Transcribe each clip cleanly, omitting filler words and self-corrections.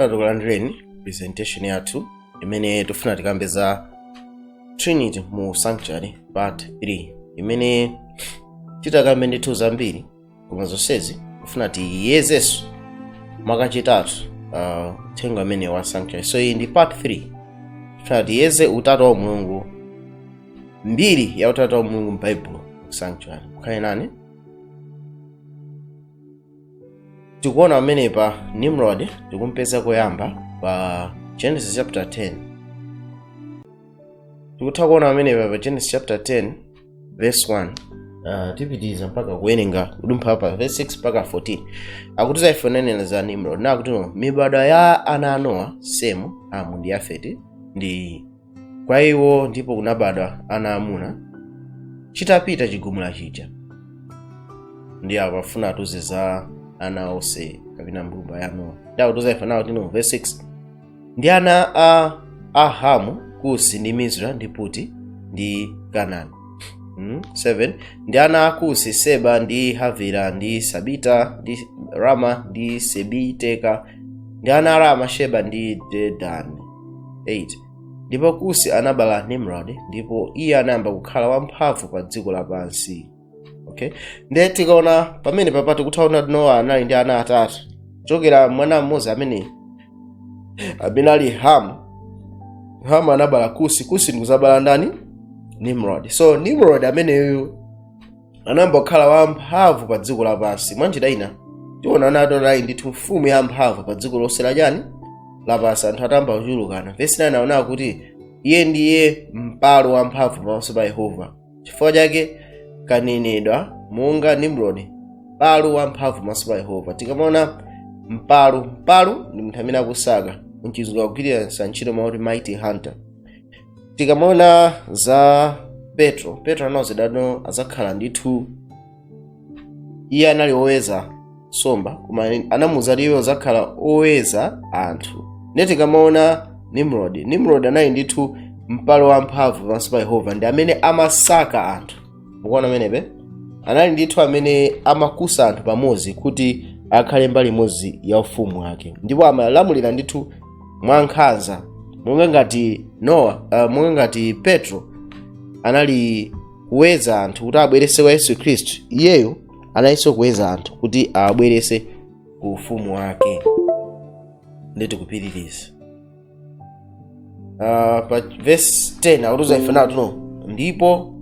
Tifuna tikulandireni presentation yathu imene tifuna tikambe za Trinity mu Sanctuary part 3, imene titakambe ndithu zambiri, koma zonsezi tifuna tiyezenso mwakachitatu uthenga amene wa Sanctuary. So iyi ndi part 3. Tifuna tiyeze utatu wa Mulungu, mbiri ya utatu wa Mulungu m'Baibulo, Sanctuary. Mukhale nane. Tikuona pamenepa Nimrod tikumpeza koyamba pa Genesis chapter 10. Tikutha kuona pamenepa pa Genesis chapter 10 verse 1. Tipitiriza mpaka kuwerenga kudumpha pa verse 6 mpaka 14. Akutiuza ife onenera za Nimrod nakuti no mibadwa ya ana a Nowa, Semu, Hamu ndi Yafeti, ndi kwa iwo ndipo kunabadwa ana amuna chitapita chigumula chija. Ndi apo afuna atiuze za ana onse kapena mbumba ya Nowa. Ndi akutiuza ife nawo tino verse 6: ndi ana a Hamu, Kusi ndi Mizra ndi Puti ndi Kanani. 7 ndi ana a Kusi, Seba ndi Havila ndi Sabita ndi Rama ndi Sebiteka. Ndi ana a Rama, Sheba ndi Dedani. 8 ndipo Kusi anabala Nimrod, ndipo iye anayamba kukhala wamphamvu pa dziko lapansi. Okay, ndiye tikaona pamene papa tikutha kuona Nowa anali ndi ana atatu kuchokera mwana mmodzi amene ali Hamu. Hamu anabala Kusi, Kusi ndikuzabala ndani? Nimrod. So Nimrod ameneyu anayamba kukhala wamphamvu pa dziko lapansi. Mwanjira ina tiona nato anali ndithu mfumu ya mphamvu pa dziko lonse lachani? Lapansi, anthu atayamba kuchulukana. Vesi 9 aona kuti iye ndiye mpalu wamphamvu pamaso pa Yehova, chifukwa chake kanenedwa monga Nimrod, mpalu wamphamvu pamaso pa Yehova. Tikamaona mpalu, mpalu ndi munthu amene akusaka. Mchizungu akugwiritsa ntchito mawu kuti mighty hunter. Tikamaona za Petro, Petro anauzidwa azakhala ndithu, iye anali oweza nsomba, koma anamuuza kuti iye azakhala oweza anthu. Ndiye tikamaona Nimrod, Nimrod anali ndithu mpalu wamphamvu pamaso pa Yehova, ndi amene amasaka anthu. Mukuona amenepe anali ndithu amene amakusa anthu pamodzi kuti akhale mbali imodzi ya ufumu wake, ndipo amalamulira ndithu mwankhanza, monga ngati Nowa, monga ngati Petro anali kuweza anthu kuti abwerese kwa Yesu Khristu, iyeyo analinso kuweza anthu kuti abwerese ku ufumu wake. Ndiye tikupitiriza pa verse 10. Akutiuza ife nawo tuno, ndipo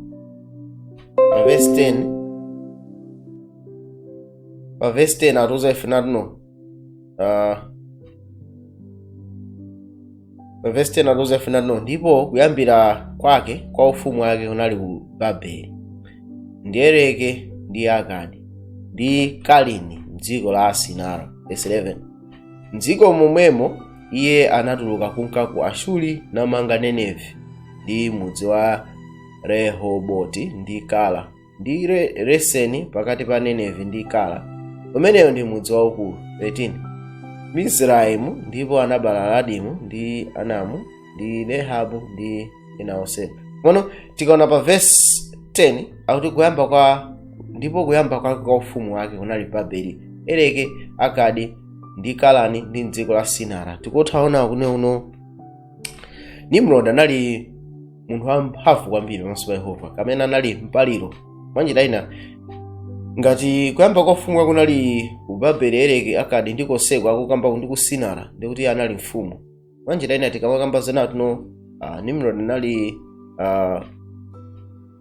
pa verse 10, pa verse 10 akutiuza ife nawo tuno, pa verse 10 akutiuza ife nawo, ndipo kuyambira kwake kwa ufumu wake kunali ku Babeli ndi Ereke ndi Akadi ndi Kalini mdziko la Asinara. Verse 11: mdziko momwemo iye anatuluka kunka ku Ashuri, namanga Nenevi ndi mudzi wa Rehoboti ndi Kala ndi Reseni pakati pa Nenevi ndi Kala, umeneyo ndi mudzi waukulu. 13 Mizraimu ndipo anabala Ladimu ndi Anamu ndi Lehabu ndi ena onse. Mono tikaona pa verse 10 akuti kuyamba kwa ndipo kuyamba kwake kwa ufumu wake kunali Babeli, Ereke, Akadi ndi Kalani ndi mdziko la Sinara. Tikutha kuona kune uno Nimrod anali munthu wamphamvu kwambiri pamaso pa Yehova, kamene anali mpaliro. Mwanjira ina, ngati kuyamba kwa ufumu wake kunali ku Babeli, Ereke, Akadi ndi konseko akukamba ndi ku Sinara, ndikuti iye anali mfumu. Mwanjira ina tikamakamba zena tuno, Nimrod anali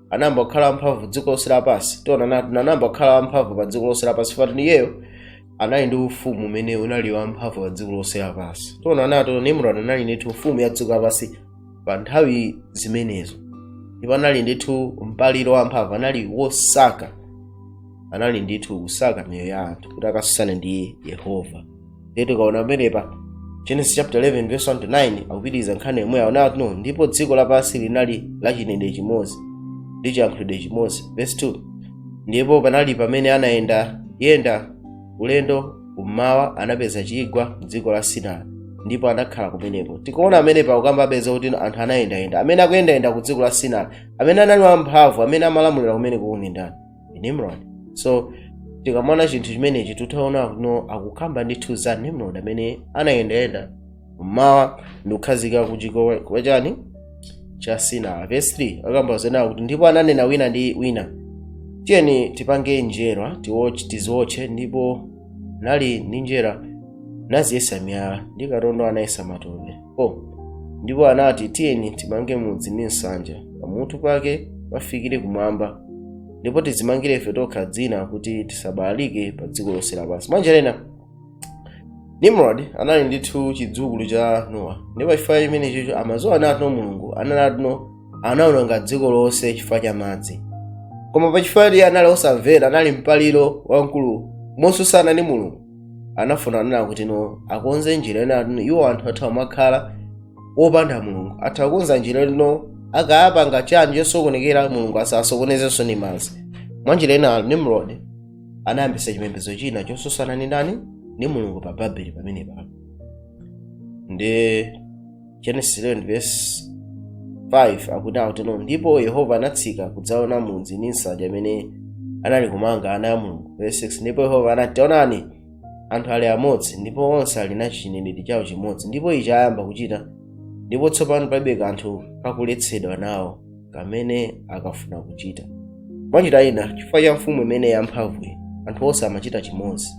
anayamba kukhala wamphamvu dziko lonse lapansi. Tiona anayamba kukhala wamphamvu pa dziko lonse lapansi fati iyeyo anali ndi ufumu umene unali wamphamvu pa dziko lonse lapansi. Tiona nato Nimrod anali ndithu mfumu ya dziko lapansi pa nthawi zimenezo, ndipo anali ndithu mpaliro wamphamvu, anali wosaka, anali ndithu kusaka miyoyo ya anthu kuti akasusane ndi Yehova. Ndiye tikaona pamenepa Genesis chapter 11 verse 1 to 9 akupitiriza nkhani yomwe aona no ndipo dziko lapansi linali la chinenedwe chimodzi ndi chiyankhulidwe chimodzi. Verse 2: ndipo panali pamene anayenda yenda ulendo kummawa, anapeza chigwa mdziko la Sinara, ndipo anakhala kumeneko. Tikuona amene pakukamba apeza kuti anthu anayendayenda, amene akuyendayenda ku dziko la Sinara, amene anali wamphamvu, amene amalamulira kumeneko ndi ndani? Nimrod. So Tikamaona chinthu chimenechi, tutaona kuno akukamba ndithu za Nimrod amene anayendayenda mmawa ndi kukhazika kuchiko kwachani cha Sinara. Verse 3 akamba zena kuti, "Ndipo ananena wina ndi wina, 'Tiyeni tipange njerwa, tiziwotche.' Ndipo nali ndi njerwa, naziyesa miyala, ndi katondo anayesa matope o. Ndipo anati, 'Tiyeni timange mudzi ndi nsanja, pamutu pake pafikire kumwamba, ndipo tizimangire ife tokha dzina, kuti tisabalalike pa dziko lonse lapansi.'" Mwanjira ina, Nimrod anali ndithu chidzukulu cha Nowa, ndipo chifukwa chimene chicho amazowa natino Mulungu analatino anawononga dziko lonse chifukwa cha madzi. Koma pachifukwa iye anali osamvera, anali mpaliro wamkulu mosusana ndi Mulungu, anafuna anena kuti no, akonze njira ina atino iwo anthu atha kumakhala wopanda Mulungu, atha kukonza njira ino akayapanga chani chosokonekera, Mulungu asasokonezenso ndi madzi. Mwanjira ina, Nimrod anayambisa chipembedzo china chosusana ndi ndani? Ndi Mulungu, pa Babeli pamene papo. Ndi Genesis 11 verse 5 akuti akuti no, "Ndipo Yehova anatsika kudzaona mudzi ndi nsanja imene anali kumanga ana a Mulungu." Verse 6, "Ndipo Yehova anati, 'Taonani, anthu ali amodzi, ndipo onse ali nacho chinenedwe chawo chimodzi, ndipo ichi ayamba kuchita, ndipo tsopano palibe kanthu kakuletsedwa nawo kamene akafuna kuchita.'" Mwanjira ina, chifukwa cha mfumu imene yamphamvuyi, anthu onse amachita chimodzi,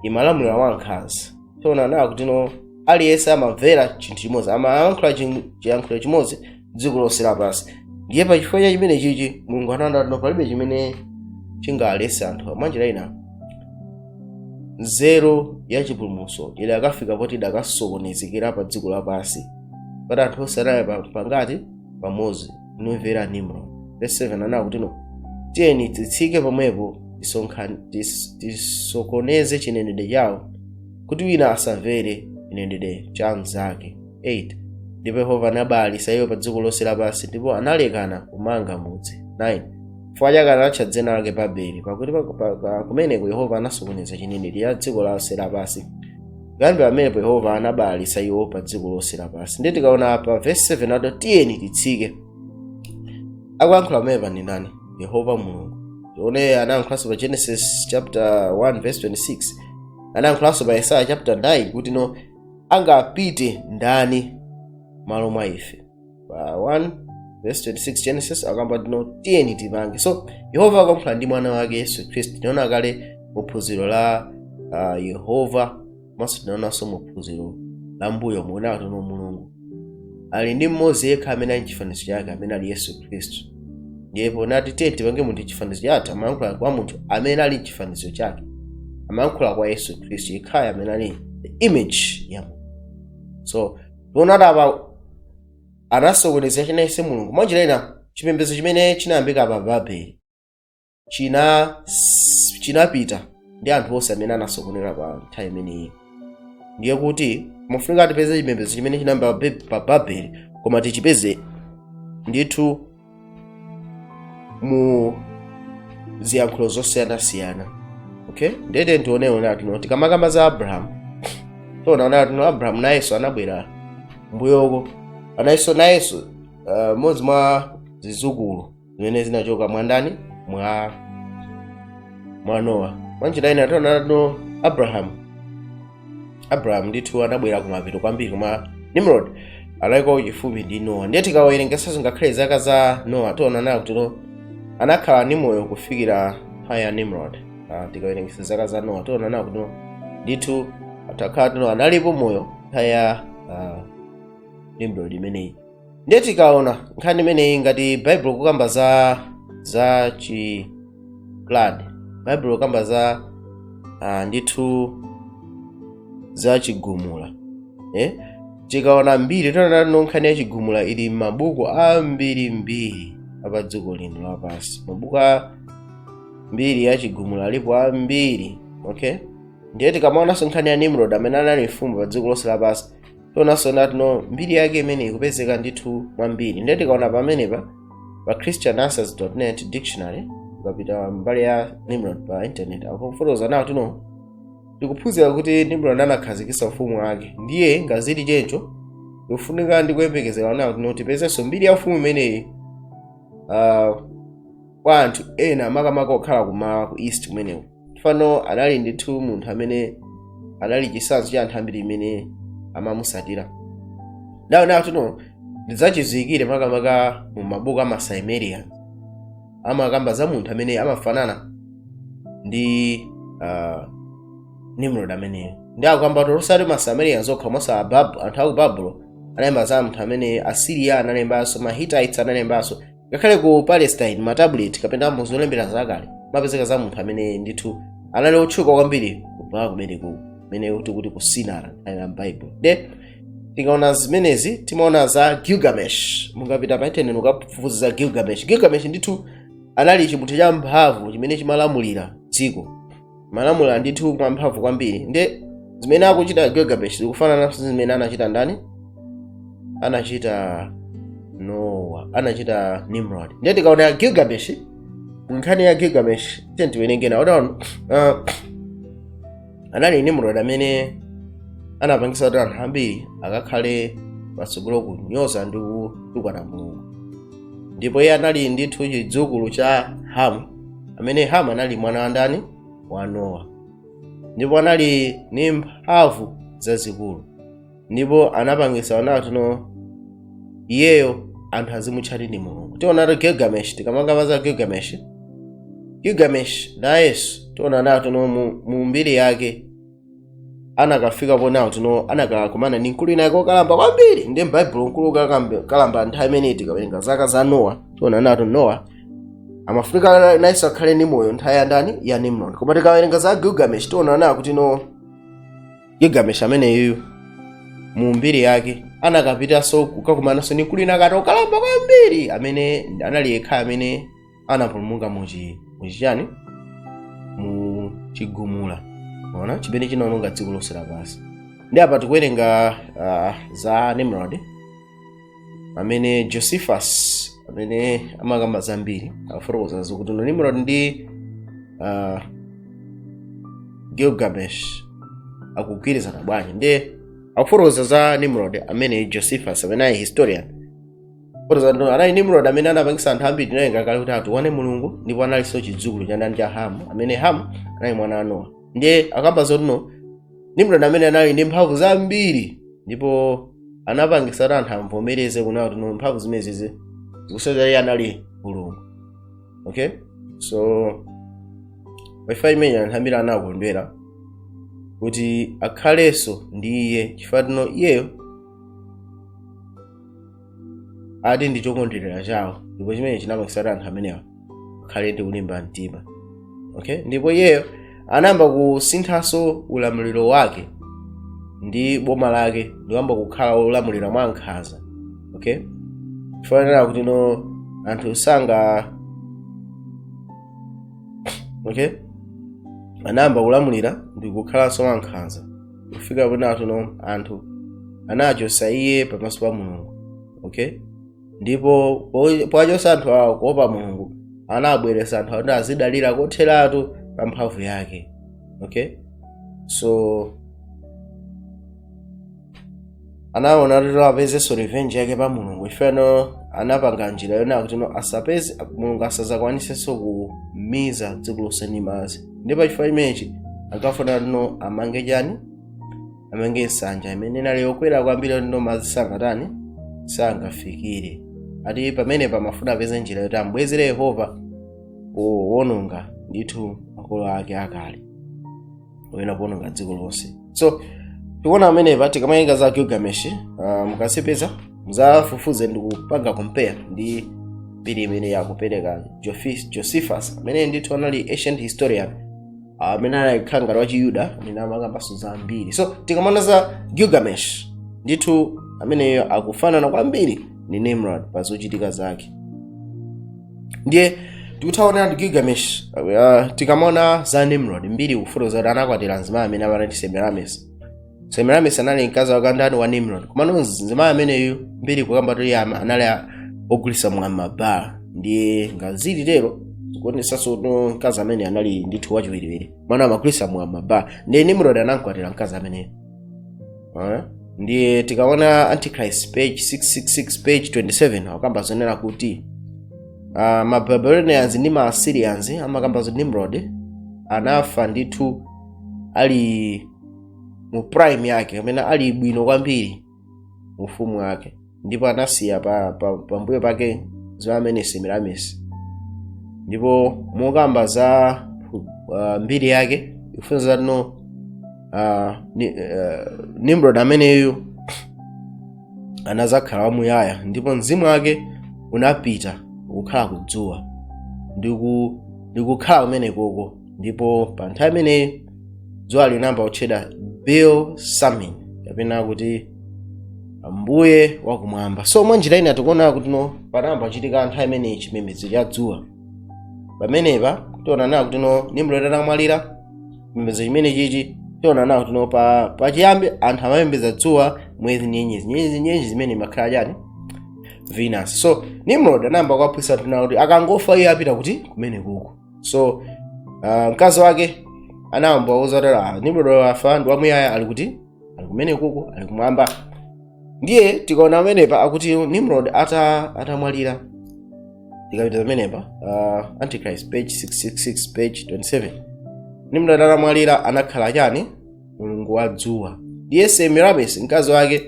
imalamulira wankhanza. Tiona nawo kuti no, aliyense amamvera chinthu chimodzi, amayankhula chiyankhulo chimodzi dziko lonse lapansi. Ndiye pachifukwa cha chimene chichi, Mulungu anati no, palibe chimene chingalese anthu. Mwanjira ina, nzeru ya chipulumutso idakafika poti idakasokonezekera pa dziko lapansi, pati anthu onse anali pangati pamodzi nimvera Nimrod. Verse 7 anati kuti no, "Tiyeni titsike pomwepo, tisokoneze chinenedwe chawo, kuti wina asamvere chinenedwe cha mnzake." 8 "Ndipo Yehova anabalalitsa iwo pa dziko lonse lapansi, ndipo analekana kumanga mudzi." 9 "Chifukwa chake anatcha dzina lake Babeli, pakuti kumeneko Yehova anasokoneza chinenedwe cha dziko lonse lapansi. Kuyambira pamenepo Yehova anabalalitsa iwo pa dziko lonse lapansi." Ndiye tikaona pa verse 7 ato, "Tiyeni titsike," akuyankhula pamenepa ndi ndani? Yehova Mulungu. Tione anayankhulanso pa Genesis chapter 1 verse 26, anayankhulanso pa Yesaya chapter 9 kuti no, angapite ndani malo mwa ife? Pa 1 verse 26 Genesis akamba tino, "Tiyeni tipange." So Yehova akuyankhula ndi mwana wake Yesu Khristu. Tinaona kale mu phunziro la Yehova, komanso tinaonanso mu phunziro la mbuyo muona tino Mulungu ali ndi mmodzi yekha amene ali chifanizo chake, amene ali Yesu Khristu. Ndipo nati, "Tiye tipange munthu chifanizo chathu," amayankhula kwa munthu amene ali chifanizo chake, amayankhula kwa Yesu Khristu yekhayo amene ali the image ya Mulungu. So tiona apa anasokoneza chinayese Mulungu. Mwanjira ina, chipembedzo chimene chinayambika pa Babeli chinapita ndi anthu onse amene anasokonera pa nthawi imeneyi. Ndiye kuti mufunika tipeze chipembedzo chimene chinayamba pa Babeli, koma tichipeze ndithu mu ziyankhulo zosiyanasiyana. Okay, ndete ndionewo natino tikamakamba za Abrahamu, tiona natino Abrahamu nayenso anabwera mbuyoko, anayenso nayenso mmodzi mwa zizukulu zimene zinachoka mwandani? Mwa Nowa. Mwanjira ina, tiona natino Abrahamu ndithu anabwera kumapeto kwambiri, koma Nimrod analiko chifupi ndi Nowa. Ndiye tikawerengesanso ngakhale zaka za Nowa, tiona nayo kuti no, anakhala ndi moyo kufikira nthawi ya Nimrod. Tikawerengesa zaka za Nowa, tiona nayo kuti no, ndithu atakhala tino analipo moyo nthawi ya Nimrod imeneyi. Ndiye tikaona nkhani imeneyi, ngati Bible kukamba za chi flood, Bible kukamba za ndithu za chigumula, eh? Tikaona mbiri, tiona no nkhani ya chigumula ili m'mabuku ambirimbiri apa dziko lino lapansi. Mabuku a mbiri ya chigumula alipo ambiri. Okay, ndiye tikamaonanso nkhani ya Nimrod amene anali mfumu pa dziko lonse lapansi, tionanso nati no, mbiri yake imene ikupezeka ndithu mwambiri. Ndiye tikaona pamenepa pa christiananswers.net dictionary, ukapita mbali ya Nimrod pa internet, akufotokoza nawo tino tikuphunzira kuti Nimrod anakhazikitsa ufumu wake. Ndiye ngazili chencho, tikufunika ndi kuyembekezera nawo tino tipezenso mbiri ya ufumu imeneyi kwa anthu ena, makamaka okhala kumawa, ku east kumeneko. Fano anali ndithu munthu amene anali chitsanzo cha anthu ambiri imene amamusatira. Nawo nawo tino ndidzachiziwikire makamaka mu mabuku ama Sumerian, amakamba za munthu amene amafanana ndi Nimrod ameneyo. Ndi akukamba kuti osati ma Sumerians okha, komanso anthu aku Babulo analemba za munthu amene, Assyria analembanso, ma Hittites analembanso, ngakhale ku Palestine ma tablet kapena muzolembera zakale mapezeka za munthu amene ndithu anali otchuka kwambiri kubva kumeneku, kumene kuti ku Sinara nthawi ya Bible. De tikaona zimenezi, timaona za Gilgamesh. Mungapita pa internet mukafufuza za Gilgamesh. Gilgamesh ndithu anali chimunthu cha mphamvu chimene chimalamulira dziko, malamulira ndithu mwa mphamvu kwambiri. Nde zimene akuchita Gilgamesh zikufanana zimene anachita ndani? Anachita Noah, anachita Nimrod. Ndiye tikaona Gilgamesh, nkhani ya Gilgamesh, tiye tiwerenge nawo. Anali Nimrod amene anapangisa kuti anthu ambiri akakhale patsogolo kunyoza ndi kutukwana Mulungu. Ndipo iye anali ndithu chidzukulu cha Hamu, amene Hamu anali mwana wa ndani? Wa Nowa. Ndipo anali ndi mphamvu zazikulu, ndipo anapangisa wanatuno iyeyo anthu azimutchati ndi mulungu. Tiona Gilgamesh, tikamakamba za Gilgamesh, Gilgamesh nayenso tiona nawo mu mbiri yake anakafika ponawo tino anakakumana ndi mkulu ina kokalamba kwambiri. Ndi m'Baibulo mkulu kalamba nthawi imeneyi, tikawerenga zaka za Nowa, tiona nato Nowa amafunika nayenso akhale ndi moyo nthawi ya ndani? Ya Nimrod. Koma tikawerenga za Gilgamesh, tiona nawo kuti no, Gilgamesh ameneyu mu mbiri yake anakapitanso kukakumananso ndi mkulu ina kati okalamba kwambiri amene anali yekha amene anapulumuka muchichani, mu chigumula, ona chimene chinaononga dziko lonse lapansi. Ndi apa tikuwerenga za Nimrod amene Josephus amene amakamba zambiri akufotokoza zokuti no, Nimrod ndi Gilgamesh akugwirizana bwanji. Ndi akufotokoza za Nimrod amene Josephus amene ali historian fotokoza ndo anali Nimrod amene anapangisa anthu ambiri, tinayenga kale, kuti atukwane Mulungu. Ndipo analinso chidzukulu cha ndani? Cha Hamu, amene Hamu anali mwana wa Nowa. Ndiye akamba zoti no, Nimrod amene anali ndi mphamvu zambiri ndipo anapangisa kuti anthu amvomereze kuna kuti no, mphamvu zimenezi zikusonyeza iye anali mulungu. Okay, so pachifukwa chimene anthu ambiri anakondwera kuti akhalenso ndi iye, chifukwa tino iyeyo ati ndi chokondwerera chawo, ndipo chimene chinapangisa kuti anthu amenewa akhale ndi kulimba mtima. Okay, ndipo iyeyo anayamba kusinthanso ulamuliro wake ndi boma lake, ndikuyamba kukhala wolamulira mwa nkhanza. Okay, chifukwa kuti no, anthu sanga, okay, anayamba kulamulira ndi kukhalanso wankhanza kufika ponatu no, anthu anachosa iye pamaso pa Mulungu. Okay, ndipo powachosa anthu awa kuopa Mulungu, anabweretsa anthu akuti azidalira kotheratu pa mphamvu yake. Okay, so anaona kuti apezenso revenge yake pa Mulungu. Ifeno anapanga njira yona kuti no, asapeze Mulungu asazakwanisenso kumiza dziko lonse ndi madzi. Ndipo chifukwa chimenechi ankafuna kuti no, amange chani? Amange nsanja imene inali yokwera kwambiri kuti no, madzi sangatani? Sangafikire. Ati pamene pamafuna apeze njira yoti ambwezere Yehova powononga ndithu makolo ake akale kapena kuwononga dziko lonse. So tikuona amenepa tikamayenga za Gilgamesh, mukasipeza muzafufuze ndi kupanga compare ndi mbiri imene yakupereka Josephus amene ndithu anali ancient historian, amene anali ngati wa Chiyuda amene amakambanso zambiri. So tikamaona za Gilgamesh, ndithu ameneyo akufanana kwambiri ndi Nimrod pa zochitika zake. Ndiye tikuthaona ndi Gilgamesh, tikamaona za Nimrod, mbiri kufotokoza kuti anakwatira mzimayi amene amati Semiramis. Semiramis anali mkazi wake ndani? Wa Nimrod. Komano mzimayi ameneyu mbiri kukamba kuti iye anali ogulitsa mwa mabala. Ndiye ngazili tero zikuonesanso no, mkazi amene anali ndithu wachiwiriwiri, mwana amagulitsa mwa mabala. Ndiye Nimrod anamkwatira mkazi ameneyo. Ndiye tikaona Antichrist page 666, page 27, akukamba zonena kuti ma Babylonians ndi ma Assyrians amakamba za Nimrod. Anafa ndithu ali mu prime yake, amene ali bwino kwambiri mu ufumu wake, ndipo anasiya pambuyo pake za amene Semiramis. Ndipo mokamba za mbiri yake ikufunza tino Nimrod ameneyu anazakhala wamuyaya, ndipo mzimu wake unapita kukhala kudzuwa ndikukhala kumenekoko. Ndipo pa nthawi imeneyi dzuwa linayamba kutchedwa Baal Samin, kapena kuti Ambuye wakumwamba. So mwa njira ina tikuona kuti no panayamba kuchitika nthawi imeneyi chipembedzo cha dzuwa. Pamenepa tiona nawo kuti no Nimrod atamwalira, chipembedzo chimene chichi tiona nawo kuti no pachiyambi anthu amapembedza dzuwa, mwezi, nyenyezi. Nyenyezi zimene imakhala chani? Venus. So Nimrod anayamba kuwaphunzitsa anthu nawo kuti akangofa iye apita kuti? Kumene kuko. So mkazi wake anayamba kuwuza kuti, "Ah, Nimrod wafa, ndi wamuyaya, ali kuti? Ali kumene kuko, ali kumwamba." Ndiye tikaona pamenepa akuti Nimrod atamwalira, tikapita pamenepa Antichrist page 666, page 27, Nimrod atamwalira anakhala chani? Mulungu wa dzuwa. Ndiye Semiramis mkazi wake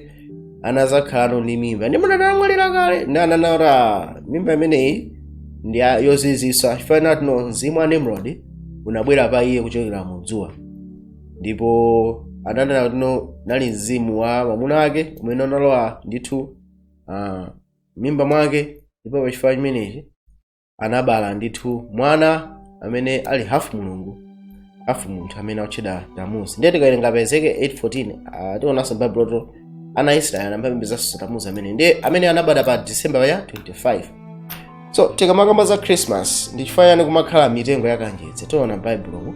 anazakhalano ndi mimba. Nimrod atamwalira kale, ndi ananara mimba imeneyi ndi yozizwitsa, chifukwa tino mzimu wa Nimrod unabwera pa iye kuchokera mu dzuwa, ndipo ananena kuti no nali mzimu wa mwamuna wake umene unalowa ndithu mimba mwake, ndipo pachifukwa chimenechi anabala ndithu mwana amene ali hafu mulungu, hafu munthu, amene akutchedwa Tamuzi. Ndiye tikawerenga pa Ezekiel 8:14, tionanso Baibulo ana Israeli anamapembedzanso Tamuzi amene ndiye amene anabadwa pa December ya 25. So tikamakamba za Christmas, ndi chifukwa chani kumakhala mitengo ya kanjedza? Tiona Baibulo.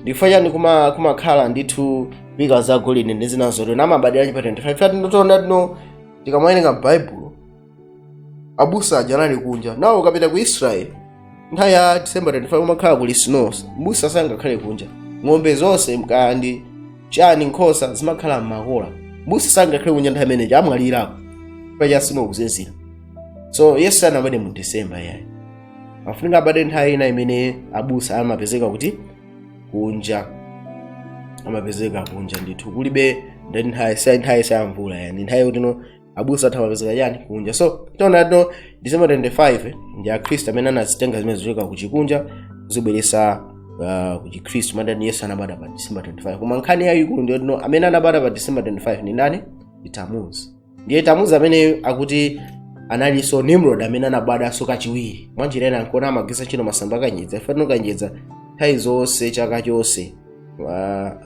Ndi chifukwa chani kumakhala ndithu pika za golide ndi zina zotero namabadira pa 25? Fati tiona tino tikamawerenga Baibulo, abusa aja anali kunja nawo. Ukapita ku Israeli nthawi ya December 25 kumakhala kuli snow, mbusa sangakhale kunja. Ng'ombe zonse kandi chani, nkhosa zimakhala m'makola. Mbusa sangakhale kunja nthawi imeneyi, amwalirako chifukwa cha snow, kuzizira. So Yesu sanabadwe mu December yayi, afunika abadwe nthawi ina imene abusa amapezeka kuti? Kunja, amapezeka kunja ndithu, kulibe ndi nthawi sa nthawi sa mvula yani, nthawi kuti no abusa athu amapezeka chani? Kunja. So tiona tino December 25 ndi Akhristu amene anazitenga zimene zochoka kuchikunja kuzibweresa ku Chikhristu, madani Yesu anabadwa pa December 25. Koma nkhani yayikulu ndiyo tino amene anabadwa pa December 25 ni ndani? Ndi Tamuzi. Ndiye Tamuzi amene akuti analinso Nimrod amene anabadwanso kachiwiri. Mwanjira ina nkuona amagwiritsa ntchito masamba akanjedza. Ife tino kanjedza nthawi zonse, chaka chonse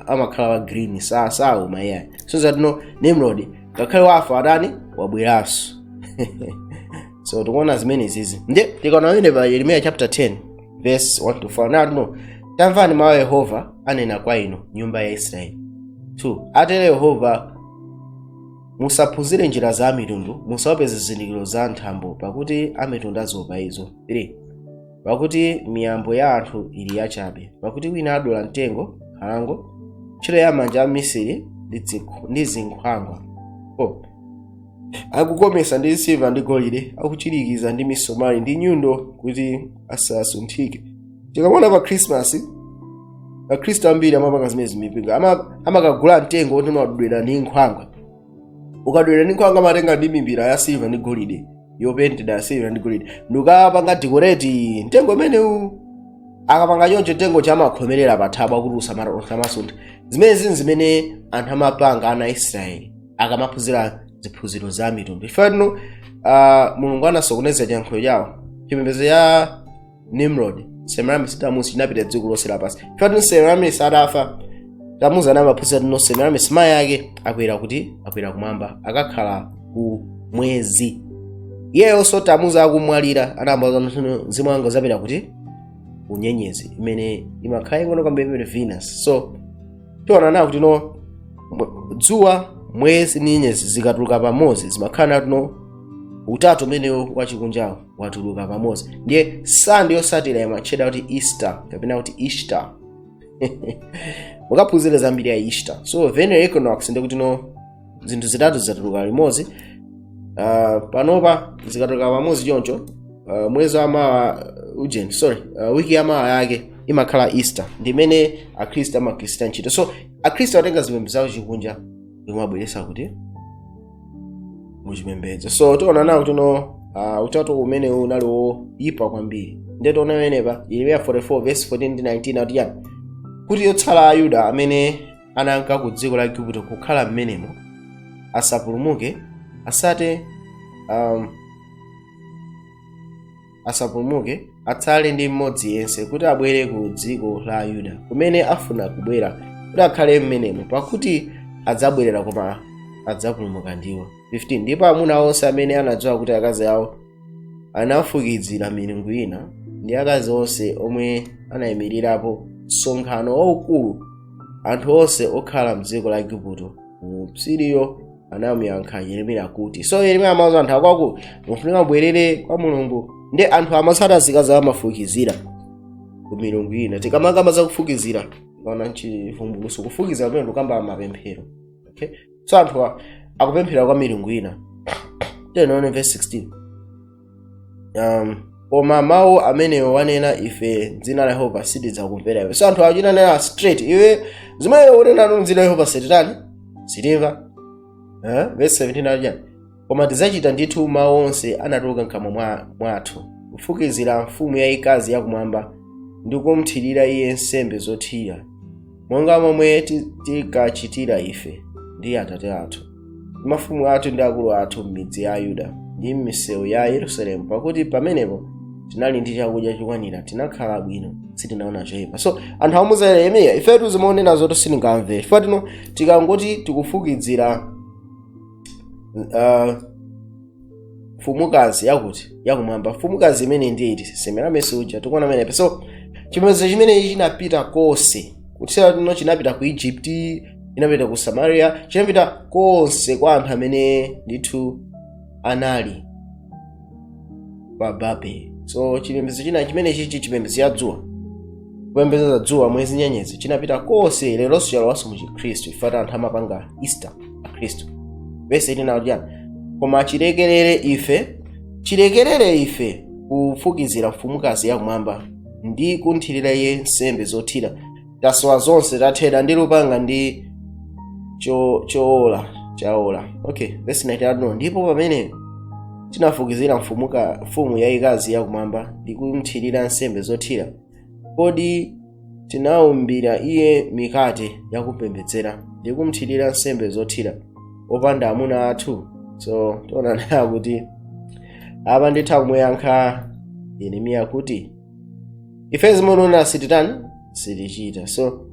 amakhala wa green, sauma iyayi. So zatino Nimrod ngakhale wafa atani? Wabweranso. So tikuona zimene zizi. Ndiye tikaona pamene pa Yeremiya chapter 10 verse 1 to 4, natino, "Tamvani mawu a Yehova anena kwa inu, nyumba ya Israeli. 2 Atere Yehova: Musaphunzire njira za amitundu, musaope zizindikiro za nthambo, pakuti amitundu aziopa izo. 3 Pakuti miyambo ya anthu ili yachabe. Pakuti wina adula mtengo nkhalango, ntchito ya manja a misiri ndi zinkhwangwa. 4 Akukomesa ndi siliva ndi golide, akuchirikiza ndi misomali ndi nyundo kuti asasunthike." Tikamaona pa Christmas, Akhristu ambiri amapanga zimene zimipingo, amakagula mtengo woti umadulira ndi nkhwangwa. Ukadulira ndi nkhwangwa, amatenga ndi mimbira ya silver ndi golide, yopentedwa ya silver ndi golide, ndikapanga decorate mtengo umenewu. Akapanga choncho, mtengo chamakhomerera pathabwa kuti usamasunthe. Zimene zinthu zimene anthu amapanga ana Israeli akamaphunzira ziphunziro za mitundu. Chifukwa tino Mulungu anasokoneza chiyankhulo chawo. Chipembedzo ya Nimrod, Semiramis, Tamuzi chinapita dziko lonse lapansi. Chifukwa tino Semiramis atafa, Tamuzi anamaphunzira tino Semiramis mayi ake akwera kuti? Akwera kumwamba, akakhala ku mwezi. Iyeyonso Tamuzi akumwalira anayamba mzimu wanga uzapita kuti? Ku nyenyezi imene imakhala ing'ono kwambiri, imene Venus. So tiona nawo kuti no dzuwa, mwezi ndi nyenyezi zikatuluka pamodzi zimakhala natino utatu umenewo wachikunjawo watuluka pamodzi. Ndiye Sunday yosatira imatchedwa kuti Easter kapena kuti Ishtar. Mukaphunzire zambiri ya Easter. So vernal equinox ndikuti no zinthu zitatu zatuluka limodzi. Panopa zikatuluka pamodzi choncho, mwezi wamawa ujeni, sorry, wiki yamawa yake. Imakhala Easter ndimene Akhristu amagwirisira ntchito. So Akhristu atenga zipembedzo zawo chikunja ndimabweresa kuti muchipembedzo. So tiona nawo tino utatu umene unali woyipa kwambiri. Ndiye tiona pamenepa Yeremiya 44 verse 14 ndi 19 akuti yani? Kuti yotsala Ayuda amene ananka ku dziko la Igupto kukhala mmenemo asapulumuke, asapulumuke, atsale ndi mmodzi yense, kuti abwere ku dziko la Yuda kumene afuna kubwera, kuti akhale mmenemo, pakuti adzabwerera koma adzapulumuka ndiwo. 15 Ndipo amuna onse amene anadziwa kuti akazi awo anafukizira milungu ina, ndi akazi onse omwe anayimirirapo msonkhano waukulu, anthu onse okhala mdziko la Igupto mu psiriyo, anamuyankha Yeremiya kuti, so Yeremiya amauza anthu akwaku, mufunika mubwerere kwa Mulungu. Ndi anthu amatsata zikazi amafukizira ku milungu ina. Tikamakamba za kufukizira, tikaona mchivumbulutso, kufukizira pamene tikamba mapemphero, okay? So anthu akupemphera kwa milungu ina. Tiyeni verse 16. Koma mawu amenewo wanena ife dzina la Yehova sitidzakumvera iwe. So anthu achinanena straight, iwe zimene unena mdzina la Yehova sititani, sitimva. Eh? Verse 17 akuti, koma tidzachita ndithu mawu onse anatuluka mkamwa mwathu, kufukizira mfumu yayikazi yakumwamba ndi kumthirira iye nsembe zothira, monga momwe tikachitira ife ndi atate athu ndi mafumu athu ndi akulu athu m'midzi ya Yuda ndi m'misewu ya Yerusalemu, pakuti pamenepo tinali ndi chakudya chokwanira, tinakhala bwino, sitinaona choyipa. So anthu amuza Yeremiya, ifetu zimaonena zoti sitingamve, chifukwa tino tikangoti tikufukizira mfumukazi yakuti yakumwamba, mfumukazi imene ndiye iti? Semiramis uja tikuona amenepe. So chipembedzo chimenechi chinapita konse kutsera tino, chinapita ku Egypt, chinapita ku Samaria, chinapita konse kwa anthu amene ndithu anali pa Babeli. So chipembedzo china chimene chichi, chipembedzo cha dzuwa, kupembedza dzuwa, mwezi, nyenyezi, chinapita konse. Leronso chalowanso mu Chikhristu, ifata anthu amapanga Easter Akhristu. Verse 18 akuti chani? Koma chilekerere ife, chilekerere ife kufukizira mfumukazi yakumwamba ndi kunthirira iye nsembe zothira, tasowa zonse, tathera ndi lupanga ndi chowola chaola. Okay, verse 19 akuti, ndipo pamene tinafukizira mfumu yayikazi yakumwamba ndi kumthirira nsembe zothira, kodi tinawumbira iye mikate yakupembedzera ndi kumthirira nsembe zothira opanda amuna athu? So tionanaya kuti apa nditha kumuyankha Yeremiya kuti ife zimenena sititani, sitichita. So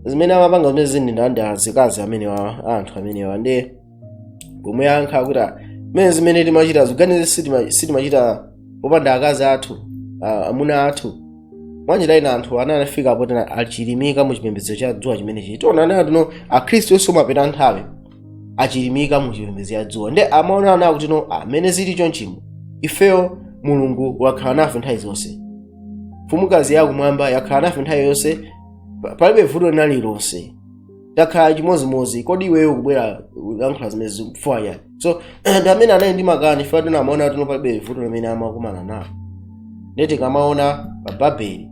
zimene amapanga zimene zindi ndi azikazi amenewa, anthu amenewa. Ndi kumuyankha kuti mmene zimene timachita ziganize sitimachita popanda akazi athu, amuna athu. Mwanjira ina anthu anafika poti achilimika mu chipembedzo cha dzuwa chimenechi. Tionana tino Akhristu onse omapita nthawi achilimika mu chipembedzo cha dzuwa, ndi amaonana kuti no, amene zili chonchimo, ifeyo Mulungu wakhala nafe nthawi zonse, mfumukazi yakumwamba yakhala nafe nthawi yonse, palibe vuto lina lililonse, takhala chimozimozi. Kodi iweyo kubwera kuyankhula zimene zikufuwa yani? So ndi amene anali ndi makani ife tino amaona tino palibe vuto limene amakumana nalo. Ndiye tikamaona pa Babeli,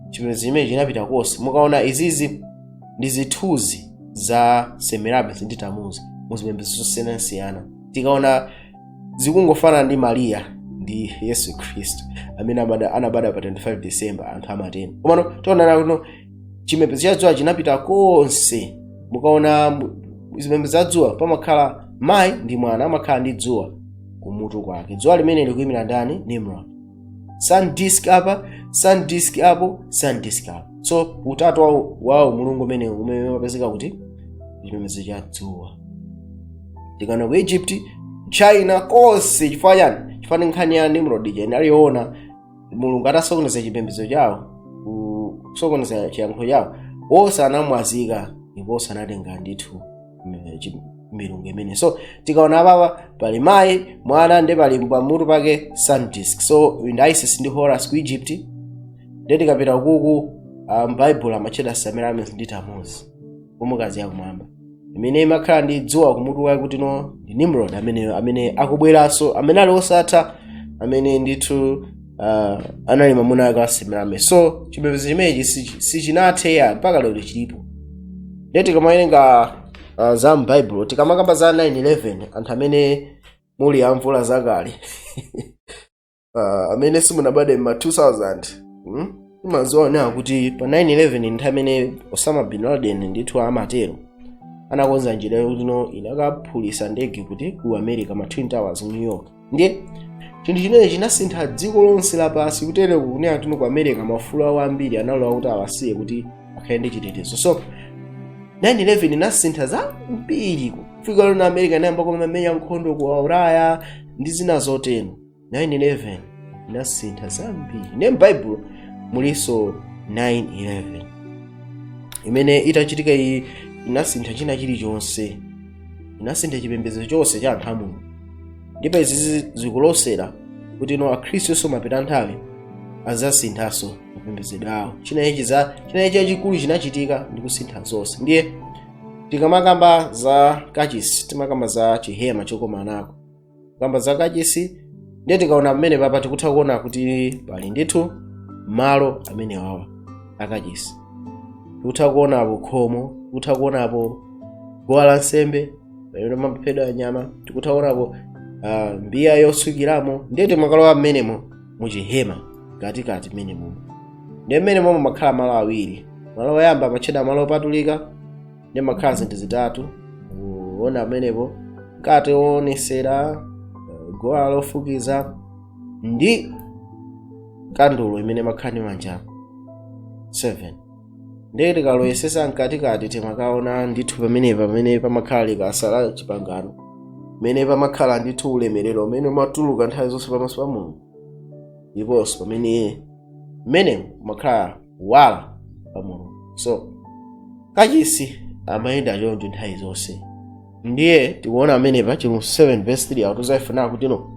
chipembedzo chimene chinapita konse. Mukaona izizi ndi zithunzi za Semiramis ndi Tamuzi mu zipembedzo zosiyanasiyana, tikaona zikungofanana ndi Mariya ndi Yesu Khristu amene anabadwa pa 25 December, anthu amatena. Komano tionana kuno chipembedzo cha dzuwa chinapita konse. Mukaona zipembedzo za dzuwa, pamakhala mayi ndi mwana, amakhala ndi dzuwa kumutu kwake. Dzuwa limene likuyimira ndani? Nimrod. Sun disk apa, sun disk apo, sun disk apo. So utatu wawo mulungu umene umapezeka kuti chipembedzo cha dzuwa. Tikaona ku Egypt, China, konse, chifukwa chani? Chifukwa ndi nkhani ya Nimrod ija inaliyoona. Mulungu atasokoneza chipembedzo chawo, kusokoneza chiyankhulo chawo, onse anamwazika ndipo onse anatenga ndithu milungu imene. So tikaona apapa pali mayi, mwana, ndi pali pamutu pake sun disk. So ndi Isis ndi Horus ku Egypt. Ndi tikapita kuku Bible amatchedwa Semiramis ndi Tammuz, mfumukazi yakumwamba imene imakhala ndi dzuwa kumutu wake, kuti no ndi Nimrod amene akubweranso, amene ali osatha, amene ndithu Anali mwamuna ake wa Semiramis. So chipembedzo chimenechi sichinathe ya, mpaka lero chilipo. Ndiye tikamawerenga za m'Baibulo, tikamakamba za 9/11, anthu amene muli amvula zakale, amene simunabadwe ma 2000, Imaziona kuti pa 9/11, nthawi imene Osama bin Laden ndithu amatero anakonza njira yokuti no inakaphulisa ndege kuti ku America, ma Twin Towers, New York. Ndiye chinthu chimene chinasintha dziko lonse lapansi. Kutere kunena kuti ku America maufulu awo ambiri analowa kuti awasiye kuti akhale ndi chitetezo. So 9/11 inasintha zambiri, kufika lero na America inayamba kumamenya nkhondo ku Ulaya ndi zina zotero. 9/11 inasintha zambiri. Ndiye m'Baibulo mulinso 9/11 imene itachitika iyi inasintha china chilichonse, inasintha chipembedzo chonse cha anthu a Mulungu. Ndipo izi zikulosera kuti no akhristu mapita nthawi azasinthanso mapembedzedwe awo. China chachikulu chinachitika ndi kusintha zonse. Ndiye tikamakamba za kachisi, timakamba za chihema chokomanako, kamba za kachisi. Ndiye tikaona pamene papa, tikutha kuona kuti pali ndithu malo amene wawa akachisi. Tikutha kuonapo khomo, tikutha kuonapo guwa lansembe pamene pamaphedwa nyama, tikutha kuonapo mbiya yosukiramo. Ndiye timakalowa mmenemo muchihema katikati mmenemo. Ndiye mmenemo makhala malo awiri. Malo oyamba amatchedwa malo opatulika. Ndiye makhala zinthu zitatu kuona pamenepo: mkate woonesera, guwa lofukiza ndi kandulo imene makhala ndi manja 7. Ndiye tikalowesesa mkatikati, timakaona ndithu pamenepa pamene pamakhala likasa la chipangano, pamene pamakhala ndithu ulemerero umene umatuluka nthawi zonse pamaso pa Mulungu, ndiponso pamene mmenemo umakhala kuwala pa Mulungu. So kachisi amayenda choncho nthawi zonse. Ndiye tikuona amenepa Chivumbulutso 7 verse 3 akutiuza ifuna kuti no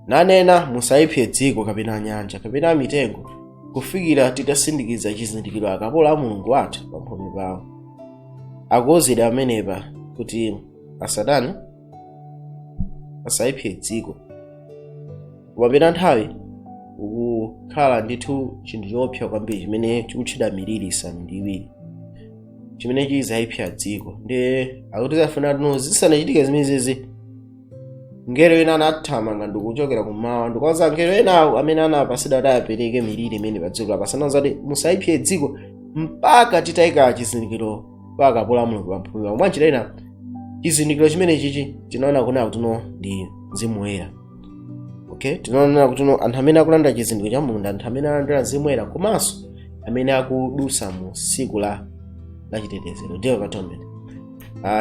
nanena, "Musayipse dziko kapena nyanja kapena mitengo, kufikira titasindikiza chizindikiro akapolo a Mulungu wathu pamphumi pawo." Akuwuzidwa amenepa kuti asatani? Asayipse dziko. Kumapita nthawi kukhala ndithu chinthu choopsa kwambiri chimene chikutchedwa miliri isanu ndi iwiri chimene chizayipsa dziko. Ndiye akuti zafuna tino zisanachitike zimenezi, ngelo ena anathamanga ndikuchokera kummawa ndikuwauza ngelo enawo amene anapasidwa kuti apereke miliri imene pa dziko lapansi. Anawuza kuti musayipse dziko mpaka titayika chizindikiro pa akapolo a Mulungu pamphumi pawo. Mwanjira ina, chizindikiro chimene chichi tinaona kunena kuti no ndi Mzimu Woyera. Okay, tinaona kuti no anthu amene akulanda chizindikiro cha Mulungu ndi anthu amene alandira Mzimu Woyera, komanso amene akudusa mu tsiku la chitetezero, Day of Atonement,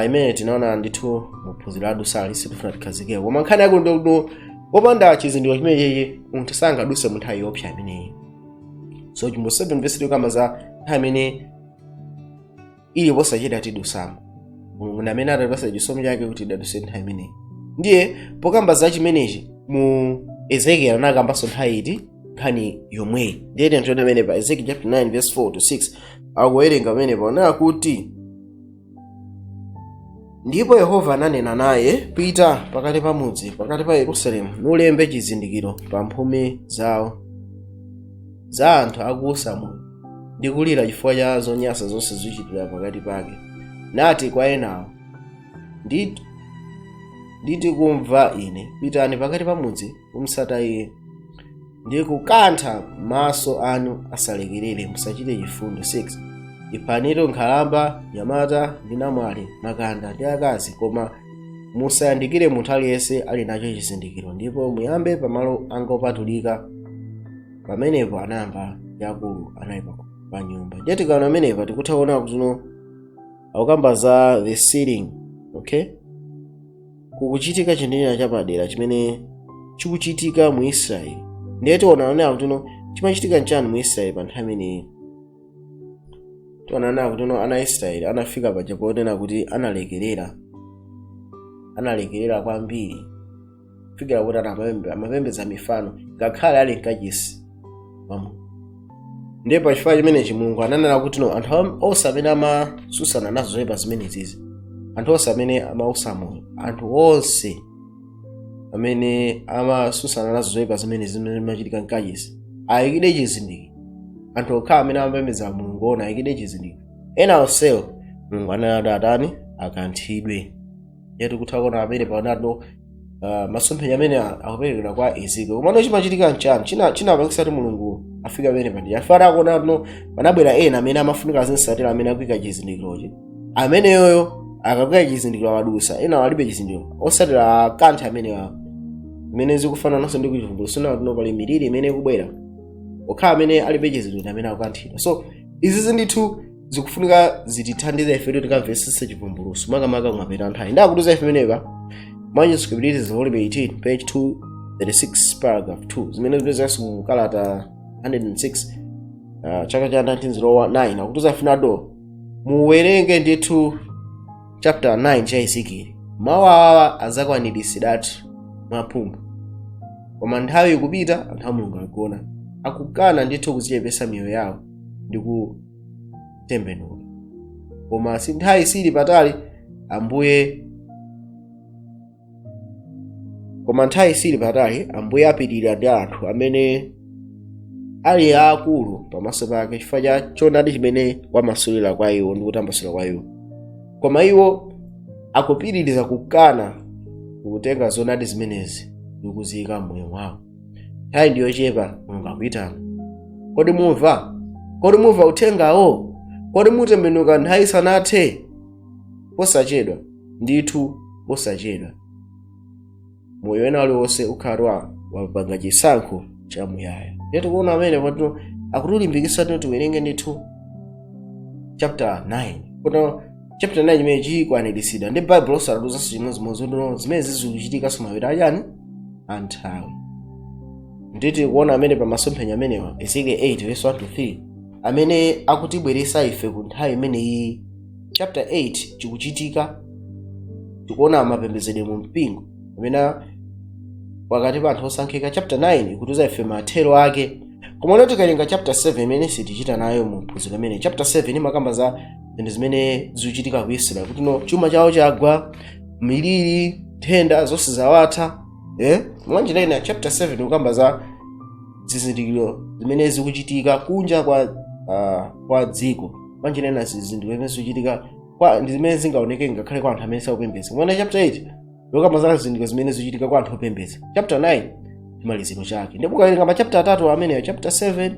imene tinaona ndithu muphunziro ladusali. Sitifuna tikhazikeko, koma nkhani yake ndikuti popanda chizindikiro chimenechi munthu sangaduse mu nthawi yoopsa imeneyi. So Chivumbulutso 7 verse 3 kamba za nthawi imene ili posachedwa tidusamo. Mulungu ndi amene atatipasa chisomo chake kuti tidaduse nthawi imeneyi. Ndiye pokamba za chimenechi mu Ezekiel anakambanso nthawi iti, nkhani yomweyi. Ndiye tione pamene pa Ezekiel chapter 9 verse 4 to 6, akuwerenga pamene paonera kuti, "Ndipo Yehova ananena naye, 'Pita pakati pa mudzi, pakati pa Yerusalemu, nulembe chizindikiro pa mphumi zawo za anthu akuusa moyo ndi kulira chifukwa cha zonyansa zonse zochitidwa pakati pake.' Nati kwa enawo, 'Nditi kumva ine, pitani pakati pa mudzi kumsata iye, ndi kukantha maso anu asalekerere, musachite chifundo.' 6 Iphanitu nkhalamba, nyamata ndi namwali, makanda ndi akazi, koma musayandikire munthu aliyense ali nacho chizindikiro, ndipo muyambe pamalo anga opatulika.' Pamenepo anayamba ndi akulu anali pa nyumba." Ndiye tikaona pamenepa, tikutha kuona kuti no akukamba za the sealing. Okay, kukuchitika chinthu china chapadera chimene chikuchitika mu Israeli. Ndiye tiona onera kuti no chimachitika nchani mu Israeli pa nthawi imeneyi. Tiona kuti no ana a Israeli anafika paja ponena kuti analekerera kwambiri kufikira kuti amapembedza mifano ngakhale ali mkachisi wa Mulungu. Ndiye pachifukwa chimenechi Mulungu ananena kuti no anthu onse amene amasusana nazo zoyipa zimenezizi, anthu onse amene amausa moyo, anthu onse Amene amasusana nazo zoyipa zimene zimachitika mkachisi ayikide chizindikiro. Anthu okha amene amapembedza Mulungu ona ayikide chizindikiro, ena onsewo Mulungu anati atani? Akanthidwe. Yetu kutha kuona amene paonado masomphenya amene akuperekedwa kwa Ezekiel. Komano chimachitika nchani chinapangisa kuti Mulungu afika pamene pandi afana akuona no panabwera ena amene amafunika azinsatira, amene akuyika chizindikirochi, ameneyoyo akakuyika chizindikiro awadusa, ena alibe chizindikiro, osatira akanthe amenewa, imene zikufanananso ndi kuchivumbulutso no pali miliri imene ikubwera, okhala amene alibe chizindikiro amene akukanthidwa. So izi zindithu zikufunika zitithandize ife kuti tikamvetsetse chivumbulutso, makamaka kumapeto nthawi. Ndakutuza ife menepa Manuscript volume 18 page 236 paragraph 2, zimene zipezanso mu kalata 106, chaka cha 1909. Akutuza ife nado muwerenge ndithu chapter 9 cha Ezekiel. Mawu awa azakwaniritsidwatu mwamphumphu, koma nthawi ikupita, anthu a Mulungu agona, akukana ndithu kuzichepesa miyoyo yawo ndi kutembenuka. Koma si nthawi sili patali Ambuye, koma nthawi sili patali Ambuye apitirira ndi anthu amene ali aakulu pamaso pake chifukwa cha choonadi chimene wamasulira kwa iwo ndi kutambasula kwa iwo. Koma iwo akupitiriza kukana kutenga zoonadi zimenezi ndi kuziyika m'moyo mwawo. Nthawi ndiyochepa, Mulungu akuyitana. Kodi mumva? Kodi mumva uthengawo? Kodi mutembenuka nthawi isanathe? Posachedwa ndithu, posachedwa moyo wena uliwonse ukhala wapanga chisankho chamuyaya. Ndiye tikuona amene patino akutilimbikitsa tino tiwerenge ndithu chapter 9, kuti chapter 9 chimene chikwaniritsidwa ndi Bible osalatuzanso chimodzimodzi kuti zimene zizikuchitikanso mapeto achani? Anthawi. Nditi kuona amene pamasomphenya amenewa, Ezekiel 8 verse 1 to 3, amene akutibweresa ife ku nthawi imeneyi chapter 8 chikuchitika. Tikuona mapembedzedwe mu mpingo amene pakati pa anthu osankhika. Chapter 9 ikutiuza ife mathero ake. Koma tikawerenga chapter 7, imene sitichita nayo mu phunziro imene, chapter 7 imakamba za zinthu zimene zikuchitika ku Israel, kuti no chuma chawo chagwa, miliri, nthenda zonse zawatha. Mwanjira ina chapter 7 ikukamba za zizindikiro zimene zikuchitika kunja kwa dziko. Mwanjira ina zizindikiro zimene zikuchitika kwa ndi zimene zingaoneke ngakhale kwa anthu amene sakupembedza. Mwana chapter 8 ikukamba za zizindikiro zimene zikuchitika kwa anthu opembedza. Chapter 9 chimaliziro chake. Ndipo ukawerenga ma chapter atatu ameneyo, chapter 7,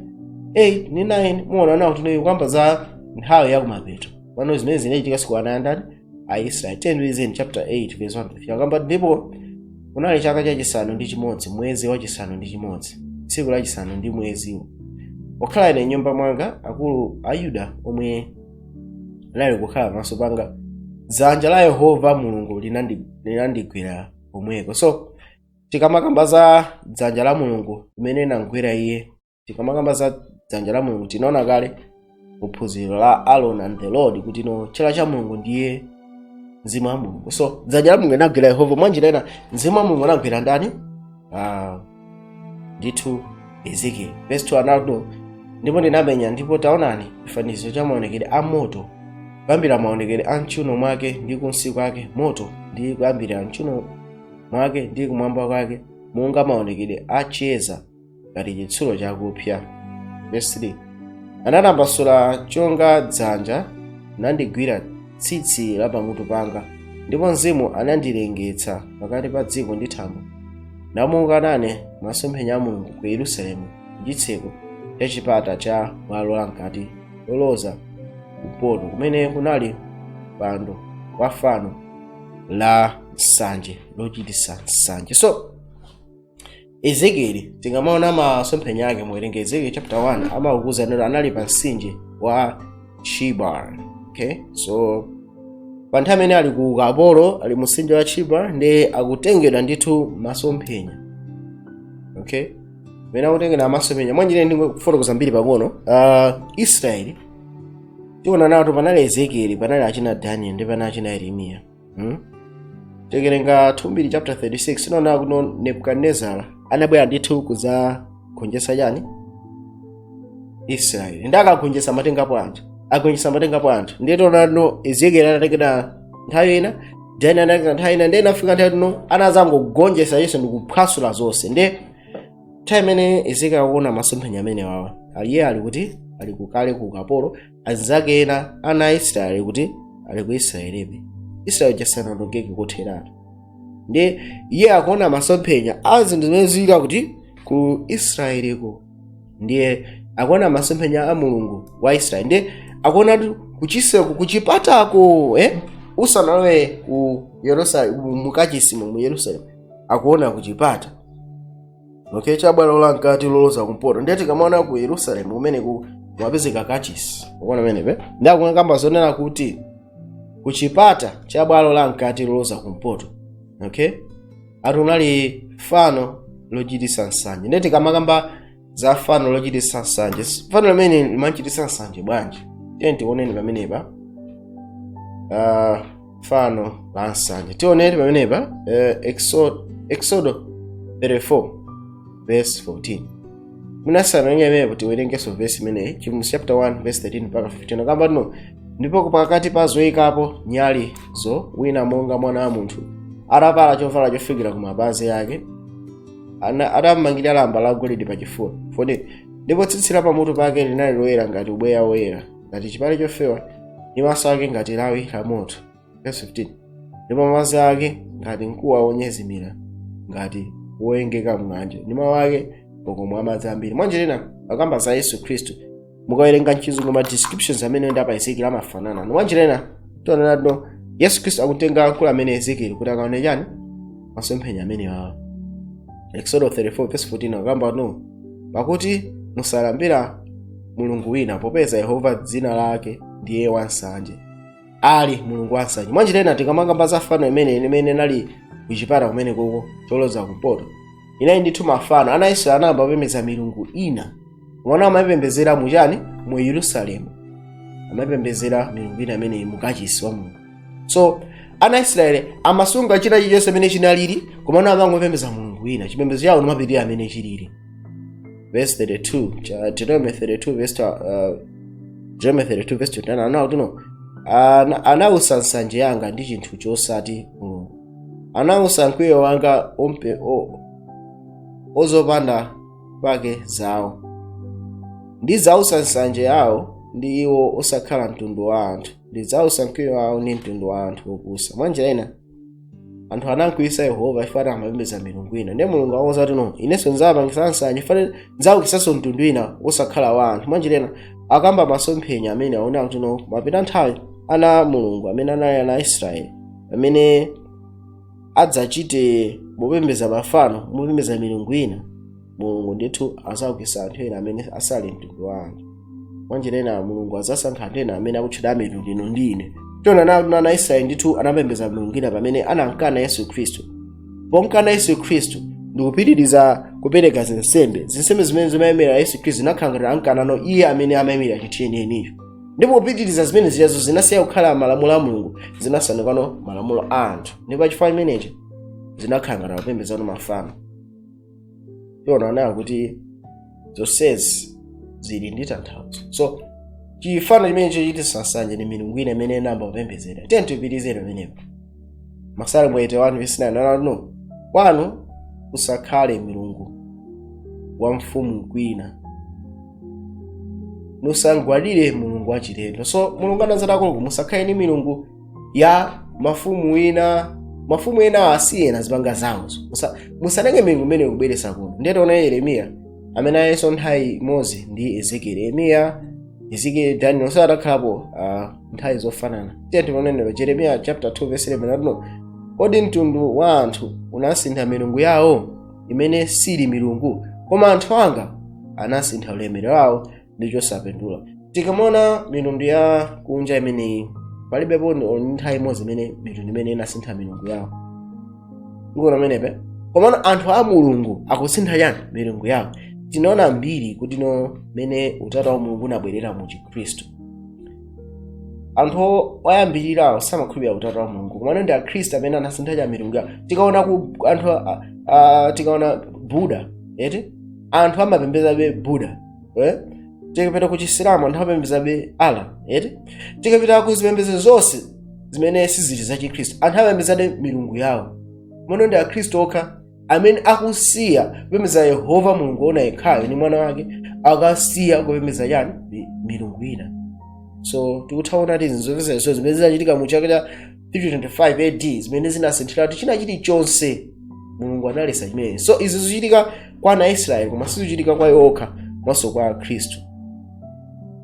8 ndi 9, muona nawo kuti ikukamba za nthawi yakumapeto pano zimene zinachitika siku ana andani? Aisraeli. 10 chapter 8 verse 1 to 3 akamba, ndipo kunali chaka chachisanu ndi chimodzi, mwezi wachisanu ndi chimodzi, tsiku lachisanu ndi mweziwo, pokhala ine nyumba mwanga, akulu a Yuda omwe anali kukhala pamaso panga, dzanja la Yehova Mulungu linandigwira pomweko. So tikamakamba za dzanja la Mulungu limene linamgwira iye, tikamakamba za dzanja la Mulungu, tinaona kale muphunziro la Aaron and the Lord kuti no chala cha Mulungu ndiye mzimu wa Mulungu. So dzanja la Mulungu linagwira Yehova. Mwanjira ina mzimu wa Mulungu anagwira ndani? Ndithu Ezekiel. Verse 2 anati, ndipo ndinapenya, ndipo taonani, chifanizo cha maonekedwe a moto, kuyambira maonekedwe a mchuno mwake ndi kunsi kwake moto, ndi kuyambira mchuno mwake ndi kumwamba kwake monga maonekedwe a cheza ngati chitsulo chakupsa. Verse 3, anatambasula chonga dzanja nandigwira tsitsi la pamutu panga, ndipo mzimu anandilengetsa pakati pa dziko ndi thambo, namuka nane masomphenya a Mulungu ku Yerusalemu kuchitseko cha chipata cha bwalo lamkati loloza kumpoto, kumene kunali mpando wa fano la nsanje lochititsa nsanje. So Ezekieli tingamaona masomphenya ake, muwerenge Ezekiel chapter 1, amakukuza nero anali pa mtsinje wa Chebar. Okay, so pa nthawi imene ali ku ukapolo, ali mu mtsinje wa Chebar, ndi akutengedwa ndithu masomphenya. Okay, pamene akutengedwa masomphenya, mwanjira ndi kufotokoza mbiri pang'ono, Israeli tiona nato panali Ezekieli, panali achina Daniel ndi panali achina Yeremiya. Tikawerenga 2 chapter 36, tinaona kuno Nebukadinezara anabwera ndithu kudzagonjetsa chani? Israeli. Ndi akagonjetsa matengapo anthu, agonjetsa matengapo anthu. Ndiye tionano Ezekieli atatengedwa nthawi ina, Daniel anatenga nthawi ina, ndiye inafika nthawi tino anazangogonjetsa Yesu ndikuphwasula zonse. Ndiye nthawi imene Ezekiel akuona masomphenya amene wawa, aliye ali kuti ali kukale ku ukapolo, anzake ena ana a Israeli ali kuti ali ku Israelibe, Israeli chasanatongeke kotheratu. Ndiye iye akuona masomphenya a zinthu zimene zili kuti ku Israeliko. Ndiye akuona masomphenya a Mulungu wa Israeli. Ndiye akuona kuti kuchiseko, kuchipatako, usanalowe ku Yerusalemu, mukachisimo mu Yerusalemu, akuona kuchipata, okay, chabwalo la mkati loloza kumpoto. Ndiye tikamaona ku Yerusalemu kumene ku mwapezeka kachisi, ukuona pamenepe. Ndi akukamba zonena kuti kuchipata cha bwalo la mkati loloza kumpoto, okay, ati unali fano lochititsa nsanje. Ndiye tikamakamba za fano lochititsa nsanje, fano limene limachititsa nsanje bwanji? Tiye tioneni pamenepa, fano la nsanje. Tioneni pamenepa, Exodo 34 verse 14. Munasanalenge pamenepo, tiwerengenso verse imeneyi, Chivumbulutso chapter 1 verse 13 mpaka 15. Akamba tino, "Ndipo pakati pa zoyikapo nyalizo wina monga mwana wa munthu, atavala chovala chofikira ku mapazi ake, atamangirira lamba la golide pachifuwa." 14. "Ndipo tsitsi la pamutu pake linali loyera ngati ubweya woyera, ngati chipale chofewa, ndi maso ake ngati lawi la moto." Verse 15. "Ndipo mapazi ake ngati mkuwa wonyezimira, ngati woyengeka mng'anjo, ndi mawu ake mkokomo amadzi ambiri." Mwanjira ina akamba za Yesu Khristu. Mukawerenga mchizungu, ma descriptions amene ndi apa Ezekiel amafanana. Ndi mwanjira ina tionera no Yesu Khristu akutenga akulu amene Ezekiel kuti akaone chani? Masomphenya amene wawa. Exodo 34 verse 14 akamba no, "Pakuti musalambira mulungu wina, popeza Yehova dzina lake ndiye wansanje, ali Mulungu wansanje." Mwanjira ina tikamakamba za fano imene inali kuchipata kumene koko choloza kumpoto, inali ndithu mafano. Ana Israeli anayamba kupembedza milungu ina. Mwana amapembedzera muchani? Mu Yerusalemu amapembedzera milungu ina imene mukachisi wa Mulungu. So ana Israeli amasunga china chilichonse amene chinalili, koma ana amangopembedza mulungu wina. Chipembedzo chawo ndimapitirira amene chilili. Verse 32 cha Deuteronomy 32 verse Deuteronomy 32 verse 29 anawo tino, "Anausa nsanje yanga ndi chinthu chosati Mulungu, anausa mkwiyo wanga ompe ozopanda pake zawo. Ndidzausa nsanje yawo ndi iwo osakhala mtundu wa anthu, ndidzausa mkwiyo wawo ndi mtundu wa anthu opusa." Mwanjira ina anthu anamkwiyitsa Yehova ifati amapembedza milungu ina. Ndiye Mulungu akuwuza kuti, "No, inenso ndidzapangisa nsanje, ifati ndidzaukitsanso mtundu wina osakhala wa anthu." Mwanjira ina akamba masomphenya amene aona kuti no, mapita nthawi ana Mulungu amene anali ana Israeli amene adzachite mopembedza mafano, mopembedza milungu ina, Mulungu ndithu azaukitsa anthu ena amene asali mtundu wa anthu. Mwanjira ina Mulungu adzasankha anthu ena amene akutchedwa amitundu, ino ndi ine. Tiona na ana Israeli ndithu anapembedza milungu ina pamene anankana Yesu Khristu. Ponkana Yesu Khristu ndikupitiriza kupereka zinsembe, zinsembe zimene zimayimira Yesu Khristu, zinakhala ngati ankanano iye amene amayimira chinthu chenichenicho. Ndipo kupitiriza zimene ziyazo zinasiya kukhala malamulo a Mulungu, zinasandukano malamulo a anthu. Ndipo chifukwa chimenechi zinakhala ngati akupembedzano mafano. Tiona anayo kuti zonsezi zili ndi tanthauzo. So chifano chimene chochititsa nsanje ndi milungu ina imene inayamba kupembedzera. Tiye tipitirize pamenepo. Masalimo 81 verse 9 anati no, "Kwanu kusakhale milungu wa mfumu kwina, musagwadire mulungu wachilendo." So Mulungu anazati, "Akuluku, musakhale ndi milungu ya mafumu ina. Mafumu ena asiyena zipanga zawozo. Musanenge milungu imene kubweretsa kuno." Ndiye tiona Yeremiya amene ayenso nthawi imodzi ndi Ezekiel. Yeremiya, Ezekiel, Daniel onse adakhalapo nthawi zofanana. Tiye tionenero Jeremiya chapter 2 verse 11 atuno, "Kodi mtundu wa anthu unasintha milungu yawo imene sili milungu? Koma anthu anga anasintha ulemerero wawo ndi chosapindula." Tikamaona mitundu ya kunja imeneyi, palibepo nthawi imodzi imene mitundu imene inasintha milungu yawo, ngona amenepe. Komano anthu a Mulungu akusintha chani? Milungu yawo. Tinaona mbiri kuti no, mene utatu wa Mulungu unabwerera mu Chikhristu, anthu oyambirirawo samakhulupirira utatu wa Mulungu, komano ndi Akhristu amene anasintha cha milungu yawo. Tikaona ku anthu tikaona Buddha eti, anthu amapembezabe Buddha, eh? Tikapita ku Chisilamu, anthu amapembezabe Allah eti. Tikapita ku zipembedzo zonse Zimene sizili za Chikhristu, anthu amapembedzabe milungu yawo. Mono ndi Akhristu okha amene akusiya kupembedza Yehova Mulungu ona yekhayo ndi Mwana wake, akasiya kupembedza chani? Milungu ina. So tikuthaona kuti zinthu zonse zimene zinachitika mu chaka cha 325 AD, zimene zinasinthiratu china chilichonse, Mulungu analetsa chimene. So izi zikuchitika kwa ana Israeli, koma sizichitika kwa iwo okha, komanso kwa Akhristu.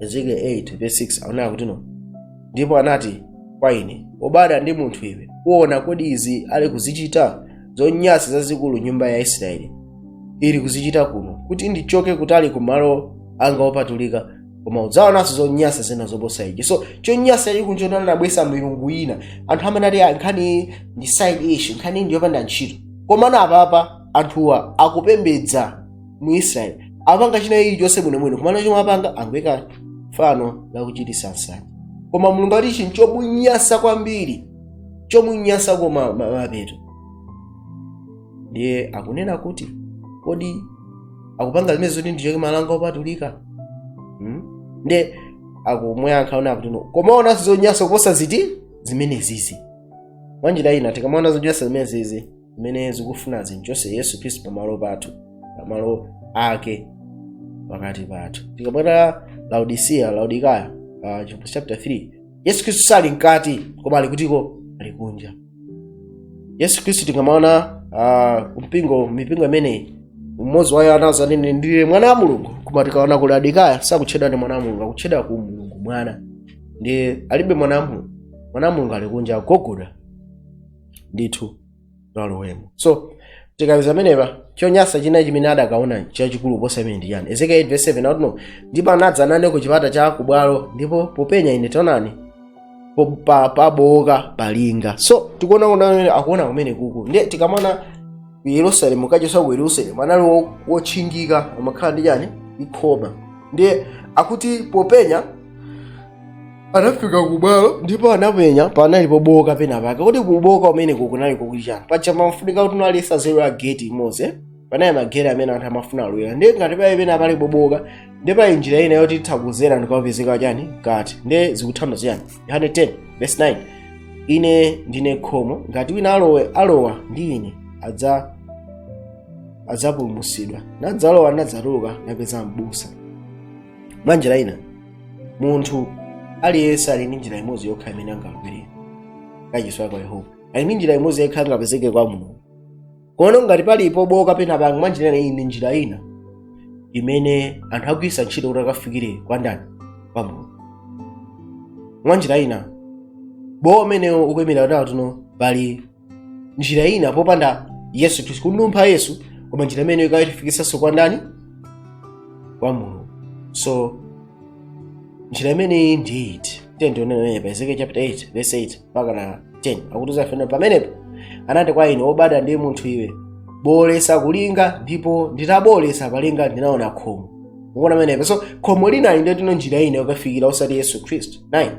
Ezekiel 8 verse 6 aonera kuti no, ndipo anati kwa ine, "Wobadwa ndi munthu iwe, uona kodi izi ali kuzichita, zonyansa zazikulu nyumba ya Israeli ili kuzichita kuno, kuti ndichoke kutali ku malo anga opatulika? Koma udzaonanso zonyansa zina zoposa ichi." So chonyansa chachikulu chonena nabwesa milungu ina. Anthu amene ati, "Ah, nkhani ndi side issue, nkhani ndi yopanda ntchito," komano apapa anthuwa akupembedza mu Israeli, apanga china chilichonse bwinobwino, komano chomwe apanga angoyika fano lakuchitisa nsanje. Koma Mulungu ati ichi nchomunyasa kwambiri, chomunyasa koma mapeto. Ndiye akunena kuti, kodi akupanga zimene zoti ndichoke malo anga opatulika? Ndiye akumuyankha ona kuti no, koma onanso zonyasa kuposa ziti? Zimene zizi. Mwanjira ina, tikamaona zonyasa zimene zizi, zimene zikufuna zinchose Yesu Khristu pamalo pathu, pamalo ake pakati pathu. Tikabwera Laodicea, Laodikaya, chapter 3, Yesu Khristu sali mkati, koma ali kutiko? Ali kunja. Yesu Khristu tikamaona mpingo, mipingo imeneyi, mmodzi wa anazo anene, "Ndile mwana wa Mulungu." Koma tikaona ku Laodikaya, sakutchedwa ndi mwana wa Mulungu, akutchedwa ku Mulungu Mwana. Ndiye alibe mwana wa Mulungu. Mwana wa Mulungu ali kunja agogoda ndithu lalowemo. So tikapeza amenepa, chonyasa china chimene adakaona chachikulu kuposa imene ndi chani? Ezekiel 8 verse 7 akuti no, ndipo anadza nane ku chipata cha kubwalo, ndipo popenya ine, taonani, pabowoka palinga. So tikuona kuna akuona kumene kuku. Ndiye tikamaona ku Yerusalemu, kachisi ku Yerusalemu anali wotchingika, amakhala ndi chani? Ikhoma. Ndiye akuti popenya anafika kubwalo ndipo anapenya panali pobowoka pena pake. Kuti kubowoka umene kunali kukuti chani? Paja pamafunika kuti unalisa zero ya gate imodzi, eh? Panali magate amene anthu amafuna alowera. Ndiye ngati pali pena pali pobowoka, ndiye pali njira ina yoti itha kuzera ndikapezeka chani? Mkati. Ndiye zikuthandiza chani? Yohane 10 verse 9, "Ine ndine khomo, ngati wina alowe alowa ndi ine, adzapulumutsidwa, nadzalowa nadzatuluka napeza mbusa." Mwa njira ina, munthu aliyense ali ndi njira imodzi yokha imene angalowere kachisi kwa Yehova, ali ndi njira imodzi yokha angapezeke kwa Mulungu. Kono ngati palipo boka pena pake, mwa njira ina, iyi ndi njira ina imene anthu agwiritsa ntchito kuti akafikire kwa ndani? Kwa Mulungu. Mwa njira ina, bowo umenewo ukuyimira kuti tuno pali njira ina popanda Yesu Khristu, kunumpha Yesu, koma njira imeneyo ikatifikisanso kwa ndani? Kwa Mulungu. So njira imeneyi ndi iti? Tiye tionene pa Ezekiel chapter 8 verse 8 mpaka na 10. Akutiza ifeno pamenepo, anati kwa ine, "Wobadwa ndi munthu iwe, bolesa kulinga. Ndipo nditabolesa palinga, ndinaona khomo." Mukuona pamenepo? So khomo linali ndiye tino njira ina yokafikira osati Yesu Khristu. 9,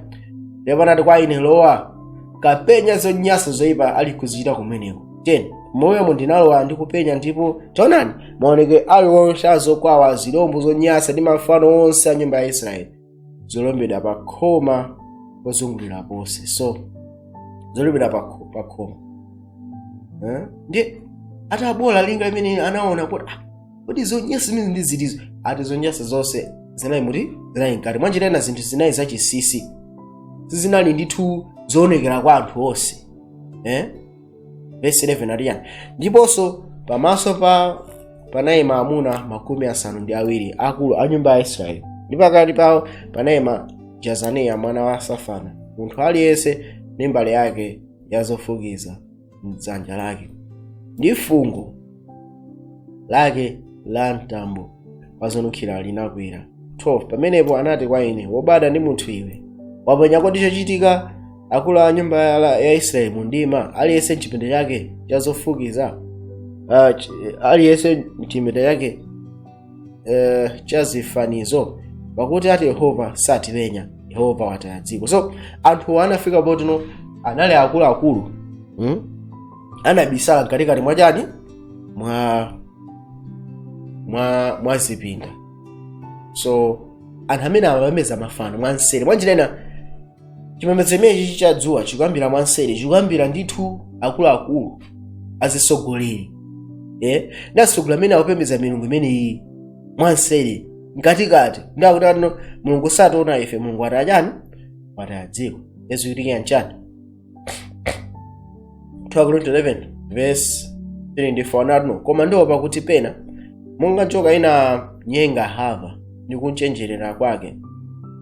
ndipo anati kwa ine, "Lowa, kapenya zonyansa zoyipa ali kuzichita kumeneko." 10, momwemo ndinalowa ndi kupenya, ndipo taonani, maonekedwe aliwonse azokwawa, zilombo zonyansa ndi mafano onse a nyumba ya Israeli zolembedwa pa khoma pozungulira ponse. So zolembedwa pa khoma, eh? Ndiye atabola linga limene anaona kuti, ah, kodi zonyansa zimene ndi zilizo? Ati zonyansa zonse zinali muti? Zinali mkati. Mwanjira ina, zinthu zinali zachinsinsi, sizinali ndithu zoonekera kwa anthu onse, eh? Verse 11 ati yani? Ndiponso pamaso pa panayima amuna 70 akulu a nyumba ya Israeli, ndi pakati pawo panayima Jazaniya mwana wa Safana, munthu aliyense ndi mbale yake yazofukiza mdzanja lake ndi fungo lake la mtambo wazonunkhira linakwera. 12, pamenepo anati kwa ine, "Wobadwa ndi munthu iwe, wapenya kodi chochitika akulu a nyumba ya Israeli mundima, aliyense mchipinda chake chazofukiza, aliyense mchipinda chake cha zifanizo? Pakuti ati, 'Yehova satipenya, Yehova wataya dziko.'" So anthu anafika potino anali akuluakulu, Anabisala mkatikati mwachani? Mwa zipinda. So anthu amene amapembedza mafano mwanseri, mwanjira ina Chipembedzo chimenechi cha dzuwa chikuyambira mwanseri, chikuyambira ndithu akuluakulu azisogoleri, ndi atsogoleri amene akupembedza milungu imeneyi mwanseri mkatikati, ndakuti ano Mulungu sationa ife, Mulungu atachani, wataya dziko. Ezikutikira nchani? 2 Korinto 11 verse 3 ndi 4 anati, "Koma ndiopa kuti pena, monga njoka inanyenga Hava ndi kuchenjerera kwake,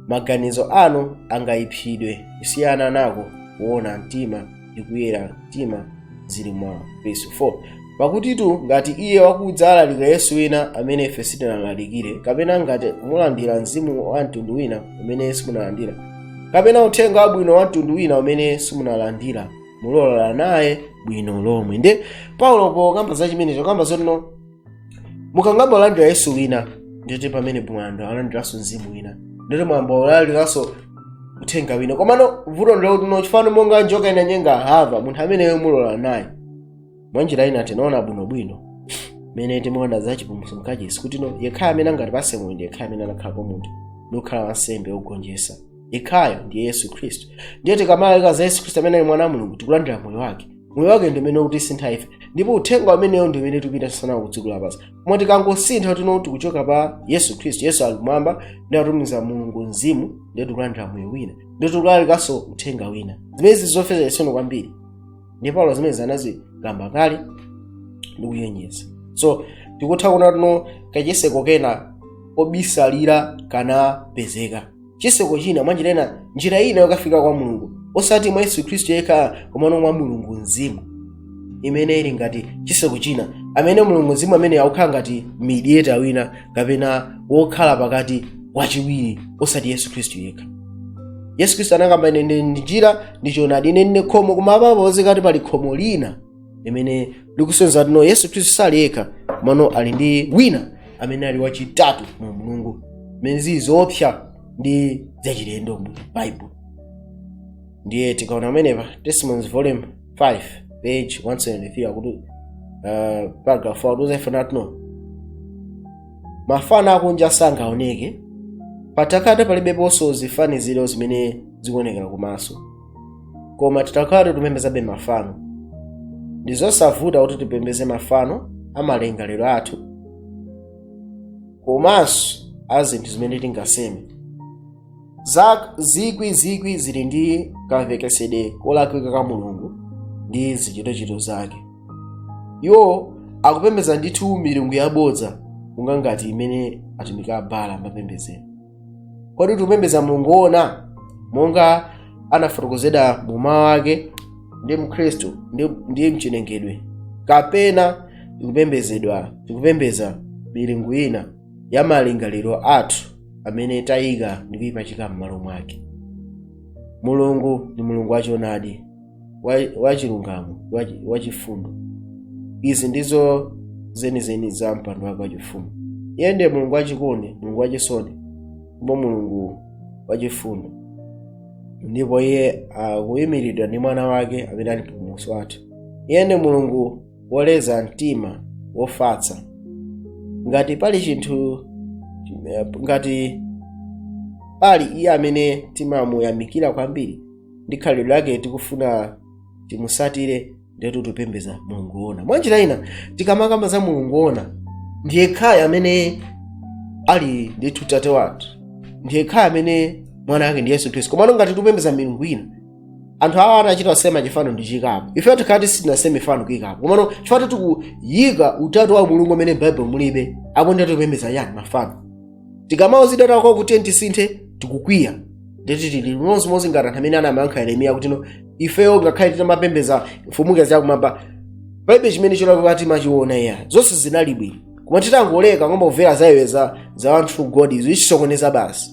maganizo anu angayipidwe kusiyana nako kuona mtima ndi kuyera mtima zili mwa Khristu." 4 "Pakutitu ngati iye wakudza alalika Yesu wina amene ife sitinalalikire, kapena ngati mulandira mzimu wa mtundu wina umene simunalandira, kapena uthenga wabwino wa mtundu wina umene simunalandira, mulola naye bwino lomwe." Nde Paulo pokamba za chimenecho, kamba zotino mukangamba olandira Yesu wina, nditi pamene mwando alandiranso mzimu wina, nditi mwambo olalikanso uthenga wina. Komano vuto ndiloti no chifano monga njoka inanyenga Hava, munthu ameneyo mulola naye. Mwanjira ina tinaona bwinobwino mene timaona za chipulumutso mkachisi, kuti no yekhayo amene angatipase moyo ndi yekhayo amene anakhala munthu ndikukhala wansembe wogonjetsa, yekhayo ndiye Yesu Khristu. Ndiye tikamalalika za Yesu Khristu amene ali Mwana wa Mulungu, tikulandira moyo wake. Moyo wake ndi umene ukutisintha ife, ndipo uthenga umeneyo ndi umene tikupita sana ku dziko lapansi. Koma tikangosintha tino tikuchoka pa Yesu Khristu, Yesu ali kumwamba ndi atumiza Mulungu mzimu, ndiye tikulandira moyo wina, ndiye tikulalikanso uthenga wina. Zimene zofeza chisoni kwambiri, ndipo Paulo zimene anazikamba kale ndikuyenyeza. So tikutha kuona tino kachiseko kena kobisalira kanapezeka, chiseko china mwanjira ina, njira ina yokafika kwa Mulungu, osati mwa Yesu Khristu yekha, komano mwa Mulungu mzimu, imene ili ngati chiseko china, amene Mulungu mzimu amene akukhala ngati mediator wina kapena wokhala pakati wachiwiri, osati Yesu Khristu yekha. Yesu Khristu anakamba, "Ine ndi njira ndi choonadi, ine ndine khomo." Koma apapo pozekati pali khomo lina limene likusonyeza kuti no Yesu Khristu sali yekha, komano ali ndi wina amene ali wachitatu mu Mulungu, zimene zili zoopsa ndi zachilendo mu Bible. Ndiye tikaona pamenepa Testimonies volume 5 page 173 akuti, paragraph 4 akuti ife no mafano akunja sangaoneke patakati palibeponso zifaniziro zimene zikuonekera kumaso, koma titakhala tipembezabe mafano. Ndi zosavuta kuti tipembeze mafano amalingaliro athu komanso a zinthu zimene tingaseme. Za zikwi zikwi zili ndi kamvekesedwe kolakwika ka Mulungu ndi zichitochito zake. Iwo akupembedza ndithu milungu yabodza, monga ngati imene atumiki a Baala amapembedzera. Kodi tikupembedza Mulungu woona monga anafotokozedwa mu mawu ake ndi Mkhristu ndi mchilengedwe, kapena tikupembedza milungu ina ya malingaliro athu amene tayika ndi kuyipachika m'malo mwake? Mulungu ndi Mulungu wachoonadi, wachilungamo, wachifundo. Izi ndizo zenizeni za mpando wake wachifumu. Iye ndiye Mulungu wachikondi, Mulungu wachisoni ndipo Mulungu wachifundo, ndipo iye akuyimiridwa ndi Mwana wake amene ali Mpulumutsi wathu. Iye ndi Mulungu woleza mtima, wofatsa. Ngati pali chinthu, ngati pali iye amene timamuyamikira kwambiri ndi khalidwe lake, tikufuna timusatire, ndetu tipembeza Mulungu wona. Mwanjira ina, tikamakamba za Mulungu wona, ndiye yekhayo amene ali ndithu Tate wathu, ndiye yekhayo amene Mwana wake ndi Yesu Khristu. Komano ngati tikupembeza milungu ina, anthu awa anachita kusema chifano ndi chikapo, ife tikhati sitinaseme fano kuyikapo, komano chifano tikuyika utatu wa Mulungu amene Baibulo mulibe, apo ndiye tikupembeza yani? Mafano. Tikamauzidwa tako kuti tisinthe, tikukwiya. Ndeti tili limodzi ngati anthu amene anamayankha Yeremiya kuti no ifeyo ngakhale titamapembeza mfumukazi yakumwamba, palibe chimene cholakwika timachiona iya, zonse zinali bwino, koma titangoleka ngomba kumvera zayiwe za one true God, izo ichisokoneza basi.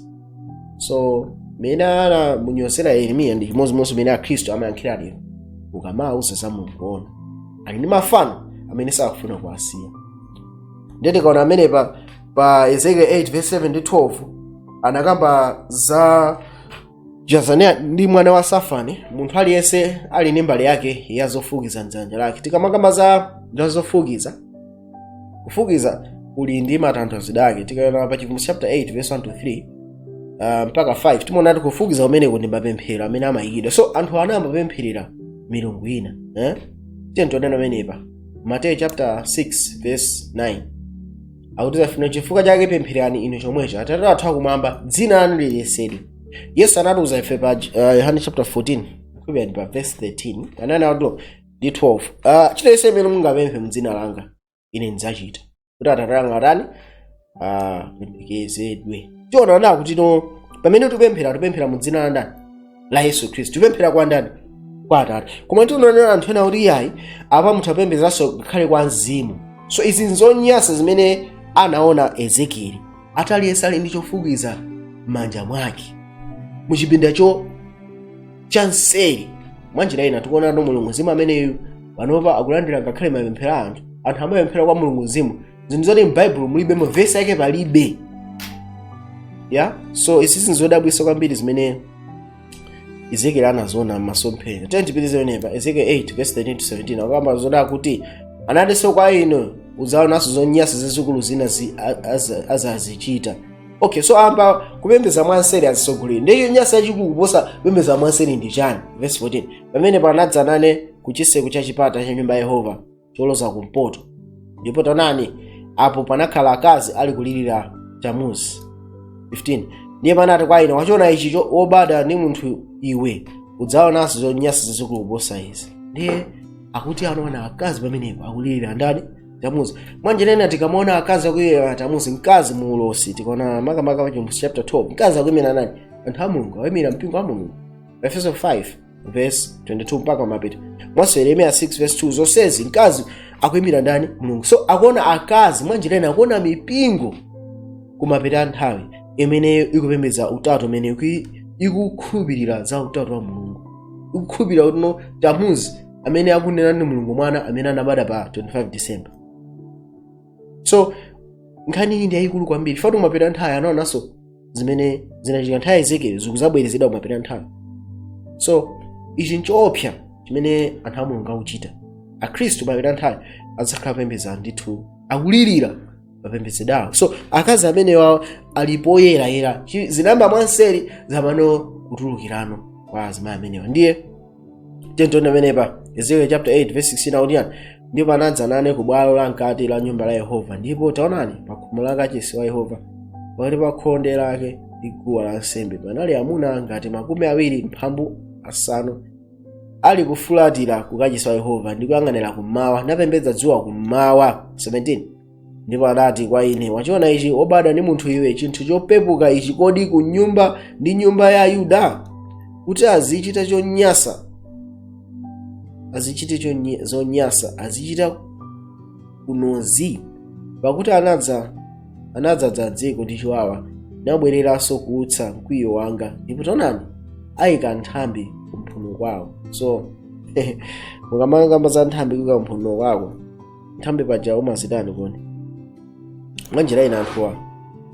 So mene anamunyozera Yeremiya ndi chimodzimodzi mene Akhristu amayankhira lero ukamauza za Mulungu ona. Ali ndi mafano amene sakufuna kuwasiya. Ndiye tikaona amene pa Ezekiel 8 verse 7 ndi 12 anakamba za Jazania ndi mwana wa Safani, munthu aliyense ali ndi mbale yake ya zofukiza mdzanja lake. Tikamakamba za zofukiza, kufukiza kuli ndi matanthauzidwe ake. Tikaona pa Chivumbulutso chapter 8 verse 1 to 3, mpaka 5, timaona kuti kufukiza kumeneko ndi mapemphero amene amayikidwa. So anthu anayamba kupempherera milungu ina, eh? Tiye tionena pamenepa Mateyu chapter 6 verse 9, akuti afuna chifukwa chake pempherani inu chomwecho: "Atate athu akumwamba, dzina lanu liyeretsedwe." Yesu anatiuza ife pa Yohane chapter 14 kuyambira pa verse 13, anena kuti ndi 12, "Chilichonse imene mungapemphe mdzina langa, ine ndidzachita, kuti Atate anga atani? Alemekezedwe." Tiona na kuti no, pamene tikupemphera, tipemphera mu dzina la ndani? La Yesu Khristu. Tipemphera kwa ndani? Kwa Atate. Koma tionanena anthu ena kuti iyayi, apa munthu apembedzanso ngakhale kwa mzimu. So izi nzonyansa zimene anaona Ezekieli ataliyense ali ndi chofukiza m'manja mwake muchipinda cho chanseri. Mwanjira ina tikuona ndo Mulungu Mzimu ameneyu panopa akulandira ngakhale mapemphero a anthu. Anthu amapemphera kwa Mulungu Mzimu, zinthu zoti m'Baibulo mulibe, mu vesi yake palibe ya. So izi zinzodabwitsa kwambiri zimene Ezekiel anaziona m'masomphenya. Tiye tipitize pamenepa, Ezekiel 8 verse 13 to 17, akuyamba zoda kuti anatinso kwa inu, "Udzaonanso zonyansa zazikulu zina azazichita." Okay, so amba kupembedza mwanseri azitsogoleri. Ndiyo chonyansa chachikulu kuposa kupembedza mwanseri ndi chani? Verse 14: "Pamene panadza nane ku chiseko cha chipata cha nyumba ya Yehova choloza kumpoto, ndipo taonani, apo panakhala akazi ali kulirira Tamuzi." 15: "Ndiye panati kwa ine, 'Wachiona ichi, wobadwa ndi munthu iwe? Udzaonanso zonyansa zazikulu kuposa izi.'" Ndiye akuti anaona akazi pamenepo akulirira ndani? Tamuzi. Mwanjira ina tikamaona akazi akulirira Tamuzi, mkazi mu ulosi, tikaona makamaka pa Chivumbulutso chapter 12, mkazi akuyimira nani? Anthu a Mulungu, akuyimira mpingo wa Mulungu. Efeso 5 verse 22 mpaka mapita mwanso Yeremiya 6 verse 2, zonsezi mkazi akuyimira ndani? Mulungu. So akuona akazi, mwanjira ina akuona mipingo kumapita nthawi imeneyo ikupembedza utatu, imene ikukhulupirira za utatu wa Mulungu, ikukhulupirira kuti no, Tamuzi amene akunena ndi Mulungu Mwana amene anabadwa pa 25 December. So nkhani iyi ndi yayikulu kwambiri fatu kumapita nthawi anaonanso zimene zinachitika nthawi ya Ezekiel zikuzabwerezedwa kumapita nthawi. So ichi nchoopsa chimene anthu a Mulungu akuchita. Akhristu kumapita nthawi adzakhala kupembedza ndithu, akulirira mapembedzedwawo. So akazi amenewa ali poyerayera. Zinayamba mwanseri, zapano kutulukirano kwa azimayi amenewa. Ndiye tentione amenepa Ezekiel chapter 8 verse 16, akuti yani? "Ndipo anadza nane ku bwalo la mkati la nyumba la Yehova, ndipo taonani, pa khomo la kachisi wa Yehova, pakati pa khonde lake ndi guwa lansembe, panali amuna ngati 25 ali kufulatira ku kachisi wa Yehova ndi kuyang'anira kummawa, napembedza dzuwa kummawa." 17: "Ndipo anati kwa ine, 'Wachiona ichi, wobadwa ndi munthu iwe, chinthu chopepuka ichi kodi ku nyumba ndi nyumba ya Yuda, kuti azichita chonyansa, azichite zonyasa azichita kunozi? Pakuti anadzaza dziko ndi chiwawa, nabwereranso kuutsa mkwiyo wanga, ndipo taonani, ayika nthambi kumphuno kwawo.'" So mukamakamba za nthambi kuyika kumphuno kwako, nthambi paja umazitani koni? Mwanjira ina anthuwa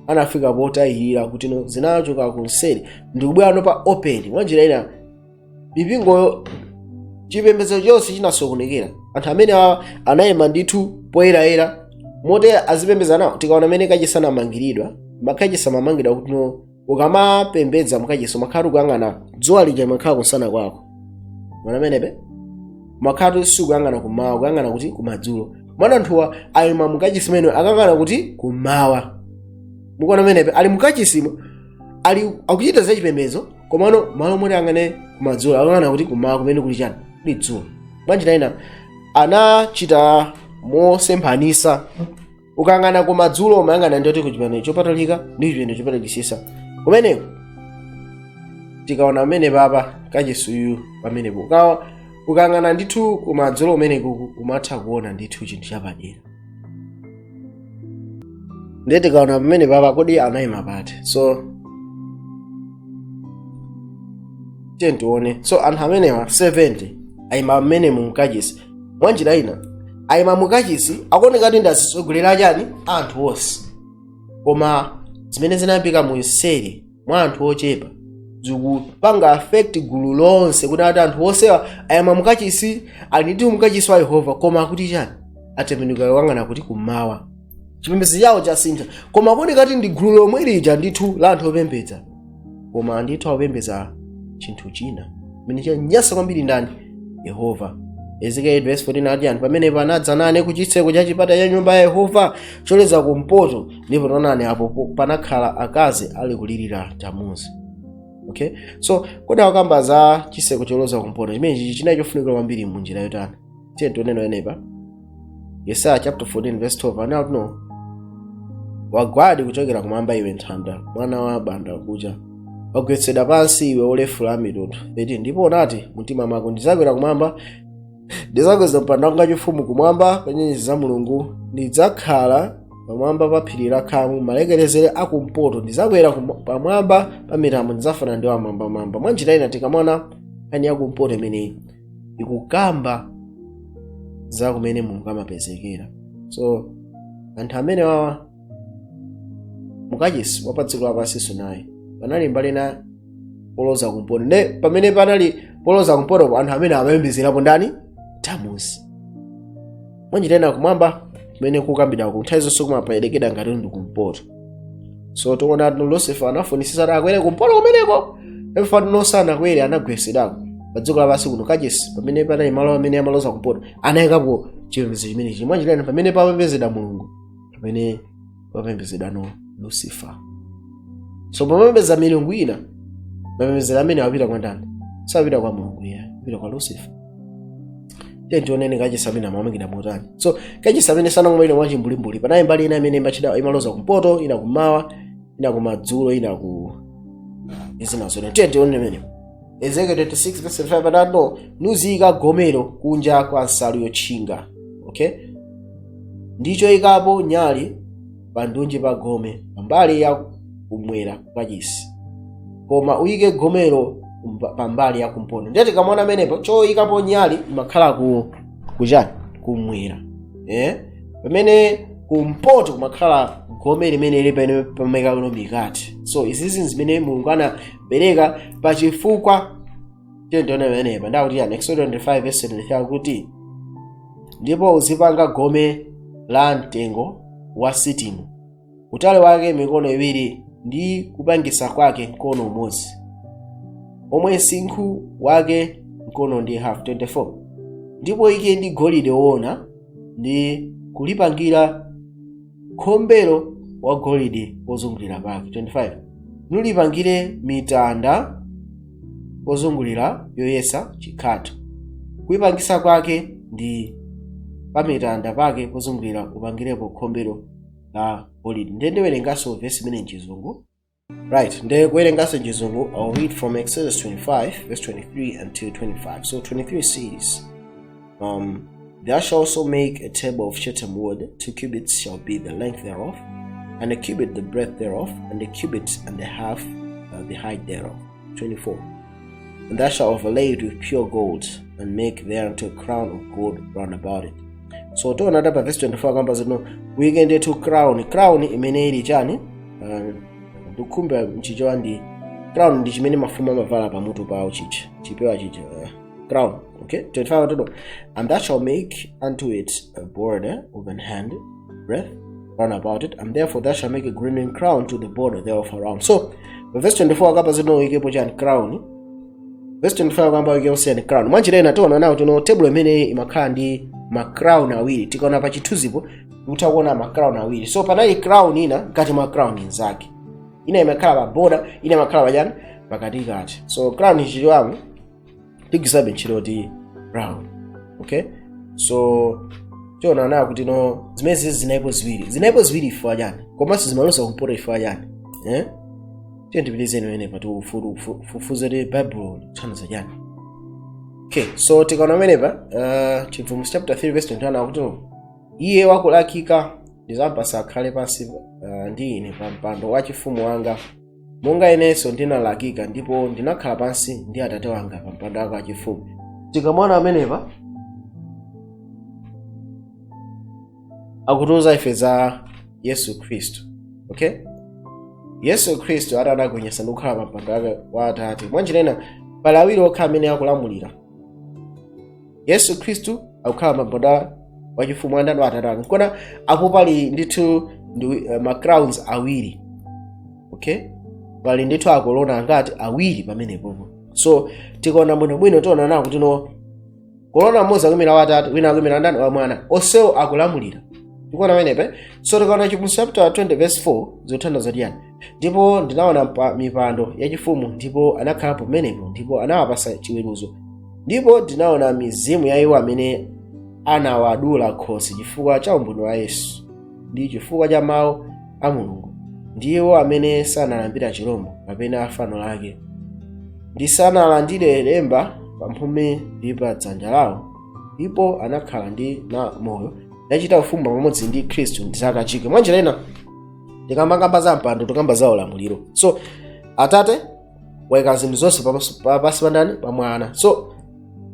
anafika potayirira kuti no, zinachoka kunseri ndikubwera pa open. Mwanjira ina mipingoyo, chipembedzo chonse chinasokonekera. Anthu amene awa anayima ndithu poyerayera mote azipembedza nawo. Tikaona amene kachisi anamangiridwa, makachisi amamangidwa kuti no, ukamapembedza mukachisi umakhala ukuyang'ana dzuwa lija, limakhala kunsana kwako. Mwana amenepe umakhala sikuyang'ana kummawa, kuyang'ana kuti kumadzulo. Mwana anthuwa ayima mukachisi mene akang'ana kuti kummawa. Mukuona amenepe ali mukachisimo, ali akuchita zachipembedzo, komano malo moti ang'ane kumadzulo akang'ana kuti kummawa, kumene kuli chani? Kuli dzuwa. Mwanjira ina anachita mosemphanisa. Ukang'ana kumadzulo umayang'ana ndiyoti kuchipembedzo chopatulika ndi chipembedzo chopatulikisisa kumeneko. Tikaona pamene papa kachisuyu pamenepo, ukang'ana ndithu kumadzulo kumeneko umatha kuona ndithu chinthu chapadera. Ndiye tikaona pamene papa, kodi anayima pati? So tiye tione. So anthu amenewa 70 ayima pamene mu mkachisi. Mwanjira ina ayima mukachisi, akuoneka kuti ndi azitsogolera chani? Anthu onse. Koma zimene zinayambika mu mseri mwa anthu ochepa zikupanga affect gulu lonse, kuti ati anthu onsewa ayima mukachisi, ali ndi mukachisi wa Yehova, koma akuti chani? Atembenuka kuyang'ana kuti kummawa. Chipembedzo chawo chasintha, koma akuoneka kuti ndi gulu lomwe lija ndithu la anthu opembedza. Koma ndithu akupembedza chinthu china chimene chanyasa kwambiri ndani? Yehova. Ezekiel verse 14 ati anthu pamenepo anadza nane ku chitseko cha chipata cha nyumba ya Yehova choleza kumpoto, ndipo taonani, apo panakhala akazi ali kulirira Tamuzi. Okay, so kodi akukamba za chitseko choloza kumpoto chimene chichi chinali chofunikira kwambiri mu njira yotani? Tiye tionene wenepa Yesaya chapter 14 verse 12 anati, no, wagwadi kuchokera kumwamba iwe nthanda, mwana wa banda kucha, wagwetsedwa pansi iwe olefula mitundu. 13 ndipo unati mtima mwako, ndidzakwera kumwamba, ndidzakweza mpando wanga wachifumu kumwamba pa nyenyezi za Mulungu, ndidzakhala pamwamba pa phiri la khamu, malekezero akumpoto, ndidzakwera pamwamba pa mitambo, ndidzafanana ndi wamwambamwamba. Mwa njira ina, tikamona nkhani yakumpoto imeneyi ikukamba za kumene Mulungu amapezekera. So anthu amene wawa mukachisi wa pa dziko lapansi naye panali mbali na poloza kumpoto, nde pamene panali poloza kumpotopo anthu amene amapembedzerapo ndani? Tamuzi. Mwanjira ina, kumwamba kumene kukambidwako nthawi zonse kumaperekedwa ngati ndi kumpoto. So tiona ati Lucifer anafunisisa kuti akwere kumpoto kumeneko, efa sanakwere, anagwesedako pa dziko lapansi kuno. Kachisi pamene panali malo amene amaloza kumpoto anayikapo chipembedzo chimenechi. Mwanjira ina, pamene papembedzedwa Mulungu, pamene papembedzedwa no Lucifer. So pamapembedza milungu ina, mapembedzero amene apita kwa ndani? Sapita kwa Mulungu, iye apita kwa Lucifer. Tiye tionene kachisi amene amamangidwa motani. So kachisi amene sanangomangidwa mwachimbulimbuli, panali mbali ina imene imachita imaloza kumpoto, ina kummawa, ina kumadzulo, ina ku izina zone. Tiye tione imene Ezekiel 26 verse 5 anati, nuziyika gomero kunja kwa nsalu yotchinga, okay, ndicho ikapo nyali pa ndunji pa gome pambali ya kumwera kukachisi, koma uyike gomero pambali ya kumpoto. Ndiye tikamona amenepo choyikapo nyali imakhala ku kuchani? Kumwera, eh? Pamene kumpoto kumakhala gome limene lili pamene pamekalo mikate. So izizi zimene Mulungu anapereka pachifukwa. Tiye tione pamenepa ndakuti yani Exodus 25 verse 73 akuti, ndipo uzipanga gome la mtengo wa sitimu, utali wake mikono 2 ndi kupingasa kwake mkono umodzi, omwe msinkhu wake mkono ndi half. 24 ndipo ike ndi golide wona ndi kulipangira khombero wa golide pozungulira pake. 25 nulipangire mitanda pozungulira yoyesa chikhatho, kuipangisa kwake ndi pamitanda pake pozungulira upangirepo khombero la golide. Ndiye ndiwerenganso vesi imene mchizungu, right? Ndiye kuwerenganso mchizungu, I'll read from Exodus 25 verse 23 until 25. So 23 says, "Thou shalt also make a table of shittim wood. 2 cubits shall be the length thereof, and a cubit the breadth thereof, and a cubit and a half the height thereof. 24 And thou shalt overlay it with pure gold, and make thereunto a crown of gold round about it." So tiona pa verse 24 kamba zino uyike ndithu crown. Crown imene ili chani? Ndikukhumba mchichewa ndi crown ndi chimene mafumu amavala pamutu pawo chicha, chipewa chicha, crown. Okay, 25 todo, "And thou shalt make unto it a border of an hand breadth round about it, and therefore thou shalt make a glittering crown to the border thereof around." So verse 24 akapa zino uyikepo chani? Crown. Verse 25 akamba uyikepo chani? Crown. Mwanjira ina, tiona nawo tino table imeneyi imakhala ndi ma crown awiri. Tikaona pa chithunzipo tikutha kuona ma crown awiri. So panali crown ina mkati mwa crown inzake, ina imakhala pa border, ina imakhala pachani? Pakatikati. So crown chichiwamo tigwisabe ntchito kuti crown. Okay, so tiona nawo kuti no zimene zinalipo ziwiri, zinalipo ziwiri ifwa chani, komanso zimaloza kumpoto ifwa chani, eh? Tiye tipitizeni pamenepa, tifufuze kuti Bible kuthandiza chani. Okay, so tikaona pamenepa Chivumbulutso chapter 3 verse 21 akuti, iye wakulakika ndizampasa akhale pansi ndi ine pa mpando wa chifumu wanga, monga inenso ndinalakika ndipo ndinakhala pansi ndi Atate wanga pa mpando wake wachifumu. Tikamona amenepa akutiuza ife za Yesu Khristu. Okay, Yesu Khristu ati anagonjetsa ndi kukhala pa mpando wake wa Atate. Mwanjira ina, pali awiri okha amene akulamulira. Yesu Khristu akukhala pa mpando wachifumu wa ndani? Wa Atate wake. Nkona apo pali ndithu ndi ma crowns awiri. Okay, Pali ndithu akolona angati? Awiri pamenepopo. So tikaona bwinobwino, tiona nawo kuti no, kolona mmodzi akuyimira wa Atate, wina akuyimira ndani? Wa Mwana. Onsewo akulamulira. Tikuona pamenepe. So tikaona Chivumbulutso chapter 20 verse 4, zikuthandiza chiyani? Ndipo ndinaona mipando yachifumu, ndipo anakhalapo pamenepo, ndipo anawapasa chiweruzo. Ndipo ndinaona mizimu ya iwo amene anawadula khosi chifukwa cha umboni wa Yesu ndi chifukwa cha mawu a Mulungu, ndi iwo amene sanalambira chirombo kapena fano lake, ndi sanalandire lemba pamphumi ndi pa dzanja lawo, ndipo anakhala ndi na moyo nachita ufumu pamodzi ndi Khristu ndi zaka 1000. Mwanjira ina, tikamakamba za mpando, tikamba za ulamuliro. So Atate wayika zinthu zonse pansi pa ndani? Pa Mwana. So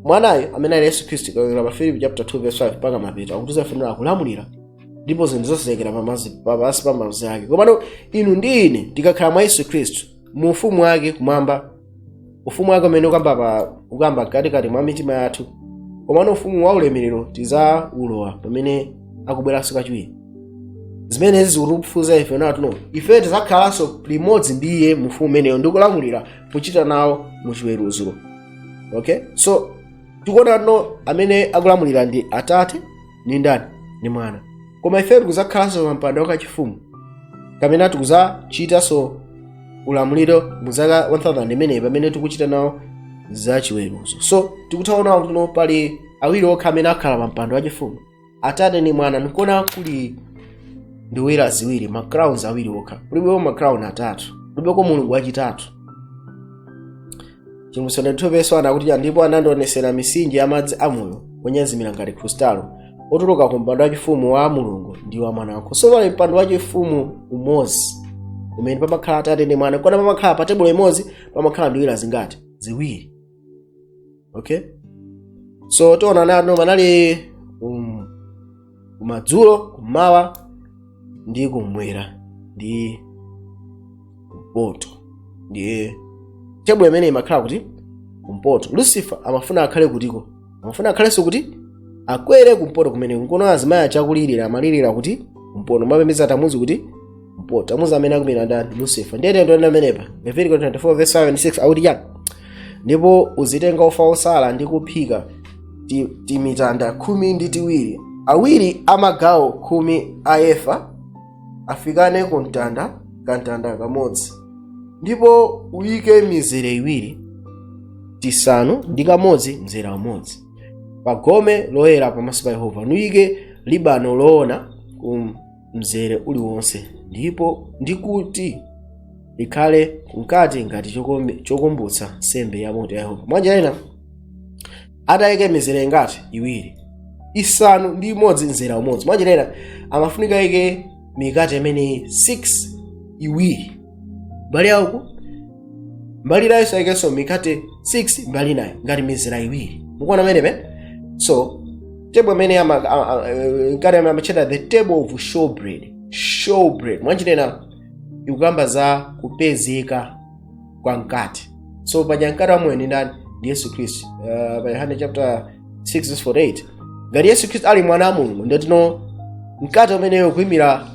Mwanayo amene ali Yesu Khristu, ikawekera pa Filipi chapter 2 verse 5 mpaka mapeto, akutiza funira akulamulira ndipo zinthu zonse zayikira pansi pa mapazi ake. Komano inu ndi ine tikakhala mwa Yesu Khristu mu ufumu wake kumwamba, ufumu wake umene ukamba ukamba mkatikati mwa mitima yathu, komano ufumu wa ulemerero tizaulowa pamene akubweranso kachiwiri. Zimenezi zikutifuza ife natuno, ife tidzakhalanso limodzi ndi iye mu ufumu umeneyo ndi kulamulira, kuchita nawo mu chiweruzo. Okay, so tikuona no, amene akulamulira ndi Atate ndi ndani? Ndi Mwana. Koma ife tikuzakhalanso pa mpando wakachifumu kapena tikuzachitanso ulamuliro mu zaka 1000 imeneyi pamene tikuchita nawo za chiweruzo. So tikuthaona kuti no, pali awiri okha amene akhala pa mpando wachifumu, Atate ndi Mwana. Nikuona kuli nduwira ziwiri, ma crowns awiri okha, kulibeko ma crown atatu, kulibeko Mulungu wachitatu. Chivumbulutso 22 verse 1 akuti, "Ndipo anandionesera misinje ya madzi amoyo, onyezimira ngati krustalo, otuluka ku mpando wachifumu wa Mulungu ndi wa Mwana wankhosa." So pali mpando wachifumu umodzi umene pamakhala Atate ndi Mwana. Kona pamakhala pa tebulo imodzi pamakhala nduwira zingati? Ziwiri. Okay, so tiona nano panali kumadzulo, kummawa ndi kumwera ndi kumpoto. Ndiye tebulo imene imakhala kuti? Kumpoto. Lucifer amafuna akhale kutiko? Amafuna akhalenso kuti akwere kumpoto kumene nkono azimayi achakulirira, amalirira kuti? Kumpoto. Mapembedza Tamuzi kuti? Kumpoto. Tamuzi amene akumira ndani? Lucifer. Ndiye tendo amenepa Leviticus 24 verse 5 and 6 akuti chani? "Ndipo uzitenga ufa osala ndi kuphika timitanda 12, awiri amagawo 10 a efa afikane ku mtanda kantanda kamodzi, ndipo uyike mizere iwiri, 6 mzera umodzi, pa gome loyera pamaso pa Yehova. Nuyike libano loona ku mzere uliwonse, ndipo ndikuti likhale kumkati ngati chokumbutsa nsembe ya moto ya Yehova." Mwanjira ina, atayike mizere ingati? Iwiri, 6 mzera umodzi. Mwanjira ina, amafunika ayike mikate imene 6, iwiri mbali yauku, mbali inayonso ayikenso mikate 6 mbali inayo, ngati mizera iwiri. Mukuona amenepe? So table imene mkate amene amatchedwa the table of showbread. Showbread mwanjira ina ikukamba za kupezeka kwa mkate. So paja mkate wamoyo ndi ndani? Ndi Yesu Khristu. Pa Yohane chapter 6 verse 48, ngati Yesu Khristu ali Mwana wa Mulungu, ndetino mkate umeneyo ukuyimira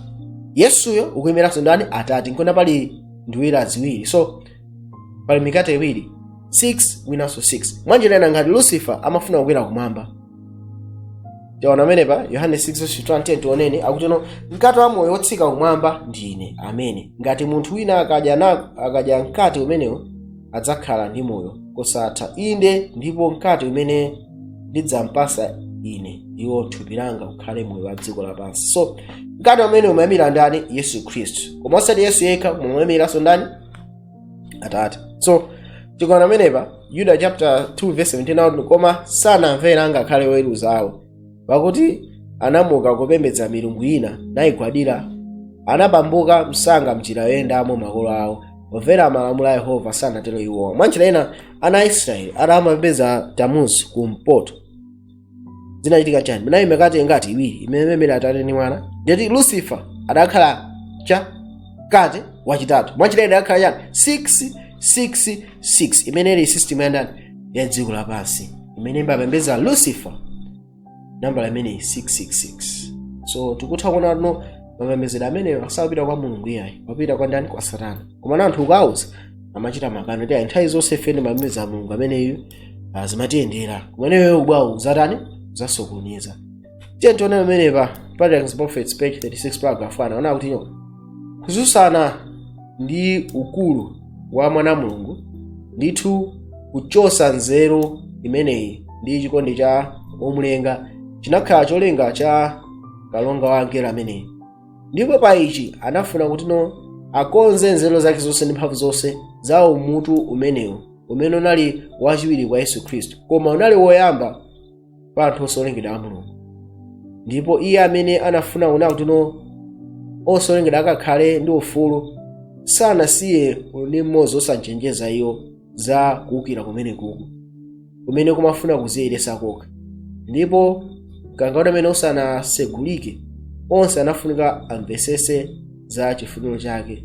Yesuyo, ukuyimiranso ndani? Atate. Nkona pali nduwira ziwiri. So pali mikate iwiri, 6 winanso 6. Mwanjira ina, ngati Lucifer amafuna kukwera kumwamba, tiona amenepa Yohane 6 verse 51, tioneni akuti no, "Mkate wa moyo wotsika kumwamba ndine amene ngati munthu wina akadya mkate umenewo adzakhala ndi moyo kosatha. Inde, ndipo mkate umene ndidzampasa ine ndiwo thupi langa, ukhale moyo wa dziko lapansi." So mkate umene umayimira ndani? Yesu Khristu. Koma osati Yesu yekha, koma umayimiranso ndani? Atate. So tikaona amenepa Yuda chapter 2 verse 17 akuti, "Koma sanamvera ngakhale oweruza awo, pakuti anamuka kupembedza milungu ina nayigwadira, anapambuka msanga mnjira yoyendamo makolo awo, pomvera malamulo a Yehova sanatero iwowa." Mwanjira ina, ana a Israeli atamapembedza Tamuzi kumpoto, zinachitika chani? Munali mikate ingati? Iwiri, imene imene Atate ndi Mwana. Ndiyati Lucifer adakhala cha mkate wachitatu. Mwanjira ina, adakhala chani? 666, imene ili system ya ndani? Ya dziko lapansi imene imapembedza Lucifer, nambala imene 666. So tikutha kuona no, Mapembedzero ameneyo asapita kwa Mulungu iyayi, wapita kwa ndani? Kwa Satana. Koma na anthu ukauza amachita makano ndi ayi, nthawi zonse ife timapembedza Mulungu ameneyu, zimatiyendera. Kumeneyo ubwawo uzatani? Uzasokoneza. Tiye tione pamenepa Patriarchs and Prophets, page 36, paragraph 1. Aona kuti kutsutsana ndi ukulu wa mwana Mulungu ndithu kuchosa nzeru imeneyi ndi chikondi cha womulenga chinakhala cholinga cha kalonga wa angelo ameneyi. Ndipo pa ichi anafuna kuti no akonze nzeru zake zonse ndi mphamvu zonse za umutu umenewu, umene unali wachiwiri kwa Yesu Khristu koma unali woyamba pa anthu osolengedwa a Mulungu. Ndipo iye amene anafuna kuna kuti no osolengedwa akakhale ndi ufulu sanasiye ndi mmodzi osanchenjeza iwo za kuwukira kumene kuku kumene kumafuna kuziyeresa kokha. Ndipo mkangano umene usanasegulike, onse anafunika amvesese za chifuniro chake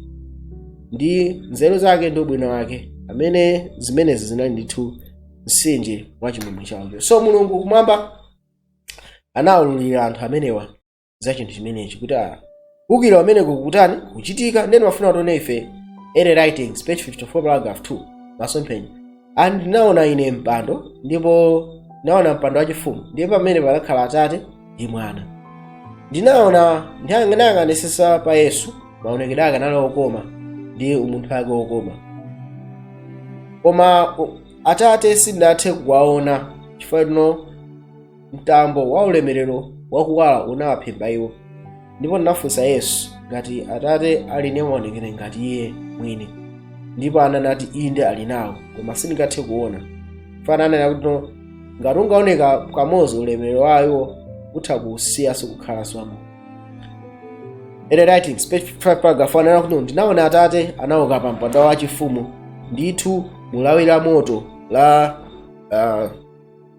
ndi nzeru zake ndi ubwino wake, amene zimenezi zinali ndithu msingi wa chimwemwe chawo. So Mulungu kumwamba anawululira anthu amenewa za chinthu chimenechi, kuti kuwukira pameneko kukutani? Kuchitika. Ndeni mafuna tione ife Early Writings, page 54, paragraph 2, masomphenya. And ndinaona ine mpando, ndipo ndinaona mpando wachifumu, ndipo pamene panakhala Atate ndi Mwana. Ndinaona, ndinayang'anisisa pa Yesu, maonekedwe ake anali okoma ndi umunthu wake okoma, koma Atate sindinathe kuwaona, chifukwa tino mtambo wa ulemerero wakuwala unawaphimba iwo. Ndipo ndinafunsa Yesu ngati Atate ali ndi maonekedwe ngati iye mwini, ndipo ananati inde, ali nawo, koma sindingathe kuona. Fana ananena kuti no ngati ungaoneka kamodzi ulemerero wawo, utha kusiyanso kukhalanso amoyo. Early Writings, page 5, paragraph 1, anena kuti ndinaona Atate anauka pa mpando wachifumu ndithu mulawi la moto la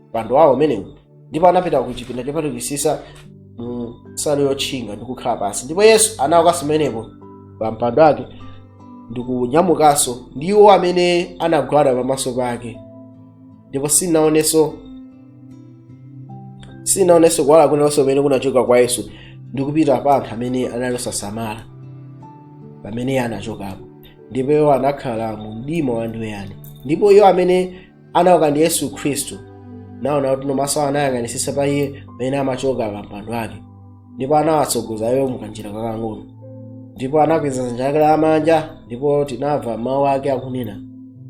mpando wawo umenewu, ndipo anapita ku chipinda chopatulikitsitsa mu nsalu yotchinga ndi kukhala pansi. Ndipo Yesu anaukanso pamenepo pa mpando wake ndikunyamukanso ndi iwo amene anagwada pamaso pake. Ndipo sindinaonenso kuwala kulikonse kumene kunachoka kwa Yesu ndikupita pa anthu amene anali osasamala pamene iye anachokapo, ndipo iwo anakhala mu mdima wandiweyani. Ndipo iwo amene anauka ndi Yesu Khristu naona kuti maso awo anayang'anisisa pa iye pamene amachoka pa mpando wake, ndipo anawatsogoza iwo mukanjira kakang'ono, ndipo anakweza dzanja lake lamanja, ndipo tinamva mawu ake akunena,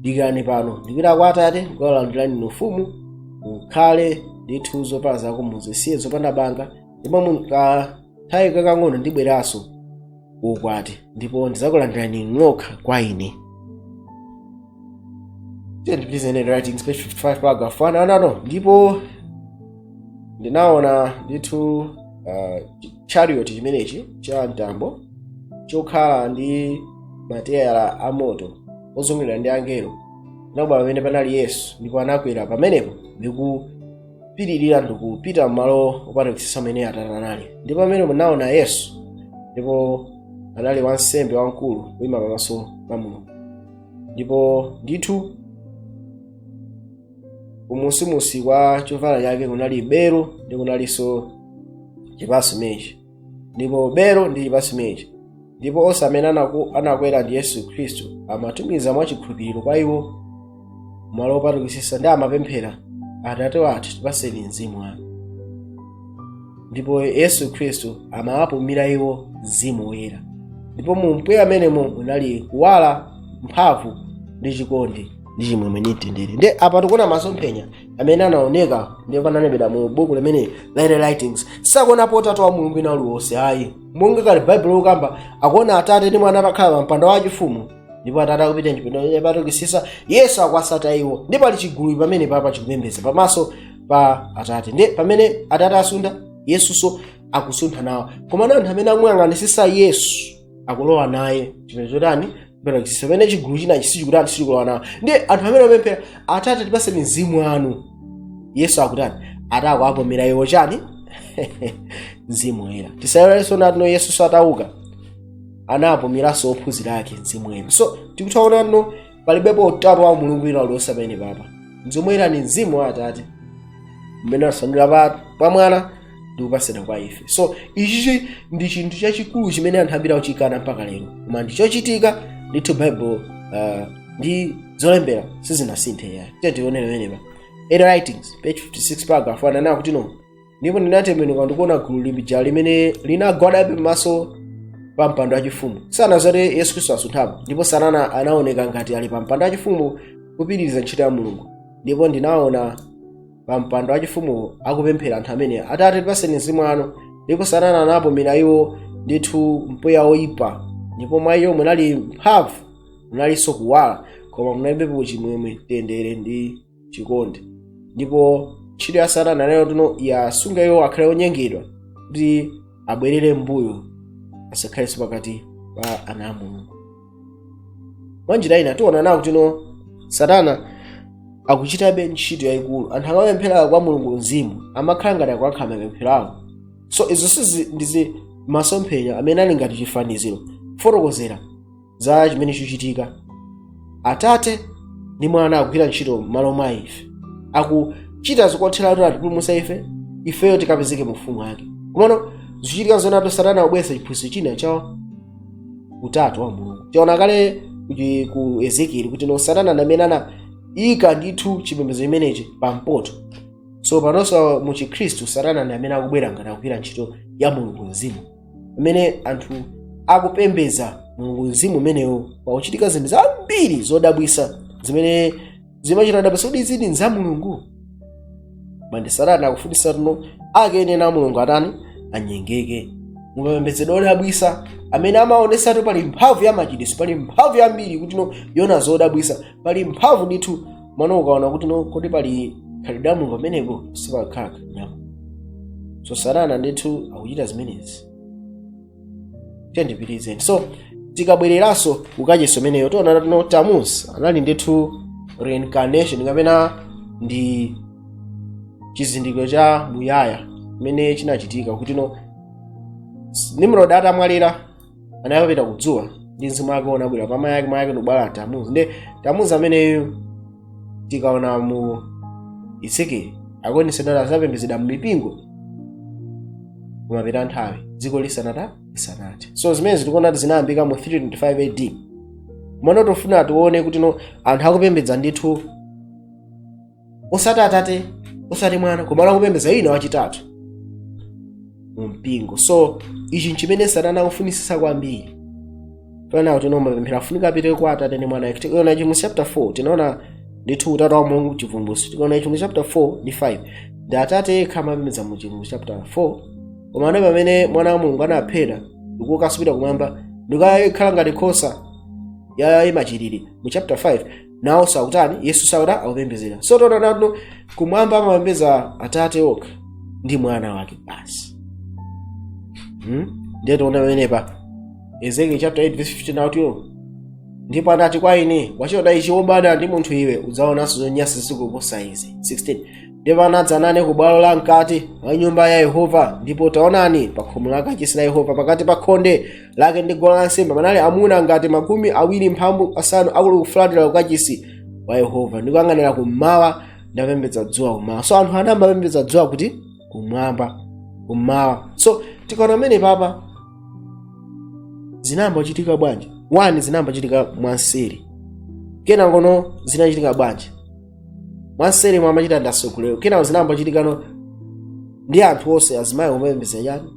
"Dikirani pano, ndipita kwa Atate kukalandirani ufumu. Mukhale ndithu zovala zako muzisiye zopanda banga, ndipo mukanthawi kakang'ono ndibweranso ukwati, ndipo ndidzakulandirani nokha kwa ine." Ndipitizeni Writings, page 55, paragraph 1. Anano ndipo ndinaona ndithu chariot chimenechi cha mtambo chokhala ndi mateyala amoto ozungulira ndi angelo inabwera pamene panali Yesu, ndipo anakwera pamenepo ndikupitirira ndikupita m'malo opatulikitsitsa amene Atate anali. Ndipo pamene munaona Yesu, ndipo anali wansembe wamkulu kuyima pamaso pa Mulungu. Ndipo ndithu kumusimusi kwa chovala chake kunali bero ndi kunalinso chipatso chimenechi, ndipo bero ndi chipatso chimenechi. Ndipo onse amene anakwera ndi Yesu Khristu amatumiza mwachikhulupiriro kwa iwo malo opatulikitsitsa ndi amapemphera, "Atate wathu, tipaseni mzimu wanu." Ndipo Yesu Khristu amawapumira iwo Mzimu Woyera, ndipo mu mpweya amenemo munali kuwala, mphamvu ndi chikondi ndi chimwemwe ndi mtendere. Ndi apa tikuona masomphenya amene anaoneka ndipo panalembedwa mu buku limene la Early Writings. Sakuonapo utatu wa Mulungu ina uliwonse ayi, monga kale Baibulo lokamba akuona Atate ndi Mwana atakhala pa mpando wachifumu, ndipo Atate akupita mchipinda chopatulikitsitsa, Yesu akuwasata iwo, ndipo pali chigulu pamene papa chikupembedza pamaso pa Atate. Ndi pamene Atate asuntha, Yesunso akusuntha nawo, koma na anthu amene amuyang'anisisa Yesu akulowa naye chipinda chotani? Chopatulikitsitsa, pamene chigulu china sichikutani? Sichikulowa nawo. Ndi anthu amene amapemphera, "Atate, tipaseni mzimu wanu," Yesu akutani? Atakuapomera iwo chani? Mzimu Woyera. Tisayiwalenso natino Yesu atauka anapumiranso ophunzira ake Mzimu Woyera. So tikuthaona no palibepo utatu wa Mulungu ina uliwonse pamene papa. Mzimu Woyera ni mzimu wa Atate mmene asandula pa Mwana. Ndikupasira kwa ife. So ichichi ndi chinthu chachikulu chimene anthu ambiri akuchikana mpaka lero, koma ndi chochitika ndithu. Bible ndi zolembera sizinasinthe yayi. Tiye tione pamenepa, Early Writings, page 56, paragraph 1, anena kuti no, "Ndipo ndinatembenuka ndikuona gulu lija limene linagwadabe pamaso pa mpando wachifumu." Sanazoti Yesu Khristu asunthapo, ndipo Satana anaoneka ngati ali pa mpando wachifumu kupitiriza ntchito ya Mulungu. "Ndipo ndinaona pa mpando wachifumu akupemphera anthu amene, 'Atate, tipaseni mzimu wanu.' Ndipo Satana anapumira iwo ndithu mpweya oyipa, ndipo mwa iyo munali mphamvu, munalinso kuwala, koma munalibepo chimwemwe, mtendere ndi chikondi. Ndipo ntchito ya Satana nayo tino yasunga iwo akhale onyengedwa kuti abwerere mbuyo, asakhalenso pakati pa ana a Mulungu." Mwanjira ina tiona nawo kuti no, Satana akuchitabe ntchito yayikulu. Anthu amapemphera kwa Mulungu mzimu, amakhala ngati akuyankha mapemphero awo. So izo sizi ndizi masomphenya amene ali ngati chifaniziro kufotokozera za chimene chikuchitika. Atate ndi Mwana akugwira ntchito m'malo mwa ife, akuchita zikothera kuti atipulumutsa ife, ifeyo tikapezeke mu ufumu wake. Komano zikuchitika zonatu, Satana akubweretsa chiphunzitso china cha utatu wa Mulungu. Tiona kale kuti ku Ezekieli kuti no, Satana ndi amene anayika ndithu chipembedzo chimenechi pampoto. So panonso mu Chikhristu Satana ndi amene akubwera ngati akugwira ntchito ya Mulungu mzimu, amene anthu akupembedza Mulungu mzimu umenewo. Pakuchitika zinthu zambiri zodabwisa zimene zimachita dabwisa kuti zili za Mulungu, mandi Satana akufunisa tuno akenena Mulungu atani, anyengeke mupembedzedwe odabwisa amene amaonesatu pali mphamvu ya machiritso, pali mphamvu yambiri kuti no, yona zodabwisa, pali mphamvu ndithu. Mwana ukaona kuti no, kodi pali khalidwe la Mulungu pamenepo? Sipakhala khalidwe la Mulungu. So Satana ndithu akuchita zimenezi. Tiyandipitirizeni. So tikabwereranso kukachiso imeneyo, tiona tino Tammuz anali ndithu reincarnation kapena ndi chizindikiro cha muyaya chimene chinachitika kuti no, Nimrod atamwalira anapita kudzuwa ndi mzimu wake unabwera pa mayi ake, mayi ake ndikubala Tammuz. Nde Tammuz ameneyu tikaona mu Ezekieli akuonesedwa azapembedzedwa m'mipingo kumapita nthawi dziko lisanathe. So zimene zitikuona kuti zinayambika mu 325 AD. Mwana tofuna tione kuti no, anthu akupembedza ndithu osati Atate, osati Mwana, koma akupembedza ina wachitatu mu mpingo. So ichi nchimene Satana akufunisisa kwambiri. Tona kuti no, mapemphero afunika apite kwa Atate ndi Mwana. Tikaona chimu chapter 4, tinaona ndithu utatu wa Mulungu. Chivumbulutso, tikaona chimu chapter 4 ndi 5, ndi Atate yekha amapembedza mu Chivumbulutso chapter 4. Koma ane pamene Mwana wa Mulungu anaphera ndikukasupita kumwamba ndikakhala ngati nkhosa ya imachiriri mu chapter 5, nawo sakutani, Yesu sakuta akupembedzera. So tiona natu kumwamba amapembedza Atate okha ndi Mwana wake basi. Ndiye tiona pamenepa Ezekiel chapter 8 verse 15 akuti, "Ndipo anati kwa ine, 'Wachiona ichi, wobadwa ndi munthu iwe? Udzaonanso zonyansa zikuposa izi.'" 16 "Ndipo anadza nane ku bwalo la mkati mwa nyumba ya Yehova, ndipo taonani, pa khomo la kachisi la Yehova, pakati pa khonde lake ndi guwa lansembe, panali amuna ngati 25 akulu kufulatira kukachisi wa Yehova ndi kuyang'anira kummawa, ndapembedza dzuwa kummawa." So anthu anayamba pembedza dzuwa kuti kumwamba, kummawa. So tikaona pamene papa zinayamba kuchitika bwanji? One, zinayamba kuchitika mwanseri. Kenangono zinachitika bwanji mwanseri? Mwamachita ndasogolero. Kenako zinayamba kuchitikano ndi anthu onse, azimayi kumapembedza chani?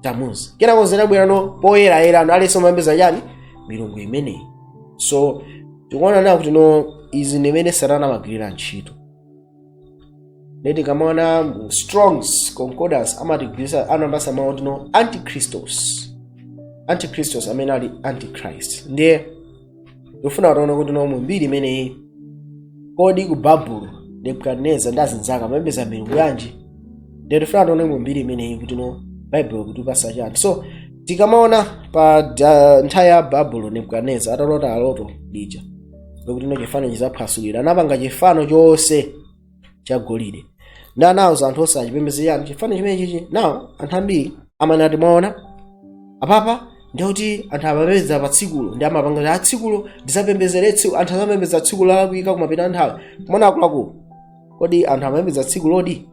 Tamuzi. Kenako zinabwerano poyerayera, anthu aliyense umapembedza chani? Milungu imeneyi. So tikuona nawo kuti no, izi ndi imene Satana amagwirira ntchito. Neti kamaona mu Strong's Concordance amatigwirisa, anapasa mawu kuti no, antichristos, antichristos amene ali antichrist. Ndiye ndikufuna tione kuti no, mu mbiri imeneyi, kodi ku Babulo Nebukadineza ndi azinzake amapembedza milungu yanji? Ndiye tifuna tione mu mbiri imeneyi kuti no, Baibulo kutipasa chani. So tikamaona pa nthawi ya Babulo, Nebukadineza atalota loto lija lokuti no, chifano chizaphwasulira, anapanga chifano chonse cha golide ndi anawuza anthu onse achipembedze chani? Chifano chimene chichi. Nawo anthu ambiri amanati, mwaona apapa, ndikuti anthu amapembedza pa tsikulo ndi amapanga kuti tsikulo ndisapembedzere tsiku, anthu azapembedza tsiku lalakwika kumapita nthawi. Kumona akuluakulu, kodi anthu amapembedza tsiku lodi?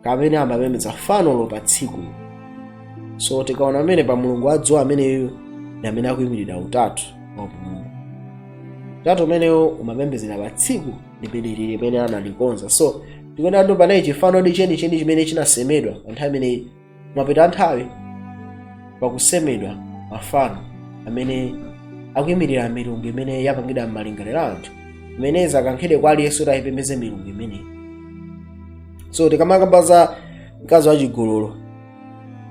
Kamene amapembedza fanolo pa tsiku. So tikaona amene pa Mulungu wa dzuwa ameneyo ndi amene akuyimirira utatu wa Mulungu. Utatu umenewo umapembedzera pa tsiku limene limene analikonza. So tikuona ndo panali chifano chenicheni chimene chinasemedwa pa nthawi imeneyi. Mapita nthawi pakusemedwa mafano amene akuyimirira milungu imene yapangidwa m'malingaliro a anthu, imene zakankhidwe kwa aliyense kuti ayipembedze milungu imeneyi. So tikamakamba za mkazi wachigololo,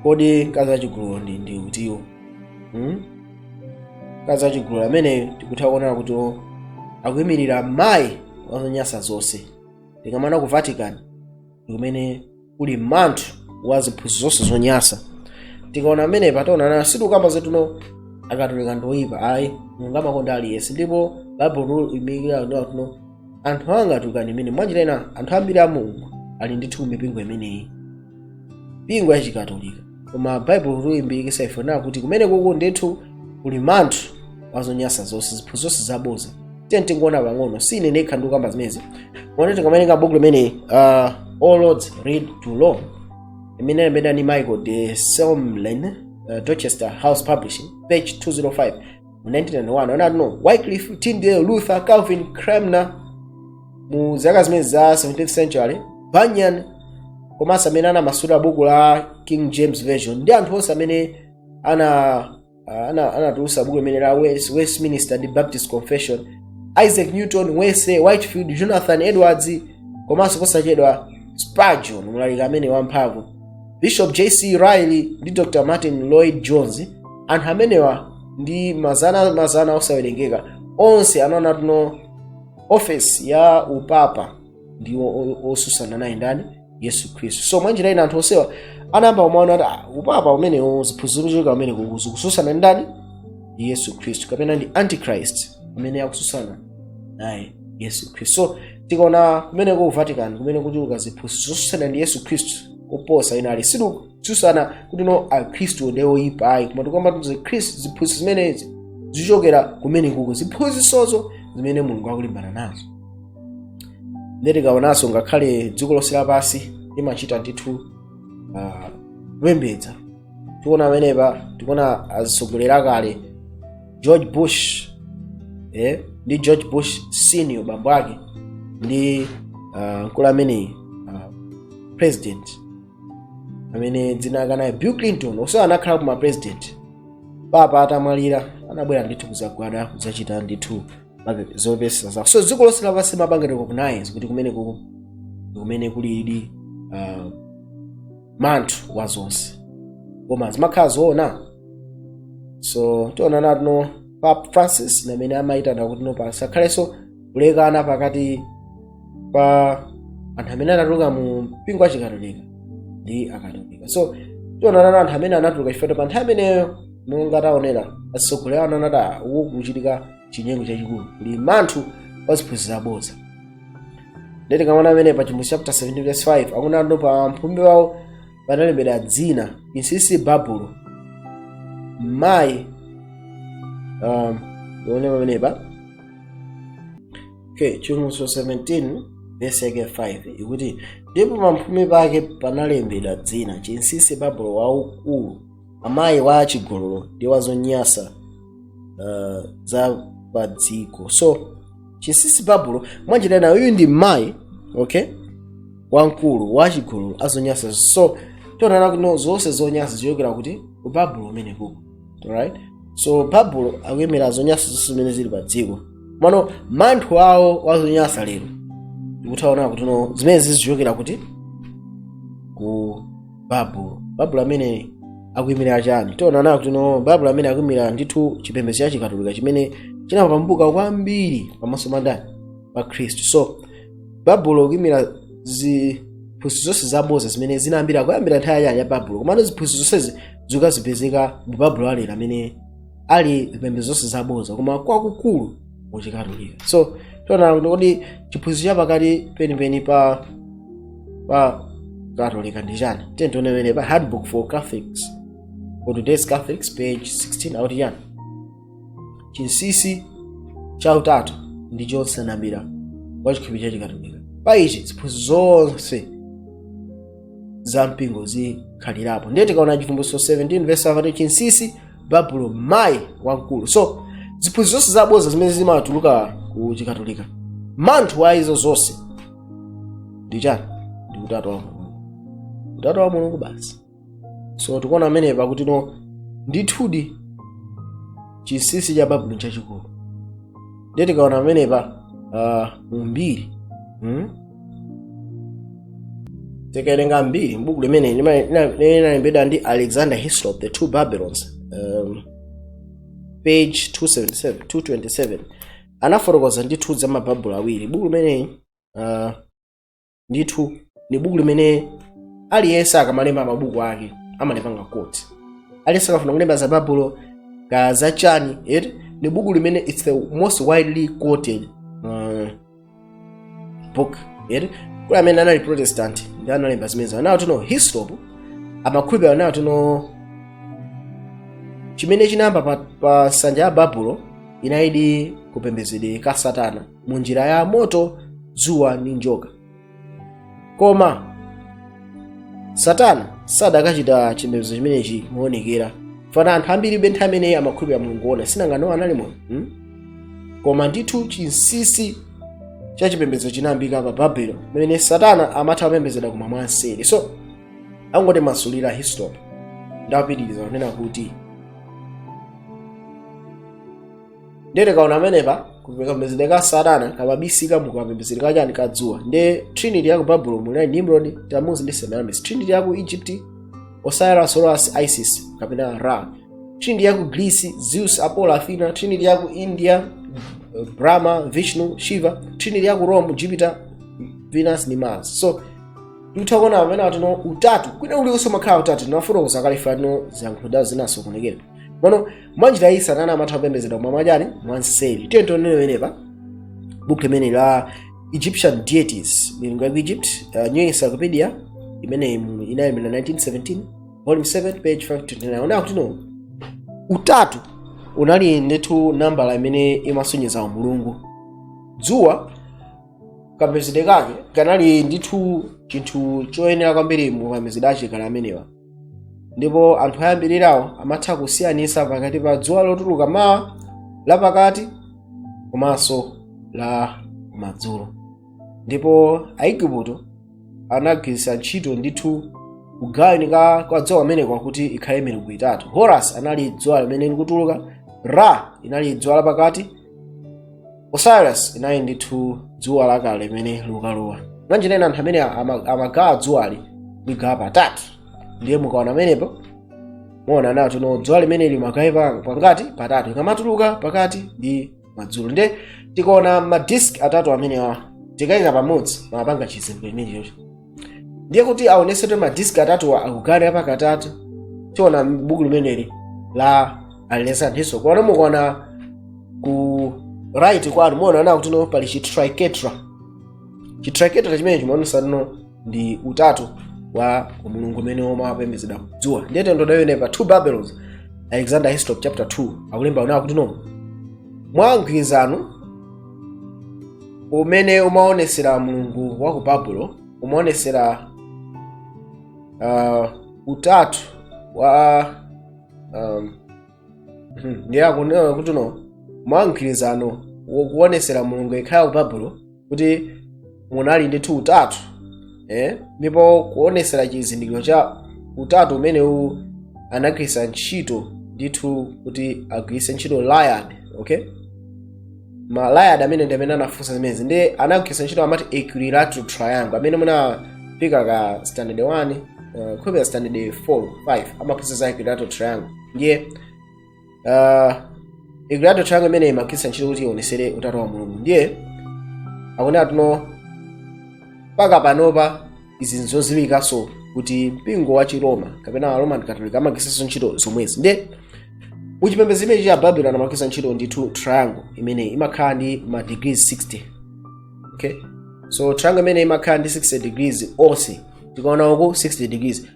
kodi mkazi wachigololo ndi utiwo, Mkazi wachigololo ameneyo tikutha kuona kuti akuyimirira mayi wazonyansa zonse. Tikamana ku Vatican kumene kuli manthu wa ziphunzitso zonse zonyansa, tikaona amene pataonana, sitikukamba zatuno Akatolika ndoyipa, ayi. Mulungu amakonda aliyense, ndipo Baibulo imikira tuno anthu anga atukani imene. Mwanjira ina, anthu ambiri a Mulungu ali ndithu mipingo imeneyi, mipingo yachikatolika, koma Baibulo limbikitsa ife na kuti kumene kuku ndithu kuli manthu wazonyansa zonse, ziphunzitso zonse zaboza. Tiye tingoona pang'ono, si ine ndekha ndikukamba zimenezi. Mone tikamawerenga buku limene All Roads Lead to Rome, imene alembedwa ndi Michael de Semlin, Dorchester House Publishing, page 205 mu 1991, anati no Wycliffe, Tyndale, Luther, Calvin, Cranmer mu zaka zimene za 17th century, Bunyan, komanso amene anamasulira buku la King James Version, ndi anthu onse amene anatulutsa buku limene la Westminster ndi Baptist Confession, Isaac Newton, Wesley, Whitefield, Jonathan Edwards, komanso posachedwa Spurgeon, mlaliki amene wamphamvu, Bishop J.C. Ryle ndi Dr. Martin Lloyd Jones, anthu amenewa ndi mazana mazana osawerengeka, onse anaona tuno ofesi ya upapa ndiwo osusana naye ndani? Yesu Khristu. So mwanjira ina anthu onsewa anayamba kumaona kuti upapa umenewo, ziphunzitso zochuluka umene zikususana ndani? Ndi Yesu Khristu, kapena ndi Antichrist amene akususana naye Yesu Khristu. So tikaona kumeneko ku Vatican kumene kuchuluka ziphunzitso zosusana ndi Yesu Khristu kuposa inali, sitikususana kuti no Akhristu ndi oyipa, ayi, koma tikamba ziphunzitso zimenezi zichokera kumene kuko, ziphunzitsozo zimene Mulungu akulimbana nazo. Ndiye tikaonanso ngakhale dziko lonse lapansi limachita ndithu kupembedza, tikuona amenepa, tikuona atsogoleri akale George Bush, ndi George Bush Senior, bambo ake, ndi mkulu ameneyi, president amene dzina lake anaye Bill Clinton, onse anakhala kuma president. Papa atamwalira anabwera ndithu kuzagwada, kudzachita ndithu zopesa zawo. So dziko lonse lapansi mapanga recognize kuti kumene kuku kumene kulidi manthu wa zonse, koma zimakhala zoona. So tiona natino Pope Francis namene amayitana kuti no pasakhalenso kulekana pakati pa anthu amene anatuluka mu mpingo wa Chikatolika ndi Akatolika. So tiona nano anthu amene anatuluka chifukwa pa nthawi imeneyo, monga taonera, atsogoleri anu anati uku kuchitika chinyengo chachikulu, kuli manthu wa ziphunzitso zabodza. Ndiye tikaona amene pa Chivumbulutso chapter 17 verse 5 akunando pa mphumi pawo panalembedwa dzina, chinsinsi Babulo mayi, tione pamenepa. Okay, Chivumbulutso 17 verse yake 5 ikuti, "Ndipo pamphumi pake panalembedwa dzina, chinsinsi Babulo waukulu, amayi wa chigololo ndi wa zonyansa za pa dziko." So chinsinsi Babulo, mwanjira ina uyu ndi mayi, okay, wamkulu wa chigololo azonyansa. So tionana kuno zonse zonyansa zichokera kuti? Ku Babulo umene kuko, alright? So Babulo akuyimira zonyansa zonse zimene zili pa dziko. Mano manthu awo wazonyansa lero ndikuthaona kuti no zimene zizichokera kuti? Ku Babulo. Babulo amene akuyimira chani? Tionana kuti no Babulo amene akuyimira ndithu chipembedzo cha Chikatolika chimene chinapambuka kwambiri pamaso pa ndani? Pa Khristu. So Babulo kuyimira ziphunzitso zonse zabodza zimene zinayambira kuyambira nthawi ya Babulo, komano ziphunzitso zonsezi zikazipezeka mu Babulo alero amene ali zipembedzo zonse zabodza, koma kwakukulu mu Chikatolika. So tiona kuti kodi chiphunzitso chapakati penipeni pa Katolika ndi chani? Tiye tione pamene pa Handbook for Catholics, for Today's Catholics, page 16, akuti chani? Chinsinsi cha utatu ndi chonsanamira wa chikhulupiriro cha Chikatolika. Pa ichi ziphunzitso zonse za mpingo zikhalirapo. Ndiye tikaona Chivumbulutso 17 verse 7, chinsinsi Babulo mayi wamkulu. So ziphunzitso zonse zabodza zimene zimatuluka ku Chikatolika, manthu wa izo zonse ndi chani? Ndi utatu wa Mulungu, utatu wa Mulungu basi. So tikuona amenepa kuti no, ndithudi chinsinsi cha Babulo chachikulu. Ndiye tikaona amenepa mumbiri, Tikawerenga mbiri m'buku limene linalembedwa ndi Alexander Hislop, The Two Babylons, page 277, 227, anafotokoza ndithu za mababulo awiri. Buku limene ndithu ni buku limene aliyense akamalemba mabuku ake amalipanga quote. Aliyense akafuna kulemba za Babulo ka zachani eti, ni buku limene it's the most widely quoted book eti. Kuli amene anali Protestant ndi analemba zimenezi nawo tino Hislop amakhulupirira nawo tino chimene chinayamba pa nsanja ya Babulo inayidi kupembedzedwe ka Satana mu njira ya moto, dzuwa ndi njoka. Koma Satana sadakachita chipembedzo chimenechi moonekera fana anthu ambiri bentha ameneyi amakhulupirira Mulungu wona sinanga Nowa anali moyo, Koma ndithu chinsinsi cha chipembedzo chinayambika pa Babelo pamene Satana amatha kupembedzedwa koma mwanseri. So angoti masulira Hislop ndapitiriza kunena kuti ndiye tikaona amenepa kupembedzedwe ka Satana kamabisika mukapembedzedwe ka chani? Ka dzuwa. Ndiye trinity ya ku Babulon munali Nimrod, Tammuz ndi Semiramis. Trinity ya ku Egypt, Osiris, Horus, Isis kapena Ra. Trinity ya ku Greece, Zeus, Apollo, Athena. Trinity ya ku India, Brahma, Vishnu, Shiva. Trinity ya ku Rome, Jupiter, Venus ndi Mars. So tikutha kuona pamene atino utatu kwina uliwonse umakhala utatu. Tinafotokoza kale fano ziyankhulo zinasokonekera mano mwanjira iyi Satana amatha kupembedzedwa mwa mwachani? Mwanseri. Tiye tionene penepa buku limene la Egyptian Deities, milungu ya ku Egypt, New Encyclopedia imene inayambira 1917, volume 7, page 529. Ona kuti no, utatu unali ndithu nambala imene imasonyeza umulungu. Dzuwa kapembedzedwe kake kanali ndithu chinthu choyenera kwambiri mu kapembedzedwe achikale amenewa, ndipo anthu ayambirirawo amatha kusiyanisa pakati pa dzuwa lotuluka mawa, lapakati komanso la madzulo. Ndipo Aigupto anagwiritsa ntchito ndithu kugawanika kwa dzuwa kumeneko kuti ikhale milungu itatu. Horus anali dzuwa limene likutuluka, Ra inali dzuwa lapakati, Osiris inali ndithu dzuwa lakale limene likukalowa. Mwanjira anthu amene amagawa dzuwali ligawa patatu. Ndiye mukaona amenepo muona nawo tino dzuwa limene limagawa pangati? Patatu, ikamatuluka, pakati ndi madzulo. Ndiye tikaona ma disk atatu amenewa tikayika pamodzi mapanga chizindikiro chimenecho. Ndiye kuti aonesedwe ma disk atatuwa akugawira pakatatu, tiona buku limeneli la Alexander Hislop. Kuona mukaona ku right kwanu muona nawo kuti no, pali chi triquetra. Chi triquetra chimene chimaonesa no ndi utatu wa mulungu umene umapembedzedwa dzuwa. Ndiye tendodawene pa Two Babylons, Alexander Hislop, chapter 2, akulemba nawo kuti no, mwa mgwirizano umene umaonesera mulungu wa ku Babulo umaonesera utatu wa ndiye akunena kuti no, mwa mgwirizano wokuonesera mulungu yekhayo ku Babulo kuti munali ndithu utatu, Ndipo kuonesera chizindikiro cha utatu umenewu anagwiritsa ntchito ndithu kuti agwiritse ntchito Layard. Okay, ma Layard amene ndi amene anafunsa zimenezi, ndi anagwiritsa ntchito amati equilateral triangle amene munafika ka standard 1, khupira standard 4, 5, amaphunzitsa za equilateral triangle. Ndiye equilateral triangle imene imagwiritsa ntchito kuti ionesere utatu wa mulungu. Ndiye akunena tuno mpaka panopa izi nzodziwikanso kuti mpingo wa Chiroma kapena Roman Catholic amagwiritsanso ntchito zomwezi. Ndiye muchipembedzo chimenechi cha Babylon amagwiritsa ntchito ndithu triangle imene imakhala ndi ma degrees 60. Okay, so triangle imene imakhala ndi 60 degrees onse, tikaona uku 60 degrees,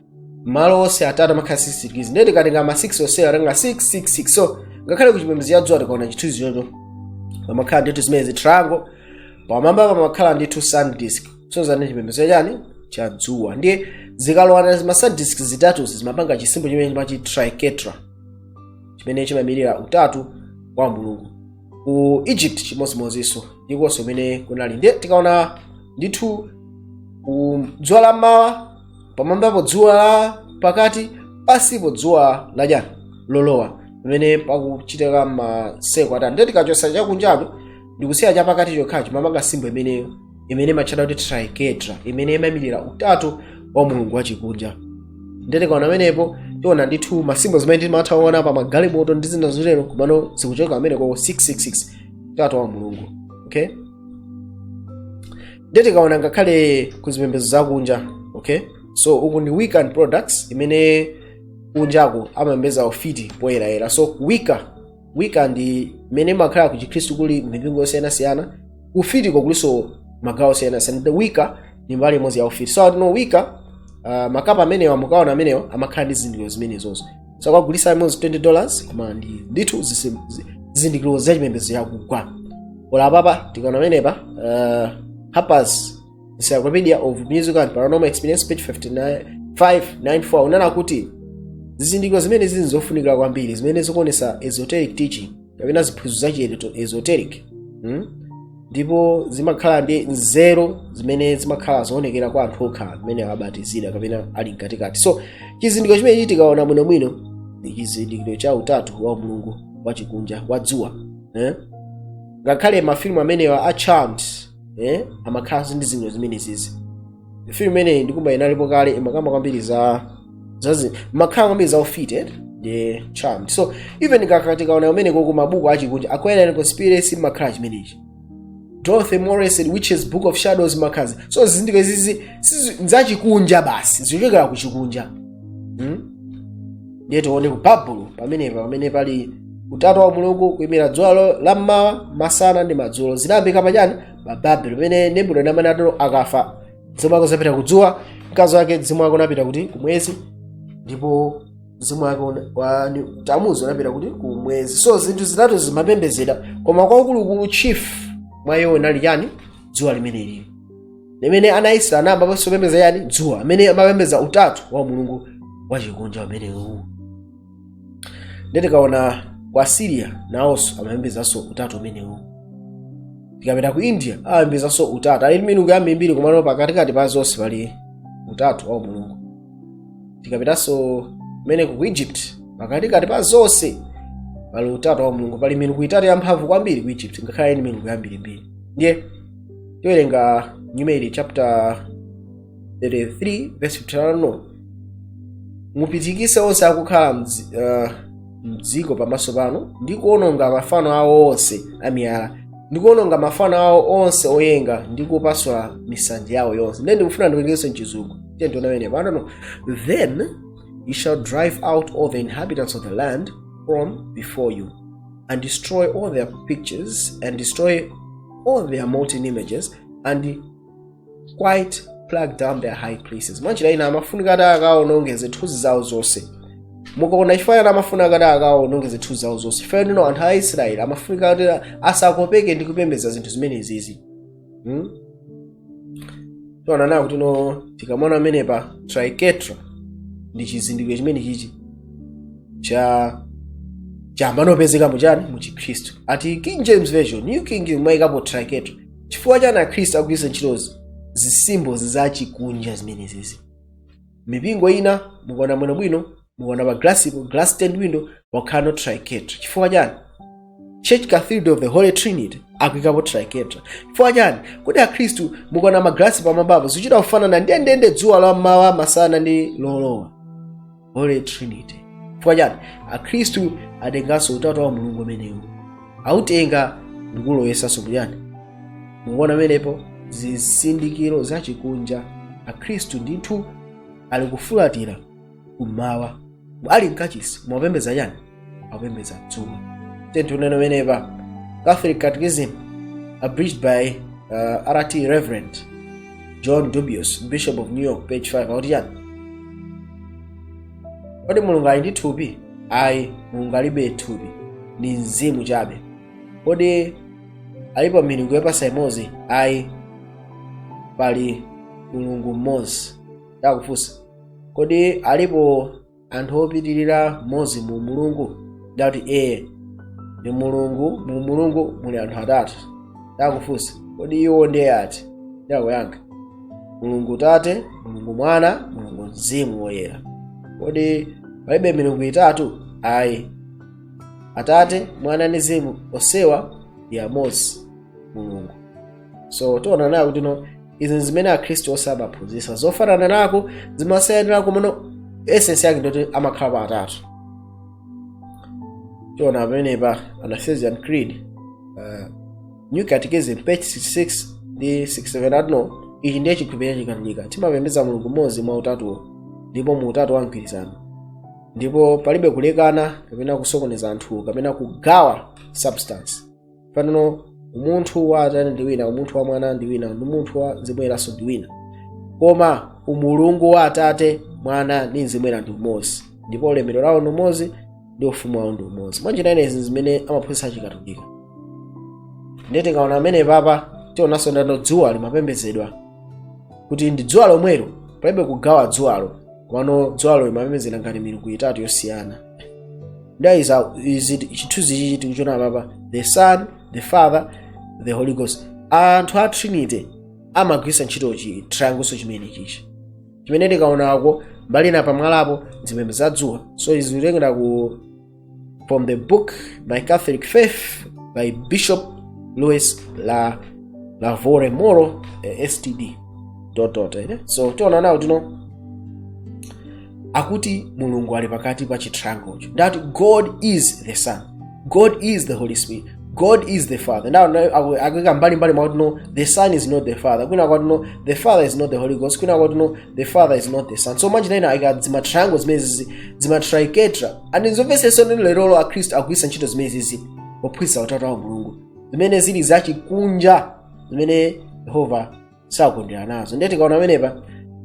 malo onse atatu amakhala 60 degrees. Ndiye tikatenga ma 6 onse atenga 6 6 6. So ngakhale kuchipembedzo cha dzuwa tikaona chithunzi chocho pamakhala ndithu zimenezi, triangle pamwamba pamakhala ndithu sun disk. So zane chipembedzo chani? Cha dzuwa. Ndiye Zikalowana ma sun discs zitatuzi, zimapanga chi symbol chimene chimachi triquetra, chimene chimayimirira utatu wa Mulungu. Ku Egypt chimodzimodzinso, ndikonso kumene kunali. Ndiye tikaona ndithu ku dzuwa la mmawa, pamwambapo dzuwa la pakati, pasipo dzuwa lachani, lolowa, pamene pakuchitika maseko atatu. Ndiye tikachosa chakunjacho ndikusiya chapakati chokhacho, mapanga symbol imeneyo imene imatchedwa kuti triquetra, imene imayimirira utatu wa Mulungu wachikunja. Ndiye tikaona pamenepo, tiona ndithu ma symbol zimene timatha kuona pa magalimoto ndi zina zotero, komano zikuchoka pameneko 666, utatu wa Mulungu, okay? Ndiye tikaona ngakhale ku zipembedzo zakunja, okay, so uku ndi Wiccan products, imene kunjaku amapembedza ufiti poyerayera. So Wicca ndi imene imakhala ku Chikhristu, kuli mipingo yosiyanasiyana, ufitiko kulinso magawo osiyanasiyana. The Wicca ndi mbali imodzi ya ufiti. So atino Wicca, makapa amenewa mukaona amenewa amakhala ndi zizindikiro zimenezozo. So akagulisa imodzi $20, koma ndi ndithu zizindikiro zachipembedzo yakugwa. Ola apapa tikaona amenepa, Harper's Encyclopedia of Musical and Paranormal Experience, page 59 594, unena kuti zizindikiro zimene zili zofunikira kwambiri zimene zikuonesa esoteric teaching kapena ziphunzitso zachi esoteric, Ndipo zimakhala ndi nzeru zimene zimakhala zoonekera kwa anthu okha amene abatizidwa kapena ali mkatikati. So chizindikiro chimene tikaona bwinobwino ndi chizindikiro cha utatu wa Mulungu wachikunja wa dzuwa, eh? Ngakhale mafilimu amenewa a Charmed, eh? Amakhala ndi zizindikiro zimene zizi. Filimu imeneyi ndikumba inalipo kale, imakamba kwambiri za makhala kwambiri za ufiti, eh? The Charmed. So even tikaona umene koko mabuku achikunja, Aquarian Conspiracy, makhala chimenechi, Dorothy Morris and Witches Book of Shadows, makazi. So zizindikiro izizi nzachikunja basi, zikuchokera kuchikunja, Ndiye tione ku Babulo pamenepa, pamene pali utatu wa Mulungu kuyimira dzuwa la mmawa, masana ndi madzulo. Zinayambika pachani? Pa Babelo, pamene Nimrod amene atolo akafa, mzimu wake uzapita kudzuwa, mkazi wake mzimu wake unapita kuti? Kumwezi. Ndipo mzimu wake wa Tamuzi unapita kuti? Kumwezi. So zinthu zitatu zimapembedzedwa, koma kwaukuluukulu chief mwa iwo inali chani? Dzuwa limene lili limene ana Israeli anayamba kupembedza yani? Dzuwa, amene amapembedza utatu wa Mulungu wachikunja umenewu. Ndiye tikaona ku Assyria, nawonso amapembedzanso utatu umenewu. Tikapita ku India, amapembedzanso utatu. Ali milungu yambirimbiri, komano pakatikati pa zonse pali utatu wa Mulungu. Tikapitanso kumeneko ku Egypt, pakatikati pa zonse pali utatu wa Mulungu. Pali milungu itatu yamphamvu kwambiri ku Egypt, ngakhale ndi milungu yambirimbiri. Ndiye tiwerenga Numeri chapter 33 verse 51: "No mupitikise onse akukhala mdziko pamaso pano, ndi kuononga mafano awo onse amiyala, ndi kuononga mafano awo onse oyenga, ndi kupasula misanje yawo yonse." Ndiye ndikufuna ndiwerengenso mchizungu. Tiye tione pamene pano: "Then you shall drive out all the inhabitants of the land from before you, and destroy all their pictures, and destroy all their molten images, and quite pluck down their high places." Mwanjira ina amafunika ati akaononge zithunzi zawo zonse. Mukaona chifukwa amafuna akati akaononge zithunzi zawo zonse, chifukwa ndino anthu a Israeli amafunika kuti asakopeke ndi kupembedza zinthu zimenezizi, Tiona nawo kuti no tikamona amenepa triquetra ndi chizindikiro chimene chichi cha chamanopezeka muchani? Mu Chikhristu. Ati King James Version, New King James mayikapo triquetra. Chifukwa chani Akhristu akugwiritsa ntchito zi symbols zachikunja zimenezizi? Mipingo ina mukuona bwinobwino, mukuona pa glass, glass stand window wakhala no triquetra. Chifukwa chani? Church Cathedral of the Holy Trinity akuyikapo triquetra. Chifukwa chani? Kuti Akhristu, mukuona maglasi pamwambapo zikuchita kufanana ndendende dzuwa la mmawa, masana ndi lolowa, Holy Trinity. Chifukwa chani? Akhristu atenganso utatu wa Mulungu umenewu, autenga ndikuloyesanso kuyani? Mukuona pamenepo zizindikiro zachikunja. Akhristu ndithu ali kufulatira kummawa, ali mkachisi mwapembedza chani? Akupembedza dzuwa. Tentunene pamenepa Catholic Catechism abridged by Rt Reverend John Dubios, Bishop of New York, page 5, akuti chani? Kodi Mulungu ali ndi thupi? Ayi, Mulungu alibe thupi, ndi mzimu chabe. Kodi alipo milungu yoposa imodzi? Ayi, pali Mulungu mmodzi. Takufunsa Kodi alipo anthu opitirira mmodzi mu Mulungu? Ndati ee, ndi Mulungu. Mu Mulungu muli anthu atatu. Ndakufunsa, kodi iwo ndiye ati? Ndakuyankha, Mulungu Tate, Mulungu Mwana, Mulungu Mzimu Woyera. Kodi palibe milungu itatu? Ayi, Atate, Mwana ndi Mzimu onsewa ndi amodzi, Mulungu. So tiona nayo kuti no, izi zimene Akhristu onse amaphunzitsa zofanana nako, zimasiyanira, komano essence yake ndoti amakhala pa atatu. Tiona pamenepa Athanasian Creed, New Catechism, page 66 ndi 67, atino ichi ndiye chikhulupiriro Chikatolika: timapembedza Mulungu mmodzi mwa utatuwo, ndipo mu utatu wa mgwirizano, ndipo palibe kulekana kapena kusokoneza anthu kapena kugawa substance. Panono umunthu wa Atate ndi wina, umunthu wa Mwana ndi wina, ndi umunthu wa Mzimu Woyeranso ndi wina, koma umulungu wa Atate, Mwana ndi Mzimu Woyera ndi umodzi, ndipo ulemerero lawo ndi umodzi ndi ufumu wawo ndi umodzi. Mwanjira ina, izi zimene amaphunzitsa Chikatolika. Ndiye tikaona amene papa tionanso ndano dzuwa limapembedzedwa kuti ndi dzuwa lomwelo, palibe kugawa dzuwalo, komano dzuwalo limapembedzedwa ngati milungu itatu yosiyana. Ndi izi chithunzi chichi tikuchiona papa, the Son, the Father, the Holy Ghost. Anthu a Trinity amagwiritsa ntchito chi triangle chimene chichi, chimene tikaonako mbali ina pamwalapo zipembedzo za dzuwa. So izi zikutengera ku from the book My Catholic Faith by Bishop Louis La Lavore Moro, STD dot dot, eh? So tiona nawo tino akuti Mulungu ali pakati pa chi triangle cho, ndati God is the Son, God is the Holy Spirit, God is the Father. Now akuika mbalimbali mwakuti no, the Son is not the Father, kwina kwakuti no, the Father is not the Holy Ghost, kwina kwakuti no, the Father is not the Son. So mwanjira ina ayika zima triangle zimenezi, zima triquetra, and zomvesenso ndi lerolo Akhristu akugwiritsa ntchito zimenezi pophunzitsa utatu wa Mulungu, zimene zili zachikunja, zimene Yehova sakondwera nazo. Ndiye tikaona pamenepa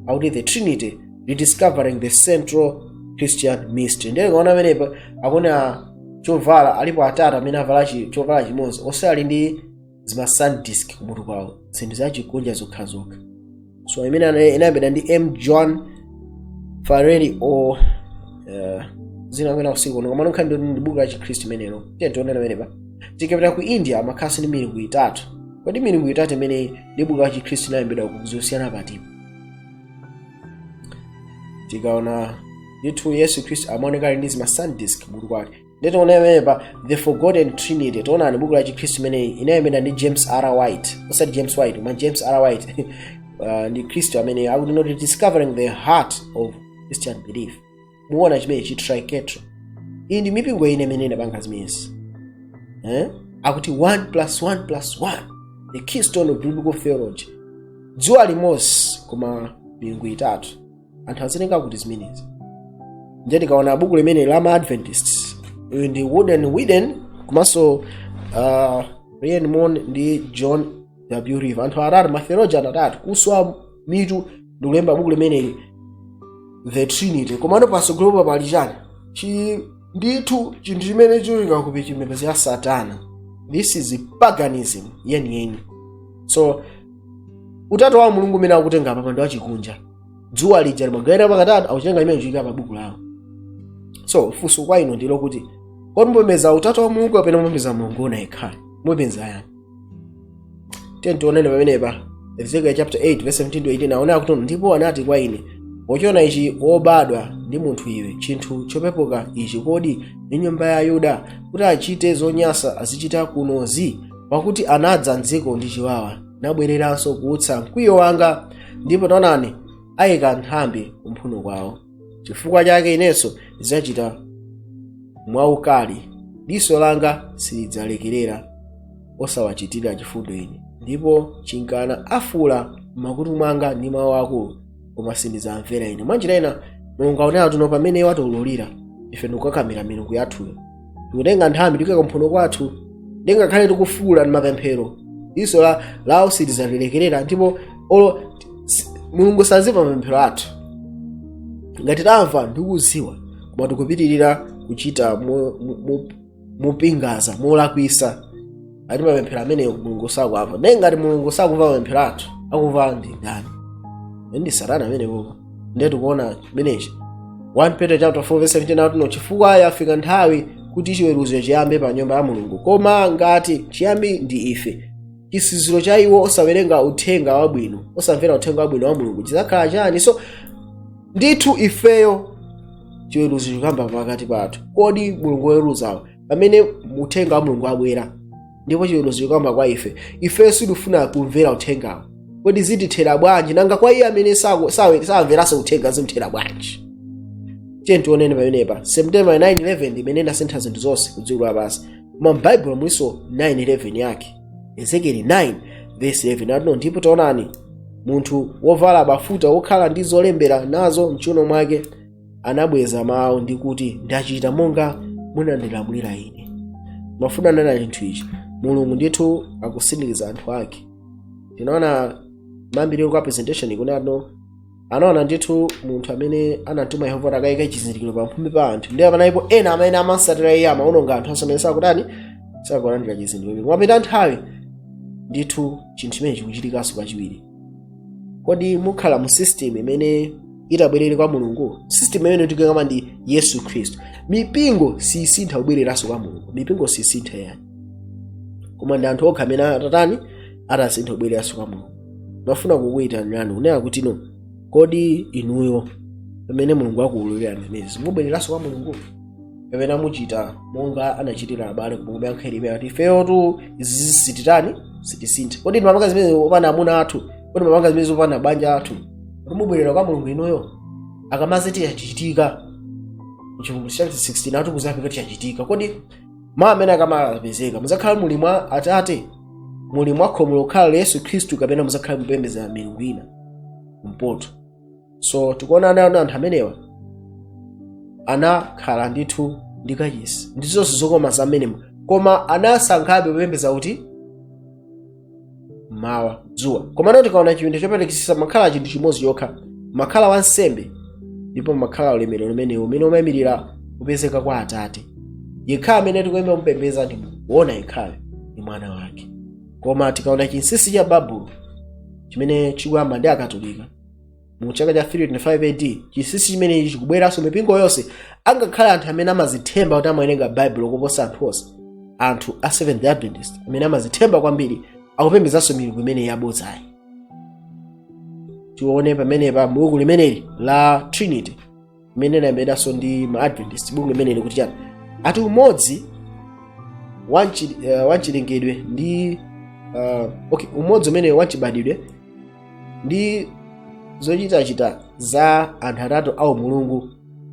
akuti The Trinity: Rediscovering the Central Christian Mystery. Ndiye tikaona pamenepa akuona chovala, alipo atatu amene avala chovala chimodzi, onse ali ndi zima sun disk kumutu kwawo, zinthu zachikunja zokhazokha. So imene inayambidwa ndi M John Farrelly o zina kwena usiku uno, koma nkhani ndi buku la Chikhristu imenelo. Tiye tionene pamenepa. Tikapita ku India, amakhalanso ndi milungu itatu. Kodi milungu itatu imene ndi buku la Chikhristu inayambidwa zosiyana patipo? Tikaona ndithu Yesu Khristu amaoneka ali ndi zima sun disk kumutu kwake. Ndiye tiona pamenepa The Forgotten Trinity. Tionani buku la Chikhristu imeneyi inayambidwa ndi James R White, osati James White koma James R White, ndi Khristu amene akuti not Discovering the Heart of Christian Belief. Muona chimene chi triquetra. Iyi ndi mipingo ine imene inapanga zimenezi, eh? Akuti 1 plus 1 plus 1, the keystone of biblical theology. Dzuwa limodzi koma milungu itatu. Anthu azitenga kuti zimenezi? Ndiye tikaona buku limene la ma Adventists, uyu ndi Wooden Widen komanso Ryan Moon ndi John W River, anthu atatu, ma theologian atatu, kuswa mitu ndikulemba buku limeneli, The Trinity. Komano pasogolopa pali chani? Chi ndithu chinthu chimene choyika kupi chipembedzo ya Satana. This is paganism yeniyeni. So utatu wa Mulungu umene akutenga apa ndi wachikunja. Dzuwa lija limagawira pakatatu, akuchitenga imene chiyika pa buku lawo. So funso kwa inu ndilo kuti, kodi mupembedza utatu wa Mulungu kapena mupembedza Mulungu wona yekhayo? Mupembedza yani? Tiye tionene pamenepa Ezekiel chapter 8 verse 17 to 18. Aonera kuti, "Ndipo anati kwa ine, Wachiona ichi, wobadwa ndi munthu iwe, chinthu chopepuka ichi kodi ndi nyumba ya Yuda, kuti achite zonyansa azichita kunozi? Pakuti anadza mdziko ndi chiwawa, nabwereranso kuutsa mkwiyo wanga, ndipo taonani, ayika nthambi kumphuno kwawo. Chifukwa chake inenso ndidzachita mwaukali, diso langa silidzalekerera osawachitira chifundo ine, ndipo chinkana afuula m'makutu mwanga ndi mawu akulu, koma sindidzamvera ine." Mwanjira ina, Mulungu aonera tuno pamene watiululira ife ndikukakamira milungu yathuyo, tikutenga nthambi tikuyika kumphuno kwathu, ndingakhale tikufuula ndi mapemphero, diso lawo silidzalekerera, ndipo olo Mulungu sazimva mapemphero athu. Ngati tamva ndikuziwa, koma tikupitirira kuchita mopingaza, molakwisa, ati mapemphero ameneyo Mulungu sakuamva. Ndiye ngati Mulungu sakumva mapemphero athu, akumva ndi ndani? Ndi Satana amenewo. Ndiye tikuona chimenechi 1 Peter chapter 4 verse 17 akuti, "Chifukwa yafika nthawi kuti chiweruzo chiyambe pa nyumba ya Mulungu, koma ngati chiyambi ndi ife, chisiziro cha iwo osawerenga uthenga wabwino, osamvera uthenga wabwino wa Mulungu chidzakhala chani?" So ndithu ifeyo chiweruzo chikuyamba pakati pathu. Kodi Mulungu woweruzawo, pamene uthenga wa Mulungu abwera ndipo chiweruzo chikuyamba kwa ife, ifeyo sitifuna kumvera uthengawo, kodi zitithera bwanji? Nanga kwa iye amene samveranso uthenga zimthera bwanji? Tiye tionene pamenepa September 9/11 imene inasintha zinthu zonse ku dziko lapansi. Koma m'Baibulo muliso 9/11 yake. Ezekieli 9 verse 11 atino, "Ndipo taonani, munthu wovala bafuta wokhala ndi zolembera nazo mchiuno mwake anabweza mawu ndi kuti, 'Ndachita monga munandilamulira ine.'" Mafuna nena chinthu ichi, Mulungu ndithu akusindikiza anthu ake. Tinaona mambiri kwa presentation kunano, anaona ndithu munthu amene anatuma Yehova kuti akayika chizindikiro pamphumi pa anthu, ndiye panalipo ena amene amasatira iye, amaononga anthu onse amene sakutani, sakulandira chizindikiro. Mwapita nthawi ndithu chinthu chimene chikuchitikanso kachiwiri. Kodi mukhala mu system imene itabwerere kwa Mulungu? System imene tikuyang'ana ndi Yesu Khristu. Mipingo sisintha kubwereranso kwa Mulungu, mipingo sisintha yani, koma ndi anthu okha amene atatani, atasintha kubwereranso kwa Mulungu. Mafuna kukuyitanirani kunena kuti no, kodi inuyo pamene Mulungu akuwululirani zimenezi mubwereranso kwa Mulungu, kapena muchita monga anachitira abale kumuyankha Yeremiya kuti ifeyotu izi sititani, sitisintha? Kodi timapanga zimene opanda amuna athu? Kodi timapanga zimene opanda banja athu? Kuti mubwerera kwa Mulungu inuyo akamazeti chachitika Chivumbulutso chapter 16 ati kuzapika chachitika, kodi mawu amene akamapezeka muzakhala muli mwa Atate, muli mwa khomo lokhala la Yesu Khristu, kapena muzakhala mupembedza milungu ina kumpoto? So tikuona ana anthu amenewa anakhala ndithu ndi kachisi ndi zonse zokoma zamenemo, koma anasankhabe kupembedza kuti mawa dzuwa. Komano tikaona chipinda chopatulikitsitsa, makhala chinthu chimodzi chokha, makhala wansembe, ndipo makhala ulemerero umenewu umene umayimirira kupezeka kwa Atate yekha. Amene tikuyamba mupembedza ndi kuona yekhayo ndi Mwana wake. Koma tikaona chinsinsi cha Babulo chimene chikuyamba ndi Akatolika mu chaka cha 325 AD, chinsinsi chimenechi chikubweranso mipingo yonse, angakhale anthu amene amazithemba kuti amawerenga Baibulo koposa anthu onse, anthu a Seventh Adventist amene amazithemba kwambiri, akupembedzanso milungu imene yabodzayi. Tione pamenepa buku limeneli la Trinity imene inayambidwanso ndi ma Adventist. Buku limeneli kuti chani? Ati umodzi wanchilengedwe ndi okay, umodzi umene wanchibadwidwe ndi zochitachita za anthu atatu a umulungu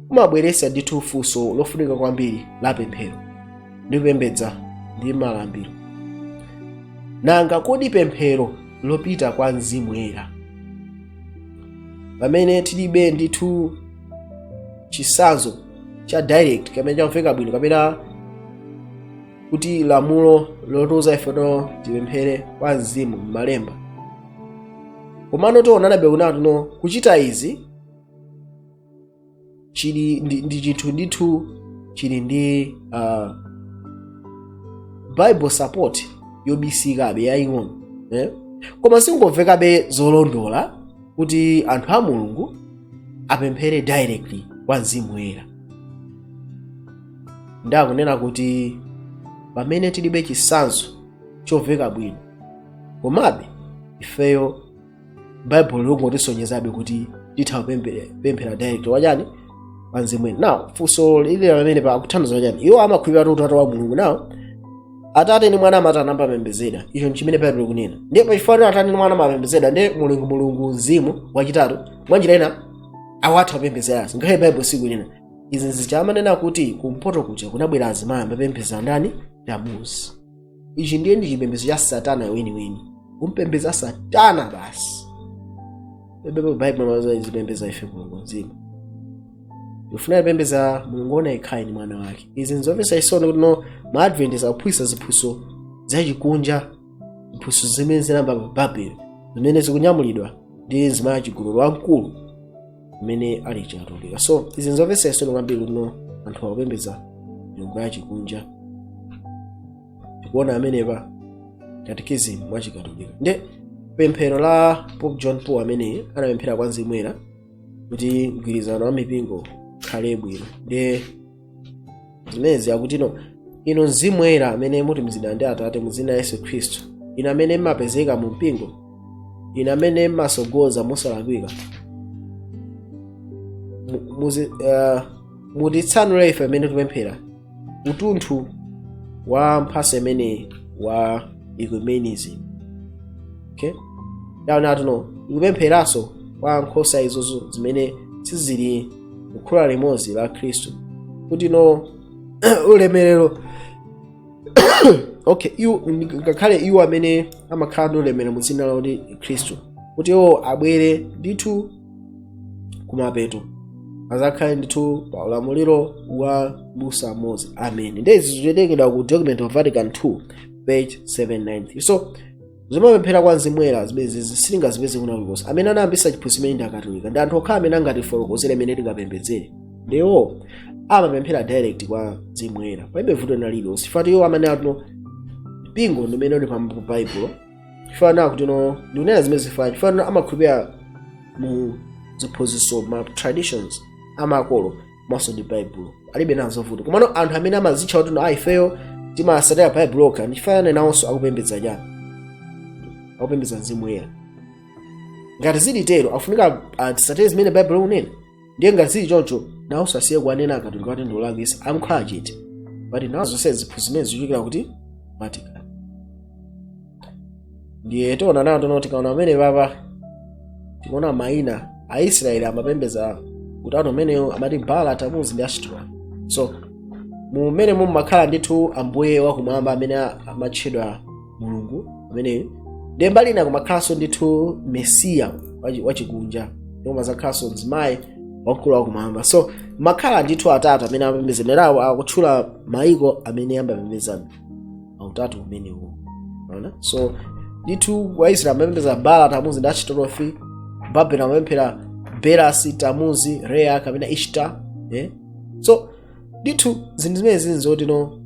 umabweretsa ndithu funso lofunika kwambiri la pemphero ndi kupembedza ndi malambiro. Nanga kodi pemphero lopita kwa Mzimu Woyera, pamene tilibe ndithu chitsanzo cha direct kapena chamveka bwino kapena kuti lamulo lotiuza ife no tipemphere kwa Mzimu m'malemba, komano tionanabe kunati no kuchita izi chili ndi chinthu ndithu chili ndi Bible support yobisikabe yaying'ono, eh? Koma singomvekabe zolondola kuti anthu a Mulungu apemphere directly kwa Mzimu Woyera. Ndakunena kuti pamene tilibe chitsanzo chomveka bwino, komabe ifeyo Baibulo lingotisonyezabe kuti titha kupemphera direct wachani, wa Mzimu Woyera. Now funso lili pamene pa akuthandiza chani? Iwo amakhulupirira kuti Utatu wa Mulungu nawo Atate ndi Mwana amati anamapembedzedwa. Icho nchimene Baibulo ikunena. Ndiye pachifukwa kuti Atate ndi Mwana amapembedzedwa, ndiye Mulungu Mzimu wachitatu mwanjira ina awatha kupembedzeranso, ngakhale Baibulo sikunena izi. Zichamanena kuti kumpoto kuja kunabwera azimayi amapembedza ndani? Tamuzi. Ichi ndiye ndi chipembedzo cha satana weniweni, kumpembedza satana basi. Baibulo Baibulo zipembedza ife Mulungu Mzimu, tifuna kupembedza Mulungu ona yekhayi ndi Mwana wake. Izi nzomvetsa chisoni kuti no ma Adventist akuphunzitsa ziphunzitso zachikunja, ziphunzitso zimene zinayamba pa Babeli, zimene zikunyamulidwa ndi mzimayi wachigololo wamkulu amene ali Chikatolika. So izi nzomvetsa chisoni kwambiri kuti no anthu akupembedza milungu yachikunja. Tikuona amenepa catechism wa Chikatolika ndi pemphero la Pope John Paul amene anapemphera kwa Mzimu Woyera. Kuti mgwirizano wa mipingo ukhale bwino. Ndiye zimenezi akuti no, ino Mzimu Woyera amene mutumizidwa ndi Atate mu dzina la Yesu Khristu, inu amene mmapezeka mu mpingo, inu amene mmasogoza mosalakwika, mutitsanulire ife amene tikupemphera utunthu wa mphatso imeneyi wa ecumenism. Okay, yaona atuno ikupempheranso kwa nkhosa izozo zimene sizili mkhola limodzi la Khristu kuti no ulemerero, okay, iwo ngakhale iwo amene amakhala ndi ulemerero mu dzina lakuti Khristu, kuti iwo abwere ndithu kumapeto, azakhale ndithu pa ulamuliro wa busa mmodzi. Amen. Ndezi zikuchokera ku document of Vatican II, page 793. So zimapemphera kwa Mzimu Woyera zimene sitingazipeze kuna kulikonse. Amene anayambisa chiphunzitso imene ndi Akatolika, ndi anthu okha amene angatifotokozere imene tingapembedzere. Ndiwo amapemphera direct kwa Mzimu Woyera, palibe vuto lina lililonse. Chifukwa iwo amene atuno mpingo ndi umene uli pambo pa Baibulo. Chifukwa kuti no, ndikunena zimene zifana chifukwa amakhulupirira mu ziphunzitso, ma traditions amakolo maso ndi Baibulo, alibe nazo vuto. Komano anthu amene amazitcha kuti no, ifeyo timasatira Baibulo okha, ndichifukwa nawonso akupembedza chani? Akupembedza Mzimu Woyera. Ngati zili tero, afunika atisatire zimene Baibulo kunena. Ndiye ngati zili choncho, nawonso asiye kuwanena Akatolika kuti ndiolakwisa, amkhala chete. But nawo zonse ziphunzitso zimene zikuchokera kuti? Vatican. Ndiye tiona nawo tono, tikaona amene papa tikuona mayina, Aisraeli amapembedza utatu umeneyo, amati Baala, Tamuzi ndi Ashtoreth. So mumene mumakhala ndithu ambuye wakumwamba amene amatchedwa Mulungu ameneyo. Ndiye mbali ina kumakhalanso ndithu mesiya wachikunja, ndipo mazakhalanso mzimayi wamkulu wakumwamba. So makhala ndithu atatu amene amapembedzera. Akutchula maiko amene amapembedza utatu umenewu. Ona, so ndithu Waisraeli amapembedza Baala, Tamuzi ndi Ashtoreth. Babelon amapemphera Belasi, Tamuzi, Rea kapena Ishtar, eh? So ndithu zinthu zimene zili zoti no,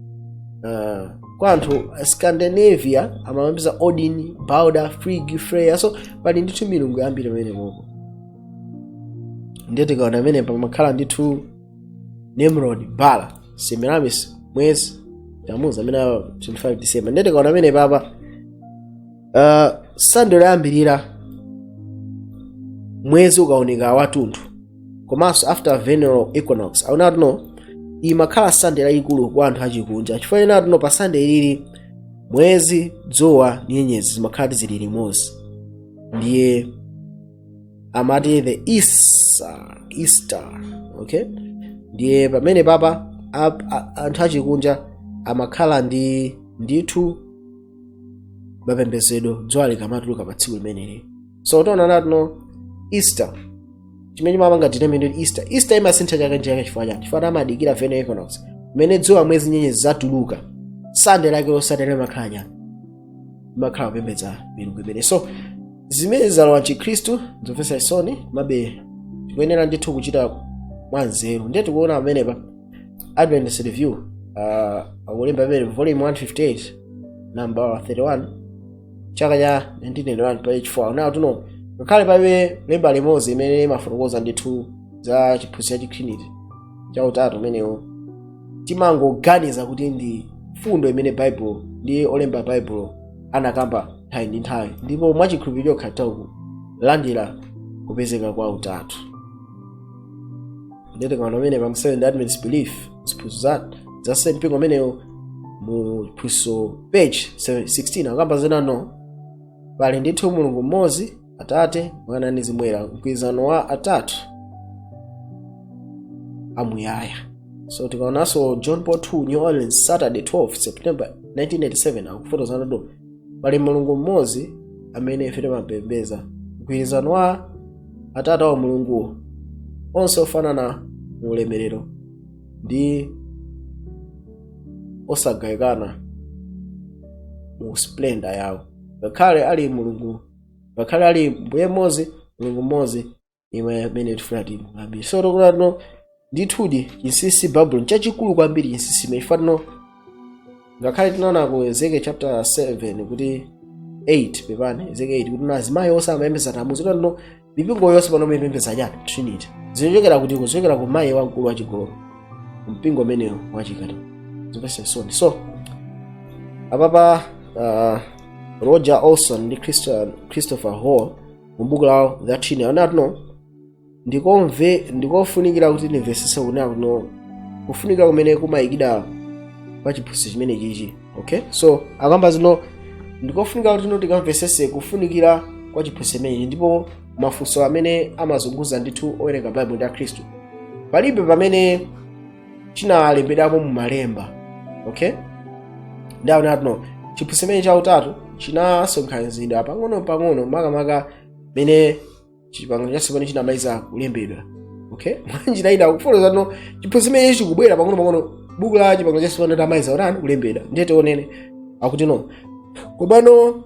kwa anthu Scandinavia amapembedza Odin, Balder, Frigg, Freya. So pali ndithu milungu yambiri pamenepopo. Ndiye tikaona amene pamakhala ndithu Nimrod, Bala, Semiramis, mwezi Tamuzi amene 25 December. Ndiye tikaona amene papa Sunday loyambirira mwezi ukaoneka watunthu komanso after vernal equinox, aona tuno imakhala Sunday layikulu kwa anthu achikunja, chifukwa ena tuno pa Sunday ilili mwezi, dzuwa ndi nyenyezi zimakhala zili limodzi. Ndiye amati the Easter, okay. Ndiye pamene papa anthu achikunja amakhala ndi ndithu mapembedzedwe dzuwa likamatuluka pa tsiku limeneli. So tiona natuno Easter chimene chimapanga determine kuti Easter imasintha chaka ndi chaka. Chifukwa chani? Chifukwa amadikira vernal equinox, kumene dzuwa, mwezi, nyenyezi zatuluka. Sunday lake losatera limakhala chani? Limakhala kupembedza milungu imene. So zimene zalowa mchikhristu, zomvetsa chisoni, mabe tikuyenera ndithu kuchita mwanzeru. Ndiye tikuona pamenepa Adventist Review akulemba pamene volume 158, number 31, chaka cha 1991, page 4 nawo tuno, ngakhale palibe lemba limodzi imene imafotokoza ndithu za chiphunzitso cha chitrinity, cha utatu umenewo, timangoganiza kuti ndi fundo imene Bible ndi olemba Bible anakamba nthawi ndi nthawi, ndipo mwachikhulupiriro chokha kulandira kupezeka kwa utatu. Ndiye tikaona pamene pa Seventh Adventist Belief, ziphunzitso za mpingo umenewo, mu phunzitso page 16, akamba zinano pali ndithu Mulungu mmodzi, Atate, Mwana ndi Mzimu Woyera, mgwirizano wa atatu amuyaya. So tikaonanso John Paul II, New Orleans, Saturday 12 September 1987, akufotokozana to pali Mulungu mmodzi amene ife timapembedza, mgwirizano wa atatu awo Mulunguwo, onse ofanana mu ulemerero ndi osagawikana mu splendor yawo, ngakhale ali Mulungu, ngakhale ali Mbuye mmodzi, Mulungu mmodzi imwe amene tifuna timulambire. So tikuti ndithudi chinsinsi Babuloni chachikulu kwambiri, chinsinsi imene ifatino ngakhale tinaona ku Ezekiel chapter 7 kuti 8, pepani, Ezekiel 8, kuti azimayi onse amayembeza Tamuzi. Tino Mipingo yonse pano ipembedza chani? Trinity. Zikuchokera kuti? Kuchokera ku mayi wamkulu wachigololo, mpingo umenewo wachikatolika. Zomvetsa chisoni. So apapa Roger Olson ndi Christopher Hall mu buku lawo The Trinity anati no, ndikomve ndikofunikira kuti ndimvesese kunena kuno kufunikira kumene kumayikidwa pa chiphunzitso chimene chichi. Okay, so akamba zino, ndikofunika kuti no tikamvesese kufunikira kwa chiphunzitso chimenechi ndipo mafunso amene amazunguza ndithu owerenga Bible ndi Akhristu. Palibe pamene chinalembedwako mu malemba. Okay, ndaona no chiphunzitso chimene chautatu chinasonkhanizidwa pang'ono pang'ono, makamaka mene Chipangano Chatsopano chinamaliza kulembedwa. Okay, mwanjira ina kufotokoza no chiphunzitso chimene chikubwera pang'ono pang'ono buku la Chipangano Chatsopano tamaliza utani? Kulembedwa. Ndiye tionene akuti no, komano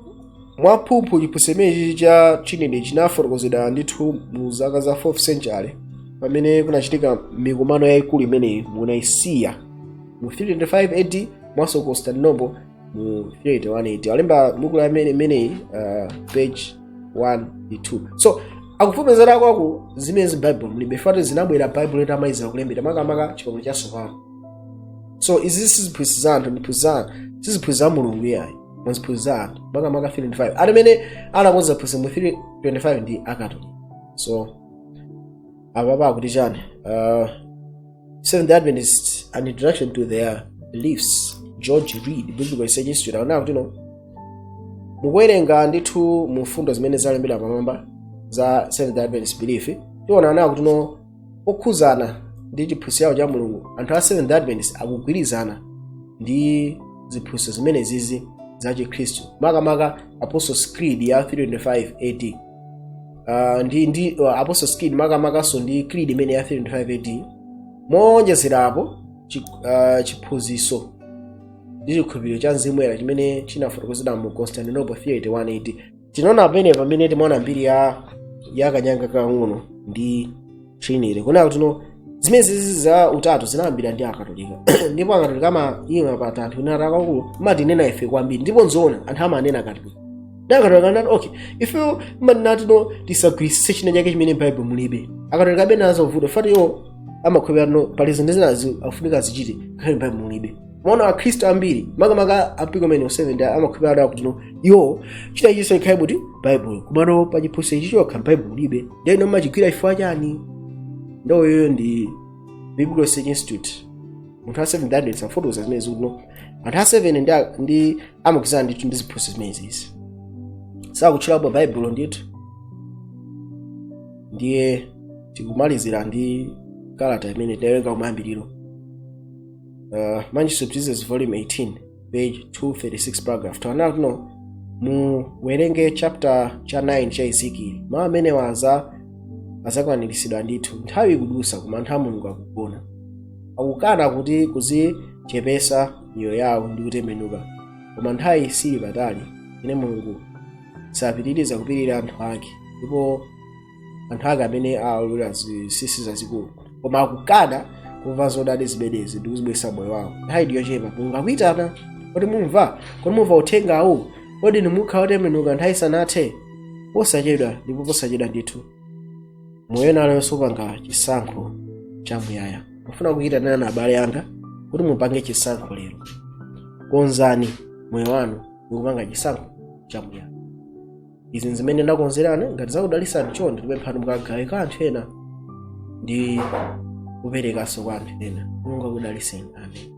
mwaphuphu chiphunzitso chimenechi cha Trinity chinafotokozedwa ndithu mu zaka za 4th century, pamene kunachitika mikumano yayikulu imeneyi mu Nicaea mu 325 AD mwanso Constantinople mu 381 AD. Alemba buku la imeneyi page 1 ndi 2. So akufupezera kwaku zimene Bible mulibe fati, zinabwera Bible itamaliza kulembedwa, makamaka Chipangano Chatsopano. So izi siziphunzitso za anthu, ndiphunzitsa siziphunzitso za Mulungu iyayi, maziphunzitso za anthu, makamaka 325 ati amene anakonza phunzitso mu 325 ndi Akatolika. So apapa akuti chani? Seventh Adventist, An Introduction to Their Beliefs, George Read, Biblical Research Institute, aona kuti no, mukuwerenga ndithu mu fundo zimene zalembedwa pamwamba za Seventh Adventist belief, tiona nawo kuti no, okhuzana ndi chiphunzitso chawo cha Mulungu, anthu a Seventh Adventist akugwirizana ndi ziphunzitso zimene zizi za Chikhristu, makamaka Apostles Creed ya 325 AD ndi Apostles Creed, makamakaso ndi creed imene ya 325 AD. Mowonjezerapo chiphunzitso ndi chikhulupiriro cha Mzimu Woyera chimene chinafotokozedwa mu Constantinople 381 AD. Tinaona pamene pamene timaona mbiri ya kanyanga kang'ono ndi Trinity, kunena kuti no, zimene zizi za utatu zinayambira ndi Akatolika, ndipo Akatolika amayima pa tanthu inati akakulu matinena ife kwambiri, ndipo nzoona, anthu amanena Akatolika ndi Akatolika anati okay, ife matinati no, tisagwirisise china chake chimene Bible mulibe. Akatolika abe nazo vuto fati iwo amakhulupirira no, pali zinthu zinazi akufunika zichite ngakhale Bible mulibe. Maona Akhristu ambiri, makamaka ampingo umene 7, amakhulupirira kuti no, iwo china chonse ikhale kuti Bible, komano pa chiphunzitso ichi chokha Bible mulibe, ndiye ino machigwira chifukwa chani? Ndoyoyo ndi Biblical Research Institute, munthu a Seventh Adventist afotokoza zimene zikuti no, anthu a 7 ndi amagwirizana ndithu ndi ziphunzitso zimenezi, sakutchulapo Baibulo ndithu. Ndiye tikumalizira ndi kalata imene tinawerenga kumayambiriro, Manuscript Jesus, volume 18, page 236, paragraph 2. Kuti no, muwerenge chapter cha 9 cha Ezekiel, mawu amenewa azakwaniritsidwa ndithu. Nthawi ikudusa, koma anthu a Mulungu akugona, akukana kuti kuzichepesa miyoyo yawo ndi kutembenuka. Koma nthawi sili patali ine Mulungu sapitiriza kupirira anthu ake, ndipo anthu ake amene awalulira zinsinsi zazikulu, koma akukana kumva zodadi zimenezi ndi kuzibweretsa moyo wawo. Nthawi ndi yochepa. Mulungu akuyitana. Kodi mumva? Kodi mumva uthengawu? Kodi nimukhala otembenuka nthawi isanathe? Posachedwa, ndipo posachedwa ndithu, moyo nalonso upanga chisankho chamuyaya. Mufuna kuyitanana na abale anga kuti mupange chisankho lero. Konzani moyo wanu ndikupanga chisankho chamuyaya. Izi zimene ndakonzerani, ngati zakudalisani, chonde ndikupemphani mukagawe kwa anthu ena ndi kuperekanso kwa anthu ena. Mulungu akudaliseni. Amen.